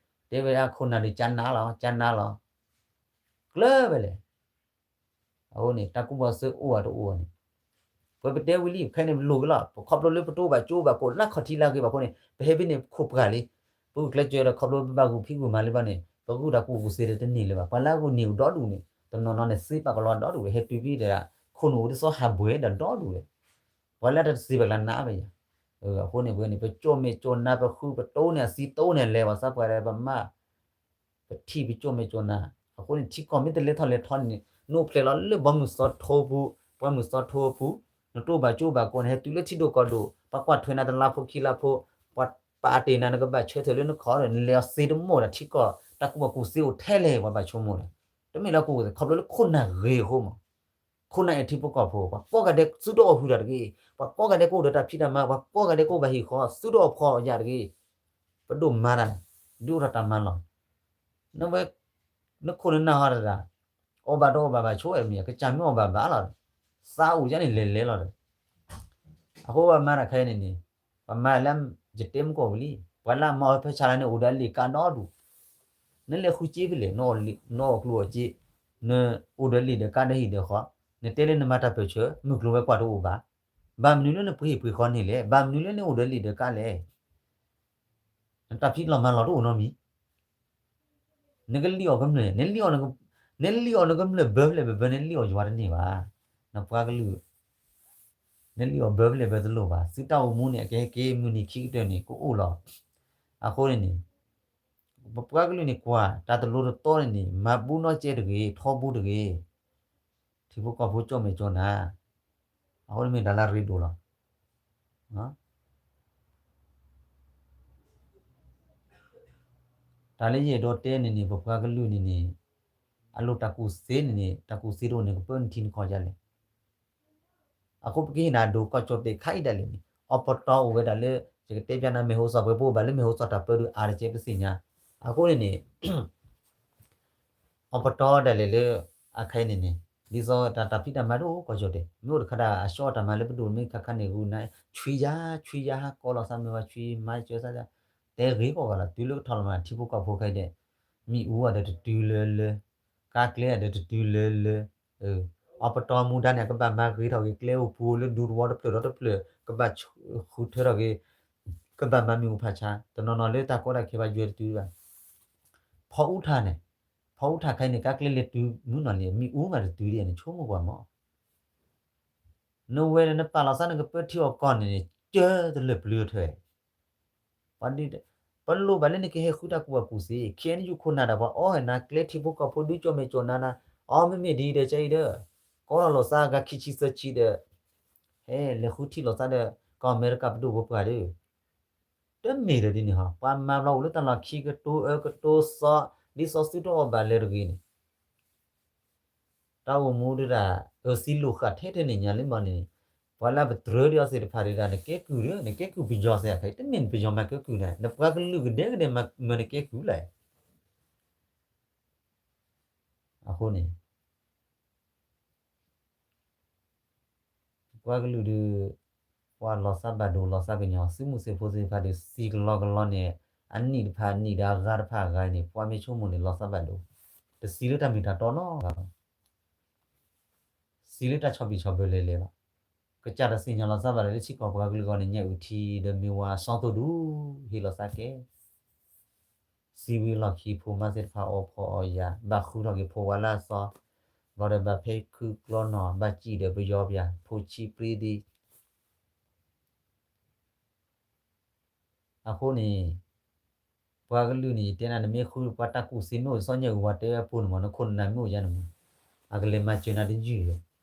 တဲဝဲဒၣ်ခိၣ်နၢ်ဒုးကၠါနါလီၤ ကၠါနါလီၤ, ကျၢၤဝဲလဲၣ်. အဃိန့ၣ် တၢ်ကူၣ်ဘၣ်စၢၤအိၣ်အတအိၣ်န့ၣ်, ပဝဲပတဲဝံၤလံ ခဲအံၤန့ၣ် ပလိၣ်က့ၤလီၤ ပခီဖျိလၢပတအိၣ်ဘၣ်ကၠိဘၣ်ကိး လၢခီၣ်ထံးလၢအဂ့ၤဘၣ်အဃိန့ၣ် ပဟဲဖဲန့ၣ်ခိၣ်ပှၢ်လံ, ပဂုာ်ကျဲးစၢးဒီးခီဖျိပဘၣ်ဂုာ်ဖံးဂုာ်မၤလၢၤဘၣ်န့ၣ် ပဂုာ်တၢ်ကူၣ်ဘၣ်ကူၣ်သ့ဒီးတန့ၢ်လၢၤဘၣ်. ပှၤလၢအဂုာ်န့ၢ်အီၤဒီဒူၣ်န့ၣ် တနီၤနီၤန့ၣ် သ့ပာ်ကလီဒီဒူၣ်ဒီး ဟဲတုၤဖဲဒီး ခိၣ်နူာ်အိၣ်တသီဟးဘှဲဒီးဒီဒူၣ်ဒီး ပှၤလၢတၢ်တသ့ဘၣ်ကျါနးဘၣ်ယၤ. အဃိန့ၣ် ပဝဲန့ၣ် ပကၠီၣ်မဲာ်ကၠီၣ်နါ ပဃုပတိၢ်န့ၢ်အသံတိၢ်န့ၢ်လဲၤ ပှၤသးပှၢ်ဒီးပမါ ပထံၣ်ပကၠီၣ်မဲာ်ကၠီၣ်နါ, အဃိန့ၣ် ထံကီၢ်မ့ၢ်တလဲၤထီၣ်လဲၤထီန့ၣ်န့ၣ် နအိၣ်ဖျဲၣ်လီၤလၢဘီမုၢ်သီထိပူၤ, ပှၢ်မုၢ်သီထိပူၤ, နတအိၣ်ဘၣ်ကၠိဘၣ်ကိးန့ၣ် ဟဲတုၤလၢထံဒိၣ်ကီၢ်ဒိၣ်, ပှၤကွၢ်ထွဲနၤတလါဖိခံလါဖိ, ပှၤပာ်တ့ၢ်နၤ နကဘၣ်ဆၢထၢၣ်လၢနခီၣ်ဒီး နလဲၤအီၤသ့တမီၢ်ဒီး ထံကီၢ်တၢ်ကူၣ်ဘၣ်ကူၣ်သ့အိၣ်ထဲလဲၣ် ပှၤဘၣ်ဆိကမိၣ်ဒီး, တမ့ၢ်လၢကူၣ်ဘၣ်ကူၣ်သ့ ခီဖျိလၢခိၣ်နၢ်ဂ့ၤအဃိမး ခိၣ်နၢ်အဲၣ်ထံဖိကီၢ်ဖိ, ပှၤကိးဂၤဒဲးသုတအိၣ်ဟုၣ်တၢ်တဂ့ၤ, ပှၤကိးဂၤဒဲးကအိၣ်ဒီးတၢ်ဖံးတၢ်မၤ, ပှၤကိးဂၤဒဲးကအိၣ်ဘၣ်ဟံၣ်ဃီ, သုတအိၣ်ဖှီၣ်ယၤတဂ့ၤ, ပဒိၣ်မၤတၢ်, ဒုးအိၣ်ထီၣ်တၢ်မၤလီၤ. နဝဲ, နခိၣ်နနၢ်ဟီတဒၣ်, အီၣ်ဘၣ်တအီၣ်ဘၣ်ဘၣ်ဆိဝဲမ့ၢ် ကစၢ်မ့ၢ်အီၣ်ဘၣ်ဘၣ်လီၤ, သးအိၣ်ယါန့ၣ်လဲၤလဲၤလီၤဒီး အဃိပှၤမၤတၢ်ခဲအံၤန့ၣ်န့ၣ်, ပှၤမၤလၢယတဲမ့ၢ်ကီၢ်ဝံၤလံ, ပှၤလၢအမၤအီၤဖဲဆါလၢန့ၣ် အိၣ်ဒီးလံာ်ကါဒီဒူၣ်, နလဲၤဃုစ့ဖဲလဲၣ်, နအီၣ်ကျိၣ်အီၣ်စ့, နအိၣ်ဒီးလံာ်ဒီးကါဒီဟံၣ်ဒီးဃီ, နတဲလၢနမၤတၢ်ပၢၢ်ဆၢ မုၢ်ကျိၤဝဲၤကွာ်တအိၣ်ဘၣ်, ဘၣ်မနုၤလၢနပှ့ၤဟံၣ်ပှ့ၤဃီန့ၣ်လဲၣ်, ဘၣ်မနုၤလၢနအိၣ်ဒီးလံာ်ဒီးကါလဲၣ် နတၢ်ဖံးလီၤမၤလီၤတအိၣ်နီတမံၤ, နကလံၣ်အီၣ်ကမျၢၢ်, နလံၣ်အီၣ်, နလံၣ်အီၣ်နကမျၢၢ်ဘၢဖဲလဲၣ်ဘၢဘၢ နလံၣ်အီၣ်ယွၤတန့ၢ်ဘၣ်, နပှၤကလုာ်, နလံၣ်အီၣ်ဘၢဖဲလဲၣ်ဘၢတလိၣ်ဘၣ်, သုတၢ်အိၣ်မူန့ၣ် အကဟဲက့ၤမုၢ်နံၤခံကတၢၢ်န့ၣ် ကအိၣ်လီၤ. အဃိန့ၣ်န့ၣ် ပပှၤကလုာ်န့ၣ်ကွၢ် တၢ်တလိၤတတီန့ၣ်န့ၣ် မၤဘူနီၢ်ကဲတဂ့ၤ, ထီဘူတဂ့ၤ, ထံဖိကီၢ်ဖိကၠီၣ်မဲာ်ကၠီၣ်နါ, အဃိန့ၣ်မ့ၢ်တၢ်လၢအရ့ဒိၣ်လီၤ. တၢ်လၢယအဲၣ်ဒိးတဲန့ၣ်န့ၣ် ပပှၤကလုာ်န့ၣ်န့ၣ် အလိၣ်တၢ်ကူၣ်သ့န့ၣ်န့ၣ် တၢ်ကူၣ်သ့တအိၣ်န့ၣ် ကပၢနုာ်ထံနခီၣ်ဒ်လဲၣ်. အဃိပကဟ့ၣ်နၤဒိးကီၢ်ကၠီၣ်တဲာ်ခါအံၤဒ်လဲၣ်န့ၣ် အပတီၢ်အိၣ်ဝဲဒၣ်လၢ ယကတဲပျးနၤ မဲၢ်ဟိၣ်စီၤ ပှဲၤပအိၣ်ဘၣ်လၢမဲၢ်ဟိၣ်စီၤတၢ်ပၢဒုးအါတကဲပသ့ၣ်ညါ. အဃိန့ၣ်န့ၣ် အပတီၢ်ဒ်လဲၣ်လၢ အခါအံၤန့ၣ်န့ၣ် ဒ်သိးတၢ်တၢ်ဖံးတၢ်မၤတအိၣ်ကီၢ်ကၠီၣ်တဲာ် မ့ၢ်အိၣ်တခါဒၣ်အဆှီတၢ်မၤလၢပဒိၣ်မ့ၢ်ခါခါန့ၣ် ဂုာ်နၤ ဆွံယၤ ဆွံယၤဟးကီးလီၤသးမ့ၢ်ဝဲဆွံမၤစၢၤသး တဲဂ့ၤကီးဂၤလီၤ တုၤလၢကထီၣ်လီၤမးထံဖိကီၢ်ဖိခဲအံၤဒဲး မ့ၣ်အူအီၤဒီးတတုၤလၢလၢ ကါကျဲအီၤဒီးတတုၤလၢလၢ အပတီၢ်မူဒါန့ၣ် အကဘၣ်မၤဂ့ၤထီၣ်က့ၤကျဲအိၣ်ပူၤလၢဒူသဝီတဖျၢၣ်ဒီးတဖျၢၣ် ကဘၣ်ဃုထၢထီၣ်က့ၤ ကဘၣ်မၤမ့ၣ်အူဖးဆါ တနီၤနီၤလၢတၢ်ကီတၢ်ခဲဘၣ်ယွဲတတုၤဘၣ် ဖီအူထၣ်န့ၣ် ဖီအူထၣ်ခဲအံၤန့ၣ် ကါကျဲလဲၤတုၤမုၢ်နီၢ်လံ မ့ၣ်အူမးတတုၤဒ်န့ၣ် ဆိကမိၣ်ကွၢ်မး နဝဲဒီးနပာ်လီၤသးနကပၢထံအီၣ်ကီၢ်န့ၣ်န့ၣ် ကၢတလၢာ်ပျုၤထွဲ ပလိၣ်ဘၣ်လၢနကဟဲဃုတၢ်ကူၣ်ဘၣ်ကူၣ်သ့ ခ့ၣ်အဲၣ်ယူၣ်ခိၣ်နၢ်ဒၣ်ပှၤအီၣ်ဟဲနၤကျဲထံဖိကီၢ်ဖိဒုကၠီၣ်မဲာ်ကၠီၣ်နါနၤ အီၣ်မ့မ့ၢ်ဒ်ဒီးကၠအံၤဒီး ကီလီၤလိာ်သးအဂၤခံဆံသၢဆံဒီး ဟဲလဲၤဃုထံၣ်လိာ်သးဒီး ကီၢ်အမဲရကၤပဒိၣ်ပပှၢ်ဒီး တမ့ၢ်ဒီးဒ်န့ၣ်ဟီ ပှၤမၤဘျီအိၣ်လၢတၢ်လီၢ်ခံကတိၤအၢကတိၤသီ ဒ်သိးသုတအီၣ်ဘၣ်လၢတဂ့ၤန့ၣ် တၢ်အိၣ်မူဒုဒၣ် အၢသံလိာ်ဃာ်ထဲထဲန့ၣ်ညါလံမီၢ်န့ၣ် ပှၤလၢပတြၢၤဒီးအီၤသ့ၣ်တဖၣ်ဒုဒၣ် နကဲကုၢ်ဒီး နကဲကုၢ်ပယီၤစ့ၢ်ကီး တမ့ၢ်ပယီၤမၤကဲကုၢ်န့ၣ် နပှၤကလုာ်ကဒဲကဒဲမၤနကဲကုၢ်လဲၣ် အဃိန့ၣ် ပှၤကလုာ်ဒီး ပှၤလီၤသးဘၣ်ဒိ လီၤသးကညီၤ သုးမုၢ်သံၣ်ဘိသ့ၣ်တဖၣ်ဒီး သံကလီကလီန့ၣ် အနံၣ်တဖၣ်အနံၣ်ဒီးအဂၤတဖၣ်အဂၤန့ၣ် ပှၤမ့ၢ်ဆိကမိၣ်န့ၣ် လီၤသးဘၣ်ဒိ တသံလၢတၢ်မ့ၢ်တၢ်တီနီတဂၤဘၣ် သံလၢတၢ်ဆီၣ်ဘံၣ်ဆီၣ်ဘၢလဲၤလဲၤလီၤ. ကစၢ်တသ့ၣ်ညါလီၤသးဘၣ်ဒီး လၢထံကီၢ်ပှၤကလုာ်အဂီၢ်န့ၣ် ညၣ်အုၣ်ထံဒီးမ့ၢ်ဝဲစီၤသိၣ်ဒူ ဟ့ၣ်လီၤသးကဲ စံးဝံၤလီၢ်ခံ ဖိမါသ့ၣ်တဖၣ်အီၣ်ဖှီၣ်အီၣ်ယာ် ဘၣ်ဃုထီၣ်က့ၤဖိဝဲလၢအသီ ဘၣ်ဒီးဘၣ်ဖဲခုကျီနီၢ် ဘၣ်စံၣ်ဒီးပယီၤပၠး ဖိဆံးပြံဒံ အဃိန့ၣ် ပှၤကလုာ်န့ၣ် ယတဲနၤ နမ့ၢ်ဃုပှၤတၢ်ကူၣ်သ့မ့ၢ်အိၣ် စီၤညၣ်အုၣ်ဝါတဲအပူၤန့ၣ်မး နခိၣ်နနၢ်မ့ၢ်အိၣ်ယါန့ၣ်မး အကလဲၤမၤစၢၤနၤတယုၢ်လၢၤ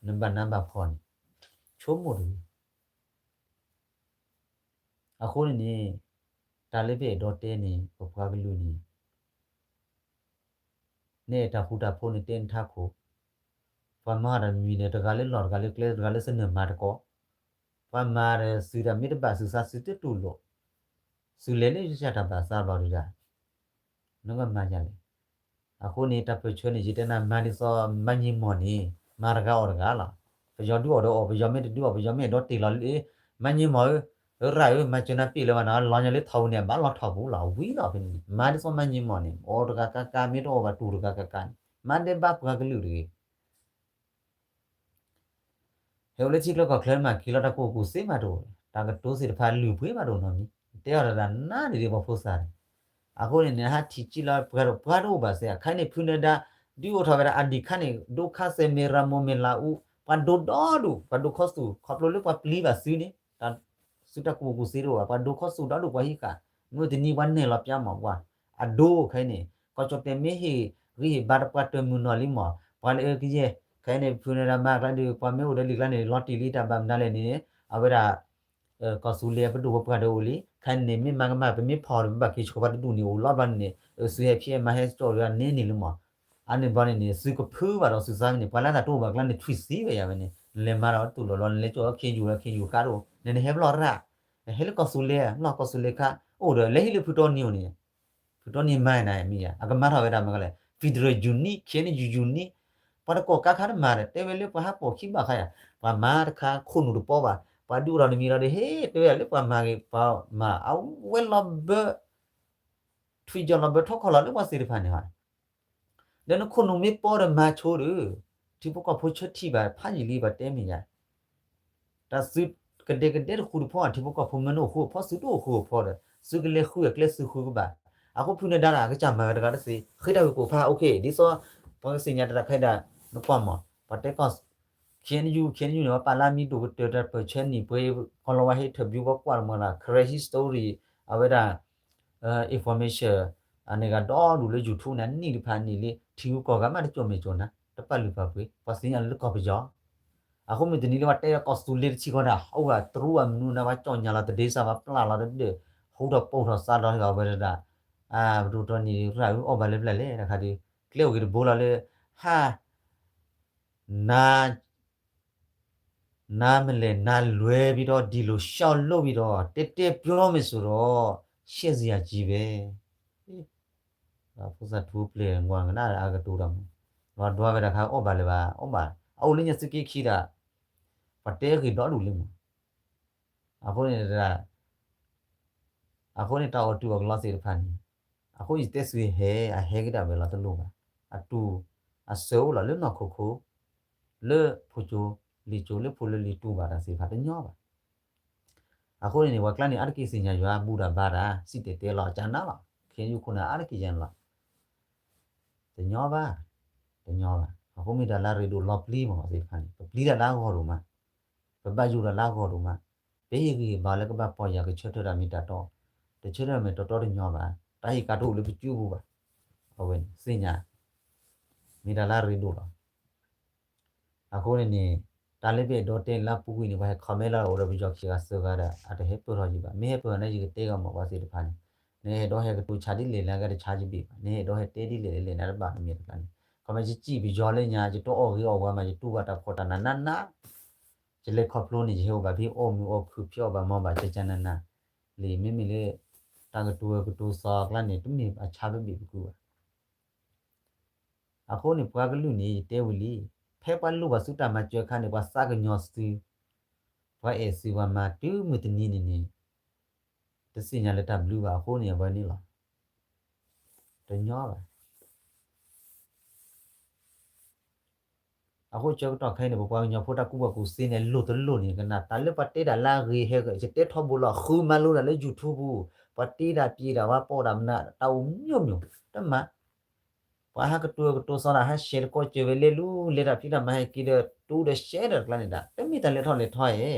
နဘၣ်နးဘၣ်ဖှီၣ်န့ၣ် ဆိကမိၣ်တဂ့ၤ အဃိန့ၣ်န့ၣ် တၢ်လၢပအဲၣ်ဒိးတဲန့ၣ် ပပှၤကလုာ်န့ၣ် နအဲၣ်တၢ်ဃူတၢ်ဖိးန့ၣ် တဲနထးခိၣ်, ပှၤမၤတၢ်တမံၤန့ၣ် တဂၤလၢလီၢ် တဂၤလၢကျဲ တဂၤလၢသနၢၣ်မၤတကိး, ပှၤမၤဒီးသုးတၢ်မ့ၢ်တဘၣ်သုးသးသုးတတူၢ်လိာ်, သုးလဲၤလၢယတၢ်ဘၣ်သးဘျီဒုဒၣ်, နကမၤယၤလဲၣ်. အဃိန့ၣ် တၢ်ပၢၢ်ဆၢန့ၣ် ယတဲနၤ မၤဒ်သိးမၤညံမီၢ်န့ၣ် မၤတဂၤအီၣ်တဂၤလီၤ. ပယီၤဒုးအီၣ်ဒီးအီၣ် ပယီၤမ့ၢ်တဒုးအီၣ် ပယီၤမ့ၢ်အဲၣ်ဒိးတ့ၢ်လီၤလၢ မၤညံမီၢ်ဧၢ, ရၣ်ဧၢ မၤစၢၤနၤပ့ၢ်လၢၤဘၣ်နီၤ လီၤညါလၢထီပူၤန့ၣ် ဘၣ်လီၤထီပူၤလီၤ ဝံၤလီၤဖဲန့ၣ်န့ၣ် မၤဒ်သိးမၤညံမီၢ်န့ၣ် အီၣ်တဂၤကါကါ မ့ၢ်တအီၣ်ဘၣ်တူၢ်တဂၤကါကါန့ၣ် မၤဒဲးဘၣ်ပှၤကလုာ်တဂ့ၤ ဟဲအိၣ်လၢထံချၢကီၢ်ချၢမး က့ၤလီၤတၢ်ကူၣ်ကူၣ်သ့မးတအိၣ်, တၢ်ကတိၤသ့ၣ်တဖၣ်လုၢ်ပှ့ၤမးတအိၣ်နီတမံၤ, တဲအီၤတၢ်နါဒ်ဒ်ပှၤဖိသၣ်န့ၣ်, အဃိန့ၣ်န့ၣ် ဟးထံၣ်ကံလီၤပှၤတအိၣ်ဘၣ်စ့ၢ် ခဲအံၤန့ၣ် ဖုနဒါ ဒုးအိၣ်ထီၣ်ဝဲဒၣ်အဒံၣ်ခါန့ၣ် ဒိခါစဲးမ့ၢ်ရၤမိၢ်မ့ၢ်လၤအူ, ပှၤဒိးဒီဒူၣ် ပှၤဒိးခီသူၣ် ခီဖျိလၢပှၤပျံၤဘၣ်သုန့ၣ် တၢ်စုတၢ်ကူၣ်ကူၣ်သ့တအိၣ်ဘၣ် ပှၤဒိးခီသူၣ်ဒီဒူၣ်ပှၤဟံးဃာ်, မ့ၢ်တနံၤပှၤနဲၣ်လီၤပျါမးပှၤ, အဒိခဲအံၤန့ၣ် ကီၢ်ကၠီၣ်တဲာ်မ့ၢ်ဟ့ၣ်ဂံၢ်ဟ့ၣ်ဘါတပှၢ်တၢၢ်မုၢ်နီၢ်လံမး, ပှၤလၢအၢကယဲၢ်, ခဲအံၤန့ၣ် ဖုနဒါမၤကျါဒီး ပှၤမ့ၢ်အိၣ်ဒီးလံာ်ကျါန့ၣ် လီၤတံၢ်လံတၢ်ဘၣ်မနုၤလဲၣ်န့ၣ် အဝဲဒၣ် ကီၢ်သူလ့ၤအပဒိၣ်ပပှၢ်ဒီးအိၣ်လံ, ခဲအံၤန့ၣ် မ့ၢ်မၤကမၣ် ပမ့ၢ်ဖီၣ်ဒီး ပဘၣ်က့ၤဆှၢပှၤတဒူၣ်န့ၣ် အိၣ်လီၤဘျီန့ၣ်န့ၣ် သုဟဲဖံးဟဲမၤဟဲကၠီၣ်ဒီးန့ၢ်န့ၣ်လံမး, အန့ၣ်ဘျီန့ၣ်န့ၣ် သုကဖုဘၣ်ဒီးသုသးန့ၣ် ပှၤလၢတၢ်တအိၣ်ဘၣ်ကျါန့ၣ် ထွံၣ်သံဝဲယၤဝဲန့ၣ် နလဲၤမၤဒီးတူၢ်လိာ်လီၤ နလဲၤကၠီၣ်ခ့ယုၢ်လီၤ ခ့ယုၢ်ဃါတအိၣ် နနဟဲဘျီရၣ်, ဟဲလၢကီၢ်သူလ့ၤ လီၢ်ကီၢ်သူလ့ၤခါ အိၣ်ဒီးလဲၤဟံးလၢဖုတီနံၤအိၣ်န့ၣ် ဖုတီနံၤမၤနၤမ့ၢ်ယၤ အကမၤထီၣ်ဝဲဒၣ်မ့ၢ်ကလဲၣ် federal unit ခဲန့ၣ် ယူယူနံ ပှၤတကိးကါခါတမၤဒီး တဲဝဲလၢပှၤဟးပိာ်ခံဘၣ်ခါယၤ ပှၤမၤတခါခိၣ်နူာ်တပီဘၣ် ပှၤဒုးအိၣ်ထီၣ်တမံၤလီၤဒီး ဟ့ၣ်တဲဝဲဒၣ်လၢပှၤမၤဂ့ၤ ပှၤမၤအဝဲလီၤဘၢ ထွံၣ်ကၠီၣ်လီၤဘၢထီၣ်ခီၣ်လီၤလၢပှၤသ့ၣ်တဖၣ်န့ၣ် ဒီးနခိၣ်နူာ်မ့ၢ်ပီဒီးမၤဆိဒီး ထံဖိကီၢ်ဖိဆၢထံၣ်ဘၣ်ဖးယံာ်လံဘၣ်တဲမ့ၢ်ယၤ တၢ်သုကဒဲကဒဲတဃူတဖိး ထံဖိကီၢ်ဖိမ့ၢ်နအိၣ်ဃူအဖီ သုတအိၣ်ဃူအဖီဒီး သုကလဲၤဃုအကျဲသုဃုကဘၣ်. အဃိဖုနဒါတၢ်အကစၢ်မၤဝဲတဂၤတသ့ ဃ့တၢ်ဂ့ၢ်ကိးဖး အိၣ်ခ့ ဒ်သိး ပှၤကသ့ၣ်ညါတၢ်တခါအံၤဒၣ် နကွၢ်မး ပှၤတဲကီၢ် ခ့ၣ်အဲၣ်ယူၣ် ခ့ၣ်အဲၣ်ယူၣ်န့ၣ် ပှၤပာ်လၢမံၤဒိၣ်ကတၢၢ်တၢ်ပၢၢ်ဆၢနံၣ်ပှဲၤ ကီၢ်လီၤဝါဟ့ၣ်ထၢၣ်ဘျူးပှၤကွၢ်တမီၤလၢ Karen history အဝဲဒၣ် information အန့ၣ်ဂၤဒီဒူၣ်လၢ YouTube န့ၣ် နံၣ်တဖၣ်နံၣ်လံ ထံဂုၤကီၢ်ဂၤမးတကၠိၣ်မဲာ်ကၠိၣ်နၤ တပာ်လုၢ်ပာ်ပှ့ၤ ပှၤသ့ၣ်ညါလၢကီၢ်ပယီၤ အဃိမ့ၢ်တနံၤလၢပှၤတဲကီၢ်သူလ့ၤတထံၣ်ဃီဒၣ် အိၣ်ဂၤတရူးအမနုၤနၤ ပှၤကၠီၣ်ညါလီၤတဒ့စၢ် ပှၤပျၢ်လီၤတဒၢး ဟူထီၣ်ပိာ်ထီၣ်သးဒီးဂၤဝဲဒၣ် ပဒိၣ်တီနံၤရၣ်အုအီၣ်ဘၣ်လၢပျၢ်လဲၣ်တခါဒီး ကျဲအိၣ်က့ၤတဘိလီၤလၢ ဟါ န နၤမ့ၢ်လဲၤနၤလွဲၤဘံဒီး ဒံၣ်လိာ်ရှီလိဘံဒီး တဲတဲပျီမ့ၢ်စိၤဒီး ရှဲစယၤကံဘဲ ဖိသၣ်ထူပျဲၢ် ငွါကနၣ်အကတိၤတၢ်မး ပှၤဒွးဝဲတခါအီၣ်ဘၣ်လၢၤဘၣ်, အီၣ်ဘၣ်, အအိၣ်လၢညါသုးက့ခံဒီး ပှၤတဲဂ့ၤဒီဒူၣ်လံမး. အဃိန့ၣ် အဃိန့ၣ်တၢ်အီၣ်တူၢ်အီၣ်ကလီသ့ၣ်တဖၣ်န့ၣ်, အဃိယတဲဆူဟဲ အဟဲက့ၤဒၣ်ဝဲလီၤတလိၣ်ဘၣ်. အတူၢ်အစၢၤအိၣ်လီၤလၢနီၢ်ခိခိ, လၢဖိကၠိလံၤကၠိ လၢဖိလၢလံၤတူၢ်ဘၣ်တၢ်သ့ၣ်တဖၣ်တညီဘၣ်. အဃိန့ၣ်န့ၣ် ပှၤကျါန့ၣ် အါတက့ၢ်သ့ၣ်ညါယွၤဘူၣ်တၢ်ဘါတၢ် စံၣ်တဲၤတဲလီၤကနၤလီၤ ခဲယူၢ်ခိၣ်န့ၣ် အါတက့ၢ်ယဲန့ၣ်လီၤ. တညီဘၣ်, တညီဘၣ်. အဃိမ့ၢ်တၢ်လၢအရ့ဒိၣ်လီၤပျံၤမးသ့ၣ်တဖၣ်န့ၣ် ပပျံၤတၢ်လၢအဂီၢ်ဒိၣ်မး, ပဘၣ်ယိၣ်တၢ်လၢအဂီၢ်ဒိၣ်မး, ပဟ့ၣ်ဂံၢ်ဟ့ၣ်ဘါလၢကဘၣ်ပီၢ်ယၢ်ကဆၢထၢၣ်တၢ်မ့ၢ်တၢ်တီ, တဆၢထၢၣ်မ့ၢ်တၢ်တီတညီဘၣ်, တၢ်ဟ့ၣ်ကၤတအိၣ်လၢပစုပူၤဘၣ်. အဝဲန့ၣ်သ့ၣ်ညါ, မ့ၢ်တၢ်လၢအရ့ဒိၣ်လီၤ. အဃိန့ၣ်န့ၣ် တၢ်လၢပအဲၣ်ဒိးတဲလၢအပူၤကွံာ်န့ၣ် ပှၤဟဲ comment လၢအိၣ်ဒီးပယီၤခံဂၤသၢဂၤဒီး အတဟဲပၢၢ်ထီၣ်ယံၤဘၣ်. မ့ၢ်ဟဲပၢၢ်ထီၣ်န့ၣ် ယကတဲဂီၢ်မးပှၤသ့ၣ်တဖၣ်န့ၣ်, နဟဲဒိးဟဲကတိၤဆါဒ်လဲၣ်လဲၣ် နကတဆါယဘ့ၣ်ဘၣ်, နဟဲဒိးဟဲတဲဒ်လဲၣ်လဲၣ်လဲၣ် နတဘၣ်မ့ၢ်တကျါန့ၣ်, ခီမ့ၢ်ယစံၣ်ပယီၤလၢညါ ယတအီၣ်ဂ့ၤအီၣ်ဝါမး ယတူၢ်ဘၣ်တၢ်ဖှီၣ်တၢ်နးနးနး, ယလဲၤခီဖျိန့ၣ် ယဟဲအိၣ်ဘၣ်ဖဲအီၣ်မုာ်အီၣ်ခုၣ်ဖျဲးအီၣ်ဘၣ်မီဘၣ် ကကနနၤ, လံာ်မ့မ့ၢ်လၢ တၢ်ကတိၤဝဲကတိၤသီအကျါန့ၣ် တမ့ၢ်အဆါပဘ့ၣ်ပကူဘၣ်. အဃိန့ၣ် ပှၤကလုာ်န့ၣ် ယတဲဝံၤလံ, ဖဲပှၤလိၣ်ဘၣ်သုတၢ်မၤစၢၤအခါန့ၣ် ပှၤသးကညီၤသု, ပှၤအဲၣ်သု ပှၤမၤတုၤမုၢ်တနံၤန့ၣ်န့ၣ် တသ့ၣ်ညါလၢတၢ်ဘျုးဘၣ်အဃိန့ၣ် အဝဲန့ၣ်လီၤ. တညီဘၣ်. အဃိဆၢကတီၢ်ခဲအံၤန့ၣ် ပပှၤကညီဖိတၢ်ကူၣ်ဘၣ်ကူၣ်သ့န့ၣ် လိၣ်တလိၣ်န့ၣ် ကနၣ်တၢ်လၢပှၤတဲဒၣ်လၢအဂ့ၤဟဲဂ့ၤ ယတဲထီဘိလီၤ ဃုမၤလိဒၣ်လၢ YouTube ပူၤ, ပှၤတဲဒၣ်ပျံၤဒၣ် ပှၤပိာ်ဒၣ်မနုၤ တၢ်အိၣ်မျိုးမျိုး တမၤ ပှၤဟးကတိၤကတိၤသီဒၣ် ဟးရှဲတကီၢ်စၢၤဝဲလဲၤလူၤ လဲၤတၢ်ဖံးတၢ်မၤဟဲက့ၤဒီး တူဒီးရှဲဒီးတကျါန့ၣ်ဒၣ် တမ့ၢ်တၢ်လဲၤထီၣ်လဲၤထီဧါ.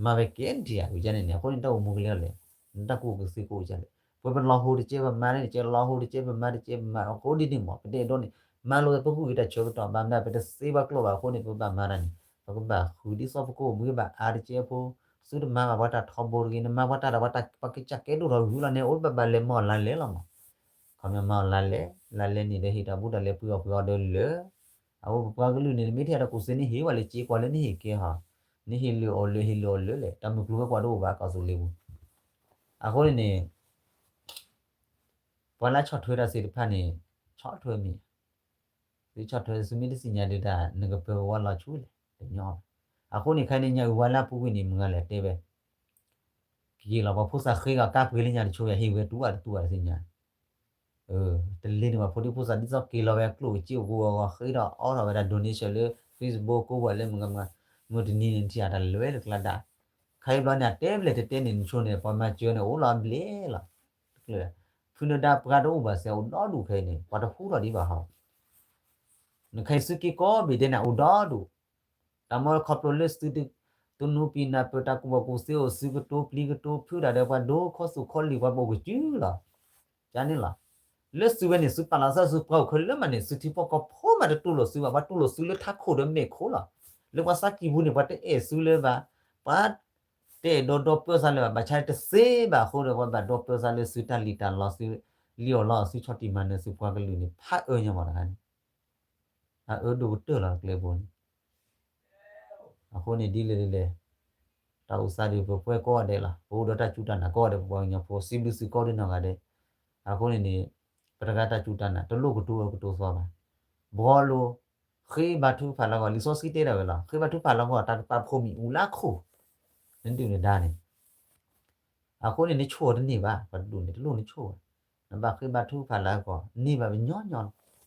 မၤဝဲကဲဒံးဧါ ဝံၤန့ၣ်န့ၣ် အဃိန့ၣ် တၢ်အိၣ်မူကလဲၤထီၣ်လဲၤ, နတၢ်ကူၣ်ဘၣ်ကူၣ်သ့ကအိၣ်ကလဲၤ, ပဝဲပလီၤဟိတကဲ ပမၤန့ၣ်တကဲ လီၤဟိတကဲ ပမၤတကဲ ပမၤအဃိဒ်န့ၣ်မး ပတဲဒိးန့ၣ် မၤလိာ်ပဂုၢ်က့ၤတၢ်ဆၢကတီၢ် ဘၣ်မနုၤ ပတသ့ပှၤကျိာ်ဘၣ်အဃိန့ၣ် ပဘၣ်မၤတၢ်န့ၣ် ပကဘၣ်ဃုဒ်သိးပကအိၣ်ဘှံးဘၣ်အါတကဲဖိ, သုတမၤဘၣ်ပှၤတၢ်ထီဘိတဂ့ၤ နမၤပှၤတၢ်ဒီး ပှၤကစၢ်ကဲဒိၣ်ထီၣ်ဂုာ်လီၤန့ၣ် အိၣ်ဘၣ်ဘၣ်လဲၤမၤအီၣ်လါလဲလီၤမး. ခီမ့ၢ်မၤအီၣ်လါလဲ, လါလဲန့ၣ်ဒီးဟ့ၣ်တၢ်ဘူးတၢ်လဲပှ့ၤအီၣ်ပှ့ၤအီဒီးလၢ အဝဲပပှၤကလုာ်န့ၣ် နမ့ၢ်ထဲတၢ်ကူၣ်သ့န့ၣ် ဟ့ၣ်ဝဲလၢစ့ကွၢ်လၢနဟ့ၣ်ကဲဟီ, နဟ့ၣ်လၢအီၤလၢ ဟ့ၣ်လၢအီၤလၢလဲၣ် တၢ်မုၢ်ကျိၤဝဲၤကွာ်တအိၣ်ဘၣ် ကီၢ်သူလ့ၤပူၤ. အဃိန့ၣ်န့ၣ် ပှၤလၢဆီၣ်ထွဲတၢ်သ့ၣ်တဖၣ်န့ၣ် ဆီၣ်ထွဲမ့ၢ်ဧါ, သုဆီၣ်ထွဲသုမ့ၢ်တသ့ၣ်ညါဒုးတၢ် နကပၢၤကဝီၤလီၤဆူလဲၣ် တညီဘၣ်. အဃိန့ၣ်ခဲအံၤန့ၣ် ညၣ်အုၣ်ဝါလၢအပူၤကွံာ်န့ၣ် မုၢ်ဂၤလဲၣ်တဲဝဲ က့ၤလီၤ ပှၤဖိသၣ်ဃ့ဂၤကါပှ့ၤလၢညါတဆိ ယဟ့ၣ်ဝဲတူၢ်ဘၣ်တတူၢ်ဘၣ်တသ့ၣ်ညါ တလ့န့ၣ် ပှၤဖိဒံဖိသၣ်ဒ်သိးက့ၤလီၤဝဲအကျိၣ်ကစ့အိၣ်ကိးဂီၤဂီၤ ဃ့ထီၣ်အီထီၣ်ဝဲဒၣ် donation လၢ Facebook ကိးဝဲလၢမုၢ်ဂၤမုၢ်ဂၤ မုၢ်တနံၤန့ၣ် ထံၣ်အတၢ်လဲၤဝဲတကျါဒၣ်. ခဲအံၤဘျီန့ၣ် အတဲဘျဲၣ်တတဲန့ၣ် နဆိန့ၣ် ပှၤမၤစၢၤန့ၣ် အိၣ်လီၤအဘျဲၣ်လီၤ. ဖုနဒါပှၤတအိၣ်ဘၣ်စဲး အိၣ်ဒီဒူၣ်ခဲအံၤန့ၣ် ပှၤတဟူထီၣ်ဒံးဘၣ်ဟီ နခဲအံၤသုးက့ကိးဘ့ၣ်ဒဲးန့ၣ် အိၣ်ဒီဒူၣ် တၢ်မ့ၢ်ခီဖျိလၢသု တနူပံနၢ်ပၢၢ်တၢ်ကူၣ်ဘၣ်ကူၣ်သ့အိၣ် သုကတိၤပျံၤကတိၤဖုးတၢ်ဒီးပှၤဒိခီသူၣ်ခီလံာ် ပှၤဘိၣ်ကစုလီၤ. ကန့ၣ်လီၤ. လၢသုဝဲန့ၣ် သုပာ်လီၤသးသုပှၤအိၣ်ခဲလၢာ်မးန့ၣ် သုထံဖိကီၢ်ဖိမးတတူၢ်လိာ်သုဘၣ် ပှၤတူၢ်လိာ်သုလၢထးခိၣ်ဒီးမဲာ်ခိၣ်လီၤ. လၢပှၤသးကံၢ်ပူၤန့ၣ် ပှၤတအဲၣ်သုလၢၤဘၣ်, ပှၤ တအဲၣ်ဒိးဒီပၢသးလၢၤဘၣ် ဘၣ်ဆၣ်တသ့ဘၣ်အဃိဒီး ပှၤဘၣ်ဒီပၢသးလၢသုတၢ်လံၣ်တၢ်လီ သုလံၣ်အီၣ်လီအီၣ် သုဆီၣ်တံၢ်မၤနၢၤသုပှၤကလုာ်န့ၣ် ဖးအၢညါမးတခါန့ၣ် အအၢဒိၣ်ကတၢၢ်လီၤ ကျဲဘိန့ၣ် အဃိန့ၣ်ဒ်လဲၣ်ဒ်လဲၣ် တၢ်အိၣ်သးဒ်ပပှဲၤကိးဂၤဒဲးလီၤ ပအိၣ်ဒီးတၢ်စူၢ်တၢ်နာ်ကိးဂၤဒဲး ပပှၤကညီဖိ စံးဘျုးသုကိးဒ်နီၢ်ဂၤဒဲး အဃိန့ၣ်န့ၣ် ပတဂၤတၢ်စူၢ်တၢ်နာ် တလိၣ်ကတိၤအၢကတိၤသီဘၣ် ဘှီလိ ဃ့ဘါထုကဖၣ်လၢအဂီၢ် လံာ်စီဆှံတဲဒၣ်ဝဲလီၤ ဃ့ဘါထုကဖၣ်လၢအဂီၢ် တၢ်ကပာ်ဖှိၣ်မံၤအူလၢခိၣ် နဒုၣ်နဒါန့ၣ် အဃိန့ၣ် နဆိၣ်အီၤတန့ၢ်ဘၣ် ပှၤတဒူၣ်န့ၣ် တလိၣ်နဆိၣ်ဘၣ် နဘၣ်ဃ့ဘါထုကဖၣ်လၢအဂီၢ် န့ၢ်ဘၣ်ပညီညီလီၤ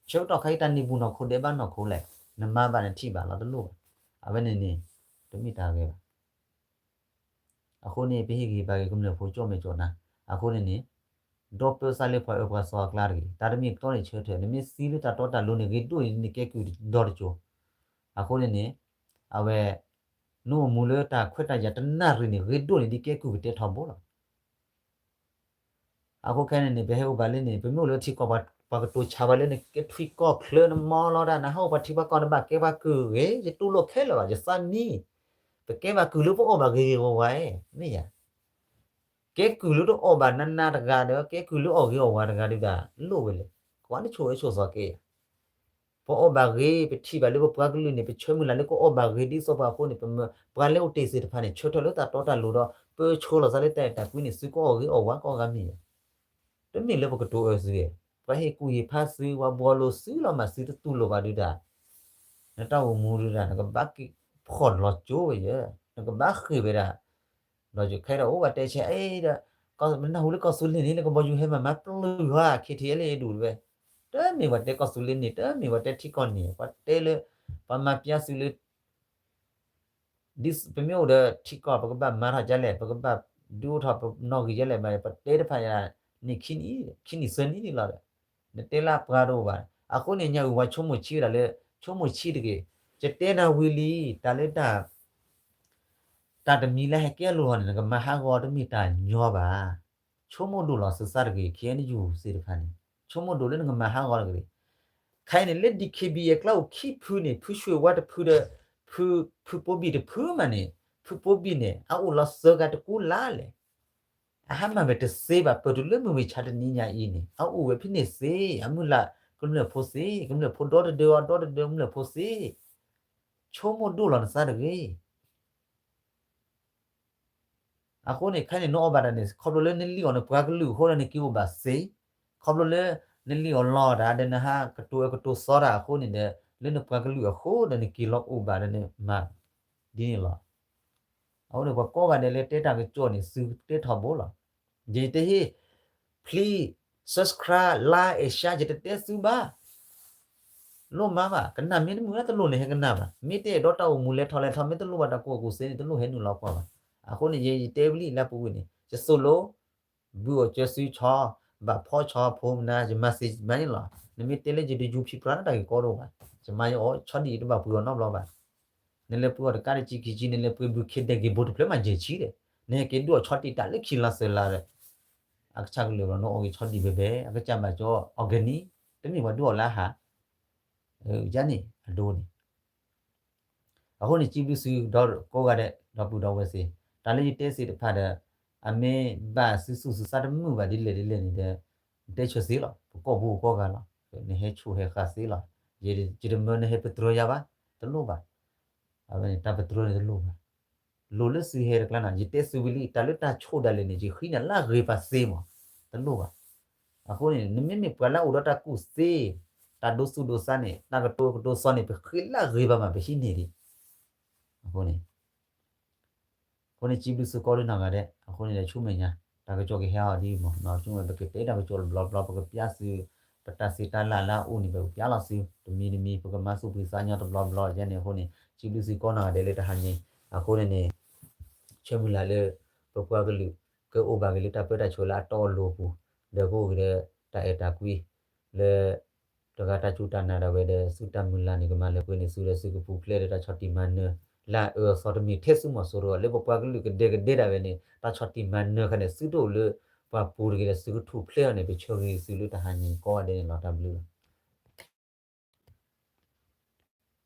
ဆၢကတီၢ်ခဲအံၤ တၢ်န့ၢ်ဘူၣ်နီၢ်ခိဒဲးဘၣ်နီၢ်ခိလဲၣ် နမၤဘၣ်နထံၣ်ဘၣ်လီၤ တလိၣ်ဘၣ် အဝဲန့ၣ်န့ၣ် တမ့ၢ်တၢ်ဂ့ၤဘၣ် အဃိန့ၣ် ပဟ့ၣ်ဂံၢ်ဘါက့ၤကမျၢၢ်ဖိကၠီၣ်မဲာ်ကၠီၣ်နါ အဃိန့ၣ်န့ၣ် ဒီပၢသးလၢပှၤအၢပှၤသီအကျါတဂ့ၤ တၢ်တမံၤအတီန့ၣ်ဆၢထၢၣ် နမ့ၢ်သံလၢတၢ်တီတၢ်လိၤန့ၣ် ဂ့ၤဒိၣ်န့ၣ် နကဲကုၢ်ဒီတကၠိၤ အဃိန့ၣ်န့ၣ် အဝဲ နအိၣ်မူလၢတၢ်ခွဲးတၢ်ယာ်တနၣ်ရံၣ်န့ၣ် ဂ့ၤဒိၣ်န့ၣ် ဒ်ကဲကုၢ်ကတဲထီဘိလီၤ အဃိခဲန့ၣ်န့ၣ် ပဟဲအိၣ်ဘၣ်လၢန့ၣ် ပမ့ၢ်အိၣ်လၢထံကီၢ် ပှၤကတိၤဆါဘၣ်လၢနကဲထွံၣ်ကီၢ်ချၢ နမီလီၤတၢ် နဟးအိၣ်ပှၤထံပှၤကီၢ် နဘၣ်ကဲပှၤကုၢ်ဂ့ၤ ယတူၢ်လိာ်ခဲလၢာ်ဘၣ် ယသးမံ ပကဲဘၣ်ကုၢ်လၢပအီၣ်ဘၣ်ဂ့ၤဂ့ၤဝါဝါ မ့ၢ်ယၤ ကဲကုၢ်လၢတအီၣ်ဘၣ်နးနးတဂၤဒီး ကဲကုၢ်လၢအီၣ်ဂ့ၤအီၣ်ဝါတဂၤဒုးဒၣ် လိၣ်ဝဲလဲၣ် ကွၢ်နဆိၣ်ဝဲဆိၣ်သီကဲယၤ ပအီၣ်ဘၣ်ဂ့ၤ ပထံၣ်ဘၣ်လၢပပှၤကလုာ်န့ၣ် ပဆၢမုၢ်လၢ်လၢကအီၣ်ဘၣ်ဂ့ၤဒ်သိးပှၤအဃိန့ၣ် ပှၤလၢအိၣ်တ့ၢ်သ့ၣ်တဖၣ်န့ၣ် ဆၢထၢၣ်လၢတၢ်တီတၢ်လိၤဒီး ပၢဆှၢလီၤသးလၢတၢ်အဲၣ်တၢ်ကွံန့ၣ် သုကအီၣ်ဂ့ၤအီၣ်ဝါကအီၣ်ဂၤမ့ၢ်ယၤ တမ့ၢ်လၢပကတိၤအၢသုဧါ ပှၤဟ့ၣ်ကူၣ်ဟ့ၣ်ဖးသု ပှၤဘှီလိာ်သုလီၤမး သုတတူၢ်လိာ်ဘၣ်ဒုဒၣ်, နတၢ်အိၣ်မူဒုဒၣ် နကဘၣ်က့ၤဖီၣ်လီၤကၠိဝဲယဲ, နကဘၣ်ဃ့ၢ်ဝဲဒၣ်, ဒီးယခဲဒီးအိၣ်ဘၣ်တဲဆဲး အဲၣ်ဒီး, နနၢ်ဟူလၢကီၢ်သူလ့ၤန့ၣ် လၢကဘီယူၤဟဲမၤမၤပျုၢ်ဟါ ခ့ထံးလၢအဒူၣ်တဝဲ, တမ့ၢ်ပှၤတဲကီၢ်သူလ့ၤန့ၣ် တမ့ၢ်ပှၤတဲထံကီၢ်န့ၣ် ပှၤတဲလၢ, ပှၤမၤပျါသုလၢ ဒ်ပမ့ၢ်အိၣ်ဒီးထံကီၢ် ပကဘၣ်မၤထီၣ်ဒ်လဲၣ် ပကဘၣ်ဒုးအိၣ်ထီၣ်ပနီၣ်ဂံၢ်ဒ်လဲၣ်ဘၣ် ပတဲတဖၣ်ယၤန့ၣ် ခံနံၣ်သၢနံၣ်န့ၣ်လီၤဒီး, နတဲလၢပှၤတအိၣ်ဘၣ်. အဃိန့ၣ် ညၣ်အုၣ်ဝဲဆိကမိၣ်ဆံးဝဲဒၣ်လၢ, ဆိကမိၣ်ဆံးတဂ့ၤ, ယတဲနၤဝံၤလံ, တၢ်လၢတၢ် တၢ်တမံၤလၢဟဲကဲအလိၤထီၣ်န့ၣ် နကမၤဟးဂီၤတမ့ၢ်တၢ်ညီဘၣ်. ဆိကမိၣ်ဒိၣ်လီၤသုသးတဂ့ၤ ခ့ၣ်အဲၣ်ယူၣ်စ့ၢ်တဖၣ်န့ၣ်, ဆိကမိၣ်ဒိၣ်လၢနကမၤဟးဂီၤတဂ့ၤ. ခဲအံၤန့ၣ် လၢ ဒီးခ့ဘံၣ် အကျါအိၣ်ခံဖုန့ၣ် ဖုဆွ့ၣ်ဝါတဖုဒီး, ဖု, ဖုပိဘံၣ်တဖုမးန့ၣ်, ဖုပိဘံၣ်န့ၣ် အအိၣ်လီၤစၢၤဂၤတကူလါလဲၣ်. အဟးမၤဝဲတသ့ဘၣ် ပၢၢ်တုၤလၢမုၢ်ဝံၤဆါတနံၤညါအံၤန့ၣ် အအိၣ်ဝဲဖဲန့ၣ်သ့, အမုၢ်လၢ်ကမျၢၢ်ဖိသ့, ကမျၢၢ်ဖိဒီတဒၢအီၤ ဒီတဒၢကမျၢၢ်ဖိသ့, ဆိကမိၣ်ဒိၣ်လီၤနသးတဂ့ၤ. အဃိန့ၣ် ခဲအံၤန့ၣ် နအီၣ်ဘၣ်တၢ်န့ၣ် ခီဖျိလၢနလံၣ်အီၤနပှၤကလုာ်အဃိဒီးနက့ၤအိၣ်ဘၣ်သ့, ခီဖျိလၢနလံၣ်အီၤလီၤတၢ်ဒီးနဟးကတိၤအၢကတိၤသီတၢ်အဃိန့ၣ်ဒီး လၢနပှၤကလုာ်အဃိဒီးနက့ၤလီၤအိၣ်ဘၣ်ဒီးနမၤဒ်န့ၣ်လီၤ. အဃိန့ၣ် ပှၤကိးဂၤဒဲးလၢတဲတၢ်ကစီၣ်န့ၣ် သုတဲထီဘိလီၤ. ယတဲဟ့ၣ် please subscribe, like and share ယတတဲသုဘၣ် လိၣ်မးဘၣ်, ကနၣ်မ့ၢ်တမုာ်လၢတလိၣ်န့ၣ် ဟဲကနၣ်ဘၣ်, မ့ၢ်တအဲၣ်ဒိးတၢ်အိၣ်မူလဲၤထီၣ်လဲၤထီ မ့ၢ်တလိၣ်ဘၣ်တၢ်ကူၣ်ဘၣ်ကူၣ်သ့န့ၣ် တလိၣ်ဟဲနုာ်လီၤကွၢ်ဘၣ်. အဃိန့ၣ် ယ, ယတဲဝံၤလံလၢပူၤကွံာ်န့ၣ် ယသိၣ်လိ ဘုအီၣ်ကၢစုဆီ, ဘၣ်ဖီဆီဖိမနၤ ယမၤသ့မၤန့ၣ်လီၤ. နမ့ၢ်တဲလၢယတယူဖံးပြးတၢ်ဂ့ၢ်ကီတအိၣ်ဘၣ်, ယမၤယအီၣ်ဆီဒံၣ် ယတဘၣ်ပှ့ၤအီၤနီတဘျီဘၣ်. နလဲၤပှ့ၤအီၣ်တကးတကံကံကံ နလဲၤပှ့ၤဘုခ့ဒဲးက့ၤဘိတဖျၢၣ်မး ယဲၢ်ဆံဒီး, နဟဲက့ၤဒုးအီၣ်ဆီတံၢ်တၢ်လၢခံလါသၢလါဒီး အကစၢ်ကလုာ်ဘၣ် နအီၣ်က့ၤဆီဒံၣ်ဘဲဘဲ အကစၢ်မၤကၠီ organic, တမ့ၢ်ပှၤဒုးအီၣ်လၢအဟး, ယန့ၣ် အဒိန့ၣ် အဃိန့ၣ် စံးဘျုးသုဒီးကိးဂၤဒဲး ဒီပုၢ်ဒီဝဲၢ်သ့ၣ်, တၢ်လၢယတဲသ့ၣ်တဖၣ်ဒီး အမ့ၢ်ဘၣ်သုသူၣ်သုသးတမုာ်ဘၣ်ဒ်လဲၣ်ဒ်လဲၣ်န့ၣ်ဒီး နတဲဆၢသ့လီၤ, ပကိာ်ပူၤကိးဂၤလီၤ, နဟဲဆိၣ်ဟဲဃာ်သ့လီၤ, ယတမၢနဟဲပတြၢၤယၤဘၣ်, တလိၣ်ဘၣ်, အဝဲန့ၣ် တၢ်ပတြၢၤန့ၣ်တလိၣ်ဘၣ်, လိၣ်လၢသုဟဲတကျါန့ၣ် ယတဲသုဝံၤလံ တၢ်လၢတၢ်ဆိၣ်ဒၣ်လဲာ်န့ၣ် ယဃံန့ၣ်လၢအဂ့ၤပာ်သ့မး, တလိၣ်ဘၣ်. အဃိန့ၣ် နမ့မ့ၢ်ပှၤလၢအအိၣ်ဒီးတၢ်ကူၣ်သ့, တၢ်ဒိသူၣ်ဒိသးန့ၣ် တၢ်ကတိၤကတိၤသီန့ၣ် ပဃ့လၢအဂ့ၤဘၣ်မး ပဟံးန့ၢ်ဒံး, အဃိန့ၣ် အဃိန့ၣ် စံးဘျုးသုကိးဒံနီၢ်ဂၤဒဲး, အဃိန့ၣ်ဒီး ဆူမဲာ်ညါ တၢ်ကစီၣ်ကဟဲအီၤဒ်အံၤမး, ဆူမဲာ် ပကတဲတၢ်ကစီၣ်တဘျီဘျီ ပကပျၢ်သု, ပတၢ်သ့တၢ်လၢ်လၢအအိၣ်န့ၣ် ပကပျၢ်လီၤသု, တမံၤတမံၤ ပကမၤသူၣ်ဖှံသးညီတဘျီဘျီ ယဲန့ၣ်အဃိန့ၣ် စံးဘျုးသုကိးနီၢ်ဂၤဒဲးလၢတဟါညါအံၤ, အဃိန့ၣ်န့ၣ် ဆၢမုၢ်လၢ်လၢ ပပှၤကလုာ် ကအိၣ်ဘၣ်က့ၤလၢတၢ်ပၢတၢ်ဆှၢလၢအတီအလိၤအပူၤ, ဒီးကအိၣ်က့ၤဒီး တၢ်အဲၣ်တၢ်ကွံ လၢ တဂၤတၢ်စူၢ်တၢ်နာ်ဒၣ်ဝဲဒီး သုတၢ်မုၢ်လၢ်န့ၣ် ကမၤလၢပှဲၤန့ၢ်သုဒီး သုကပူၤဖျဲးဒီးတၢ်ဆီၣ်တံၢ်မၤနၢၤ လၢအအၢအသီတမ့ၢ်ထဲသုမီၤစိရိၤ လၢပပှၤကလုာ်ကဒဲကဒဲဒၣ်ဝဲန့ၣ် တၢ်ဆီၣ်တံၢ်မၤနၢၤခါန့ၣ် သုတအိၣ်လၢပှၤပူၤတဂ့ၤဒီး သုကထူၣ်ဖျဲးအီၤန့ၣ် ပဆၢဂ့ၤသုလၢတဟါညါအံၤကိးဂၤဒဲးန့ၣ်လီၤ. တၢ်ဘျုးလီၤ.